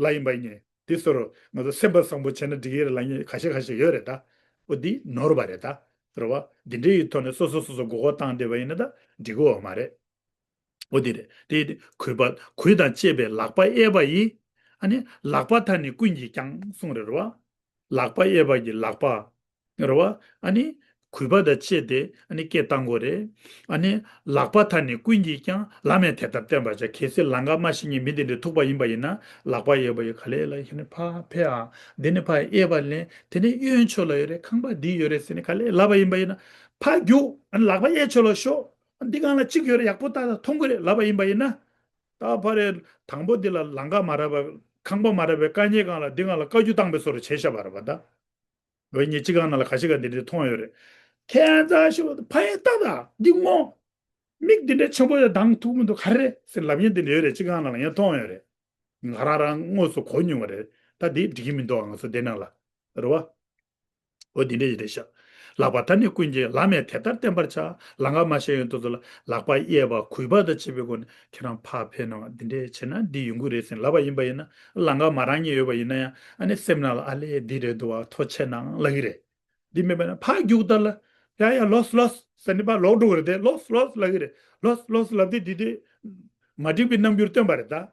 ལ་ཡིན་པ་ཡིན་ངེས་དེ་ཟེར་རོ། ང་ཚོ་སེམས་པ་བཟང་པོ་བྱས་ན་འགྲིག་གི་རེད་ལབ་མཁན་ཁ་ཤས་ཁ་ཤས་ཡོད་རེད་ད། འོ་འདི་ནོར་བ་རེད་ད། རེད་བ། འདི་འདྲའི་ཡི་ཐོག་ནས་སོ་སོ་སོ་སོ་མགོ་སྐོར་བཏང་བསྡད་པ་ཡིན་ན་ད་འགྲིག་གི་ཡོད་མ་རེད། འོ་འདི་རེད་དེ། གུས་པ་གུས་དང་བཅས་པའི་ལག་པ་གཡས་པ་ཡིས། ཨ་ནི་ལག་པ་མཐའ་ནི་ཀུན་གྱིས་ཀྱང་གསུངས་རེད་རེད་བ། ལག་པ་གཡས་པ་གི་ལག་པ། རེད་བ། ཨ་ནི་གུས་པ་དང་བཅས་ཏེ་ཨ་ནི་སྐད་བཏང་དགོས་རེད། ཨ་ནི་ལག་པ་མཐའ་ནི་ཀུན་གྱིས་ཀྱང་། ལམ་ཡང་དེ་ལྟར་བསྟན་པར་བྱ། གལ་སྲིད་ལམ་ཁ་མ་ཤེས་མཁན་མི་དེ་འདྲ་ཐུག་པ་ཡིན་པ་ཡིན་ན། ལག་པ་གཡས་པ་ཡིས་ག་ལེ་ལ་ཁྱེར་ནས་ཕར་ཕེབས་ཨ། འདི་ནས་ཕར་གཡས་པ་ལེན། དེ་ནས་གཡོན་ཕྱོགས་ལ་ཡོད་རེད། ཁང་པ་འདི་ཡོད་རེད་ཟེར་ནས་ག་ལེ་ལབ་པ་ཡིན་པ་ཡིན་ན། ཕར་རྒྱུག་ཨ་ནི་ལག་པ་གཡས་ཕྱོགས་ལ་ཤོག་འདི་སྒང་ལ་གཅིག་ཡོད་རེད། ཡག་པོ་ལྟ་ད་མཐོང་གི་རེད་ལབ་པ་ཡིན་པ་ཡིན་ན། ད་ཕར་རེད། དང་པོ་འདི་ལ་ལམ་ཁ་མ་རག་པའི་ཁང་པ་མ་རག་པའི་དཀའ་ངལ་སྒང་ལ་འདི་སྒང་ལ་བཀའ་བཀྱོན་བཏང་པའི་བཟོ་འདྲ་བྱས་བཞག་པ་རེད་པ་ད། འོ་ངས་སྤྱི་ཁང་ནང་ལ་ཁ་ཤས་ཀ་འདི་འདྲ་མཐོང་ཡོད་རེད། ཁྱད་མཚར་ཤོས་ཕ་ཡུལ་ལྟ་ད་འདི་སྔོ། མིག་འདི་འདྲ་ཆེན་པོ་ཡང་གདངས་ཐུབ་མི་འདུག་ག་རེ་རེད་ཟེར་ལབ་མཁན་འདི་འདྲ་ཡོད་རེད། སྤྱི་ཁང་ནང་ལ་ངས་མཐོང་ཡོད་རེད། ང་རང་རང་དངོས་སུ་གོ་མྱོང་བ་རེད། ད་འདི་འགྲིག་གི་མི་འདུག་ང་ཚོ་འདི་ནང་ལ། རེད་བ། འོ་འདི་འདྲ་ཡིན་རེད་ཤག་ལག་པ་མཐའ་ནི་ཀུན་གྱིས། ལམ་ཡང་དེ་ལྟར་བསྟན་པར་བྱ། ལམ་ཁ་མ་ཤེས་ཡོན་དུ་ཚོ་ལ་ལག་པ་གཡས་པ་གུས་པ་དང་བཅས་པའི་སྒོ་ནས་ཁྱེད་རང་ཕར་ཕེབས་གནང་བ་འདི་འདྲས་བྱས་ན་འདི་ཡོང་གི་རེད་ཟེར་ལབ་པ་ཡིན་པ་ཡིན་ན། ལམ་ཁ་མ་རག་མཁན་ཡོད་པ་ཡིན་ན་ཡང་ཨ་ནི་སེམས་ནང་ལ་ཨ་ལས་འདི་རེད་འདུག་བ། ཐུགས་རྗེ་གནང་ལབ་ཀྱི་རེད། འདི་མེད་པ་ན་ཕར་རྒྱུག་ད་ལ་ཡ་ཡ་ལོས་ལོས་ཟེར་ནས་ཕར་ལོག་འགྲོ་གི་རེད་དེ། ལོས་ལོས་ལབ་ཀྱི་རེད། ལོས་ལོས་ལབ་དེ་འདི་དེ་མ་འགྲིག་པའི་རྣམ་འགྱུར་སྟོན་པ་རེད་ད།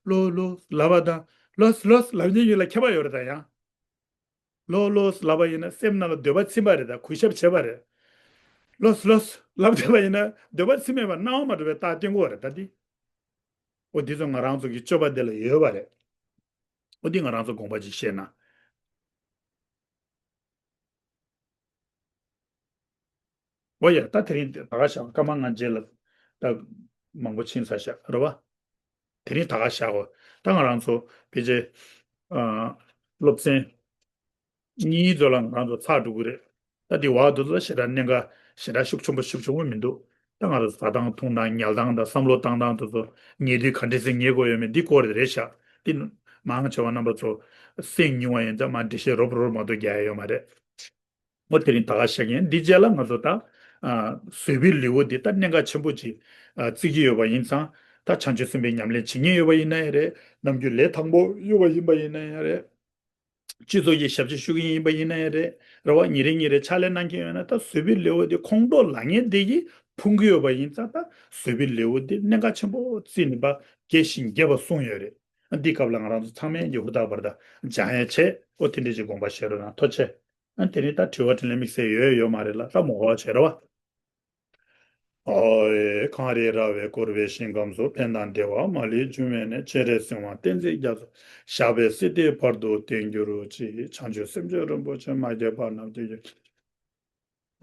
ལོས་ལོས་ལབ་པ་དང་ལོས་ལོས་ལབ་མཁན་ཡོད་ལ་ཁྱད་པར་ཡོད་རེད་ད་ཡང་། ལོས་ལོས་ལབ་པ་ཡིན་ན་སེམས་ནང་ལ་འདོད་པ་ཚིམ་པ་རེད་ད། གུས་ཞབས་བྱེད་པ་རེད། ལོས་ལོས་ལབ་བསྡད་པ་ཡིན་ན་འདོད་པ་ཚིམ་མེད་པར་སྣང་བ་མ་གྲུབ་པའི་རྟགས་སྟོན་གྱི་ཡོད་རེད་ད་འདི། འོ་འདི་ཚོ་ང་རང་ཚོ་གི་སྤྱོད་པ་འདི་ལ་ཡོད་པ་རེད། འོ་འདི་ང་རང་ཚོ་དགོངས་པ་ཅིག་བཞེས་ན། འོ་ཡ་ད་དེ་རིང་ད་ག་བཞག་སྐར་མ་ལྔ་རྗེས་ལ་ད་མང་པོ་ཕྱིན་ཚར་ཤག་རེད་བ། དེ་རིང་ད་ག་བཞག་གོ་ད་ང་རང་ཚོ་ཕལ་ཆེར་ཨ་སློབ་ཚན་གཉིས་ཚོ་ལ་ང་རང་ཚོ་ཚར་འགྲོ་གི་རེད། ད་འདི་བར་དུ་ཚོ་ཞེ་དྲག་གནད་འགག་ཞེ་དྲག་ཤུགས་ཆེན་པོ་ཤུགས་ཆེན་པོ་མི་འདུག་ད་ང་རང་ཚོ་ཟ་སྟངས་འཐུང་སྟངས་ཉལ་སྟངས་དང་བསམ་བློ་བཏང་སྟངས་དེ་ཚོ་ཉལ་དུས་ག་འདྲས་སེ་ཉལ་དགོས་ཡོད་མེད་འདི་སྐོར་རེད་ཤག་འདི་མང་ཆེ་བ་རྣམ་པ་ཚོ་སེམས་ཉུང་བ་ཡིན་ཙང་མ་འགྲེལ་བཤད་རོབ་རོབ་མ་གཏོགས་རྒྱག་ཡ་ཡོད་མ་རེད། འོ་དེ་རིང་ད་ག་བཤད་མཁན་འདི་རྗེས་ལ་ང་ཚོ་ད་ཨ་བཟོད་པའི་ལེའུ་འདི་ད་གནད་འགག་ཆེན་པོ་ཅིག་ཨ་བརྩི་གི་ཡོད་པ་ཡིན་ཙང་། ད་བྱང་ཆུབ་སེམས་དཔའི་ཉམས་ལེན་བྱེད་མཁན་ཡོད་པ་ཡིན་ན་ཡང་རེད། ནམ་རྒྱུན་ལས་དང་པོ་ཡོད་པ་ཡིན་པ་ཡིན་ན་ཡང་རེད། སྤྱི་ཚོགས་ཀྱི་ཞབས་ཕྱི་ཞུ་མཁན་ཡིན་པ་ཡིན་ན་ཡང་རེད། རེད་བ། ཉིན་རེ་ཉིན་རེ་ཕྱག་ལས་གནང་མཁན་ཡོད་ན་ད་བཟོད་པའི་ལེའུ་འདི་ཁོང་ཁྲོ་ལངས་མཁན་འདི་གིས་ཕུང་གི་ཡོད་པ་ཡིན་ཙང་། ད་བཟོད་པའི་ལེའུ་འདི་གནད་འགག་ཆེན་པོ་བརྩིས་ནས་ཕར་རྒྱས་ཤིང་རྒྱས་པ་གསུངས་ཡོད་རེད། འདི་སྐབས་ལ་ང་རང་ཚོ་ཚང་མས་ཀྱི་ཧུར་ཐག་པར་ད་སྦྱང་ཡ་བྱས། འོ་དེ་འདྲས་ཀྱི་དགོངས་པ་བཞེས་རོགས་གནང་། ཐུགས་རྗེ་ཆེ། ཨ་དེ་ནས་ད་དྲི་བ་དྲིས་ལན་དམིགས་བསལ་ཡོད་ཡོད་མ་རེད་ལ། ད་མོ་ཧོ་བྱེད་ར་བ། ཨོ་ཡེ། གངས་རི་ར་བས་བསྐོར་བའི་ཞིང་ཁམས་སུ། ཕན་དང་བདེ་བ་མ་ལུས་འབྱུང་བའི་གནས། སྤྱན་རས་གཟིགས་དབང་བསྟན་འཛིན་རྒྱ་མཚོ། ཞབས་པད་སྲིད་མཐའི་བར་དུ་བརྟན་གྱུར་ཅིག་བྱང་ཆུབ་སེམས་མཆོག་རིན་པོ་ཆེ། མ་སྐྱེས་པ་རྣམས་སྐྱེ་གྱུར་ཅིག་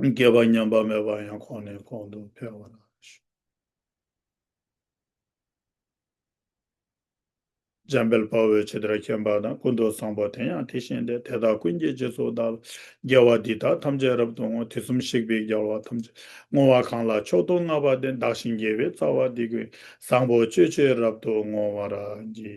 བསྐལ་པ་མཉམ་པ་མེད་པ་ཡང་གོང་ནས་གོང་དུ་འཕེལ་བར་ཤོག་འཇམ་དཔལ་དཔའ་བོས་ཇི་ལྟར་མཁྱེན་པ་དང་། ཀུན་ཏུ་བཟང་པོ་དེ་ཡང་དེ་བཞིན་ཏེ། དེ་དག་ཀུན་གྱི་རྗེས་སུ་བདག་སློབ་ཅིང་། དགེ་བ་འདི་དག་ཐམས་ཅད་རབ་ཏུ་བསྔོ། དུས་གསུམ་གཤེགས་པའི་རྒྱལ་བ་ཐམས་ཅད་བསྔོ་བ་གང་ལ་མཆོག་ཏུ་བསྔགས་པ་དེས། བདག་གཞན་དགེ་བའི་རྩ་བ་འདི་ཀུན་ཀྱང་། བཟང་པོ་སྤྱོད་ཕྱིར་རབ་ཏུ་བསྔོ་བར་བགྱི།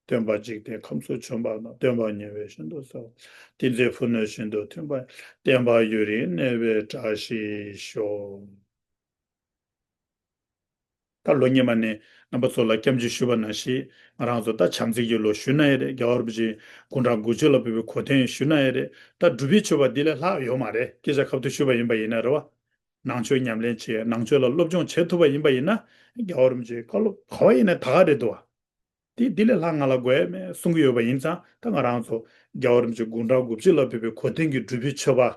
སྟོན་པ་འཇིག་རྟེན་ཁམས་སུ་བྱོན་པ་དང་། སྟོན་པ་ཉེ་བའི་ཤིན་ཏུ་གསལ་བ། ཏིང་འཛིན་ཕུ་ནུ་བཞིན་དུ་མཐུན་པ། བསྟན་པ་ཡུན་རིང་གནས་པའི་བཀྲ་ཤིས་ཤོག་ད་ལོ་སྔོན་མ་ནས་རྣམ་པ་ཚོ་ལ་སྐྱབས་འཇུག་ཞུས་པ་ནང་བཞིན། ང་རང་ཚོ་ད་བྱམས་བརྩེ་གི་ལོ་ཞུས་ན་ཡང་རེད། རྒྱལ་བ་རིན་པོ་ཆེ་དགུང་གྲངས་དགུ་བཅུ་ལ་ཕེབས་པའི་གོ་སྟོན་ཞུས་ན་ཡང་རེད། ད་སྒྲུབ་པའི་མཆོད་པ་འདི་ལས་ལྷག་ཡོད་མ་རེད། སྐད་ཆ་ཁ་ཐུག་ཞུས་པ་ཡིན་པ་ཡིན་ན་རེད་བ། ནང་ཆོས་ཉམས་ལེན་བྱས། ནང་ཆོས་ལ་སློབ་སྦྱོང་བྱེད་ཐུབ་པ་ཡིན་པ་ཡིན་ན། རྒྱལ་བ་རིན་པོ་ཆེའི་བཀའ་སློབ་ག་བ་ཡིན་ན་ད་ག་རེད་འདུག་བ། དེ་འདི་ལས་ལྷག་ང་ལ་དགོས་ཡ་མེད་གསུང་གི་ཡོད་པ་ཡིན་ཙང་། ད་ང་རང་ཚོ་རྒྱལ་བ་རིན་པོ་ཆེ་དགུང་གྲངས་དགུ་བཅུ་ལ་ཕེབས་པའི་གོ་སྟོན་གྱི་སྒྲུབ་པའི་མཆོད་པ།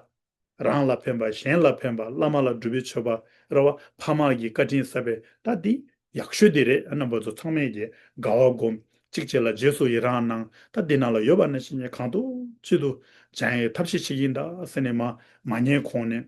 རང་ལ་ཕན་པ། གཞན་ལ་ཕན་པ། བླ་མ་ལ་སྒྲུབ་པའི་མཆོད་པ་རེད་བ། ཕ་མ་གི་བཀའ་དྲིན་གསབ་པའི་ད་འདི་ཡག་ཤོས་འདི་རེད། རྣམ་པ་ཚོ་ཚང་མས་ཀྱི་དགའ་བ་སྒོམ། གཅིག་བྱས་ལ་རྗེས་སུ་ཡི་རང་གནང་། ད་འདི་ནང་ལ་ཡོད་པ་ནང་བཞིན་གྱི་གང་ཐུབ་ཅི་ཐུབ་སྦྱང་ཡའི་ཐབས་ཤེས་བྱེད་ཀྱི་ཡིན་ད་ཟེར་ནས། མ་མ་ཉལ་གོང་ནས།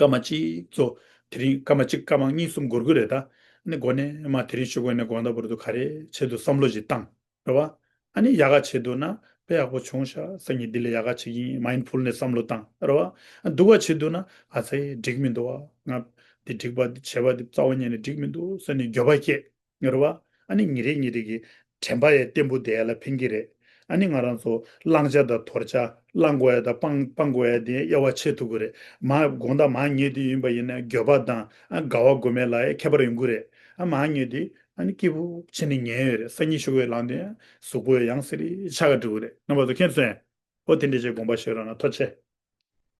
སྐར་མ་གཅིག་ཚོ། དེ་རིང་སྐར་མ་གཅིག་སྐར་མ་གཉིས་གསུམ་འགོར་གི་རེད་ད། ནི་འགོ་ནས་མ་དེ་རིང་ཞུ་དགོས་ནས་དགོང་དག་བར་དུ་ག་རེ་ཆེད་དུ་བསམ་བློ་ཞིག་བཏང་། རེད་བ། ཨ་ནི་ཡག་ག་ཆེད་དུ་ན། དཔེ་ཡག་པོ་བྱུང་ཤག་སང་ཉིན་འདི་ལས་ཡག་ག་བྱེད་ཀྱི་ཡིན། མའིན་ཌ་ཕུལ་ནེ་སི་བསམ་བློ་བཏང་རེད་བ། འདུག་ག་བྱེད་འདུག་ན་ཨ་ཙི་འགྲིག་མི་འདུག་བ། ང་འདི་འགྲིག་པ་འདི་བྱས་པ་འདི་རྩ་བ་ཉིད་ནས་འགྲིག་མི་འདུག་ཟེར་ནས་འགྱོད་པ་སྐྱེ་རེད་བ། ཨ་ནི་ཉིན་རེ་ཉིན་རེ་གི་དྲན་པ་ཡང་བརྟན་པོ་བསྡད་ཡ་ལ་ཕན་གྱི་རེད། ཨ་ནི་ང་རང་ཚོ་བླང་བྱ་དང་དོར་བྱ་བླང་དགོས་ཡ་དང་སྤང་སྤང་དགོས་ཡ་དེ་དབྱེ་བ་ཕྱེ་ཐུབ་ཀྱི་རེད། མ་དགོང་དག་མར་ཉལ་དུས་ཡིན་པ་ཡིན་ན་འགྱོད་པ་དང་ཨ་དགའ་བ་དགོས་མེད་ལ་ཡང་ཁྱད་པར་ཡོང་གི་རེད། ཨ་མར་ཉལ་དུས་ཨ་ནི་སྐྱིད་པོ་བྱས་ནས་ཉལ་ཡོད་རེད། སང་ཉིན་ཤོག་གུ་ལངས་དུས་ཡང་གཟུགས་པོ་ཡང་སི་རི་ཆགས་ཀ་འགྲོ་གི་རེད། རྣམ་པ་ཚོ་མཁྱེན་སོང་ངས། ཨོ་དེ་འདྲ་བྱས་དགོངས་པ་བཞེས་རོགས་གནང་། ཐུགས་རྗེ་ཆེ།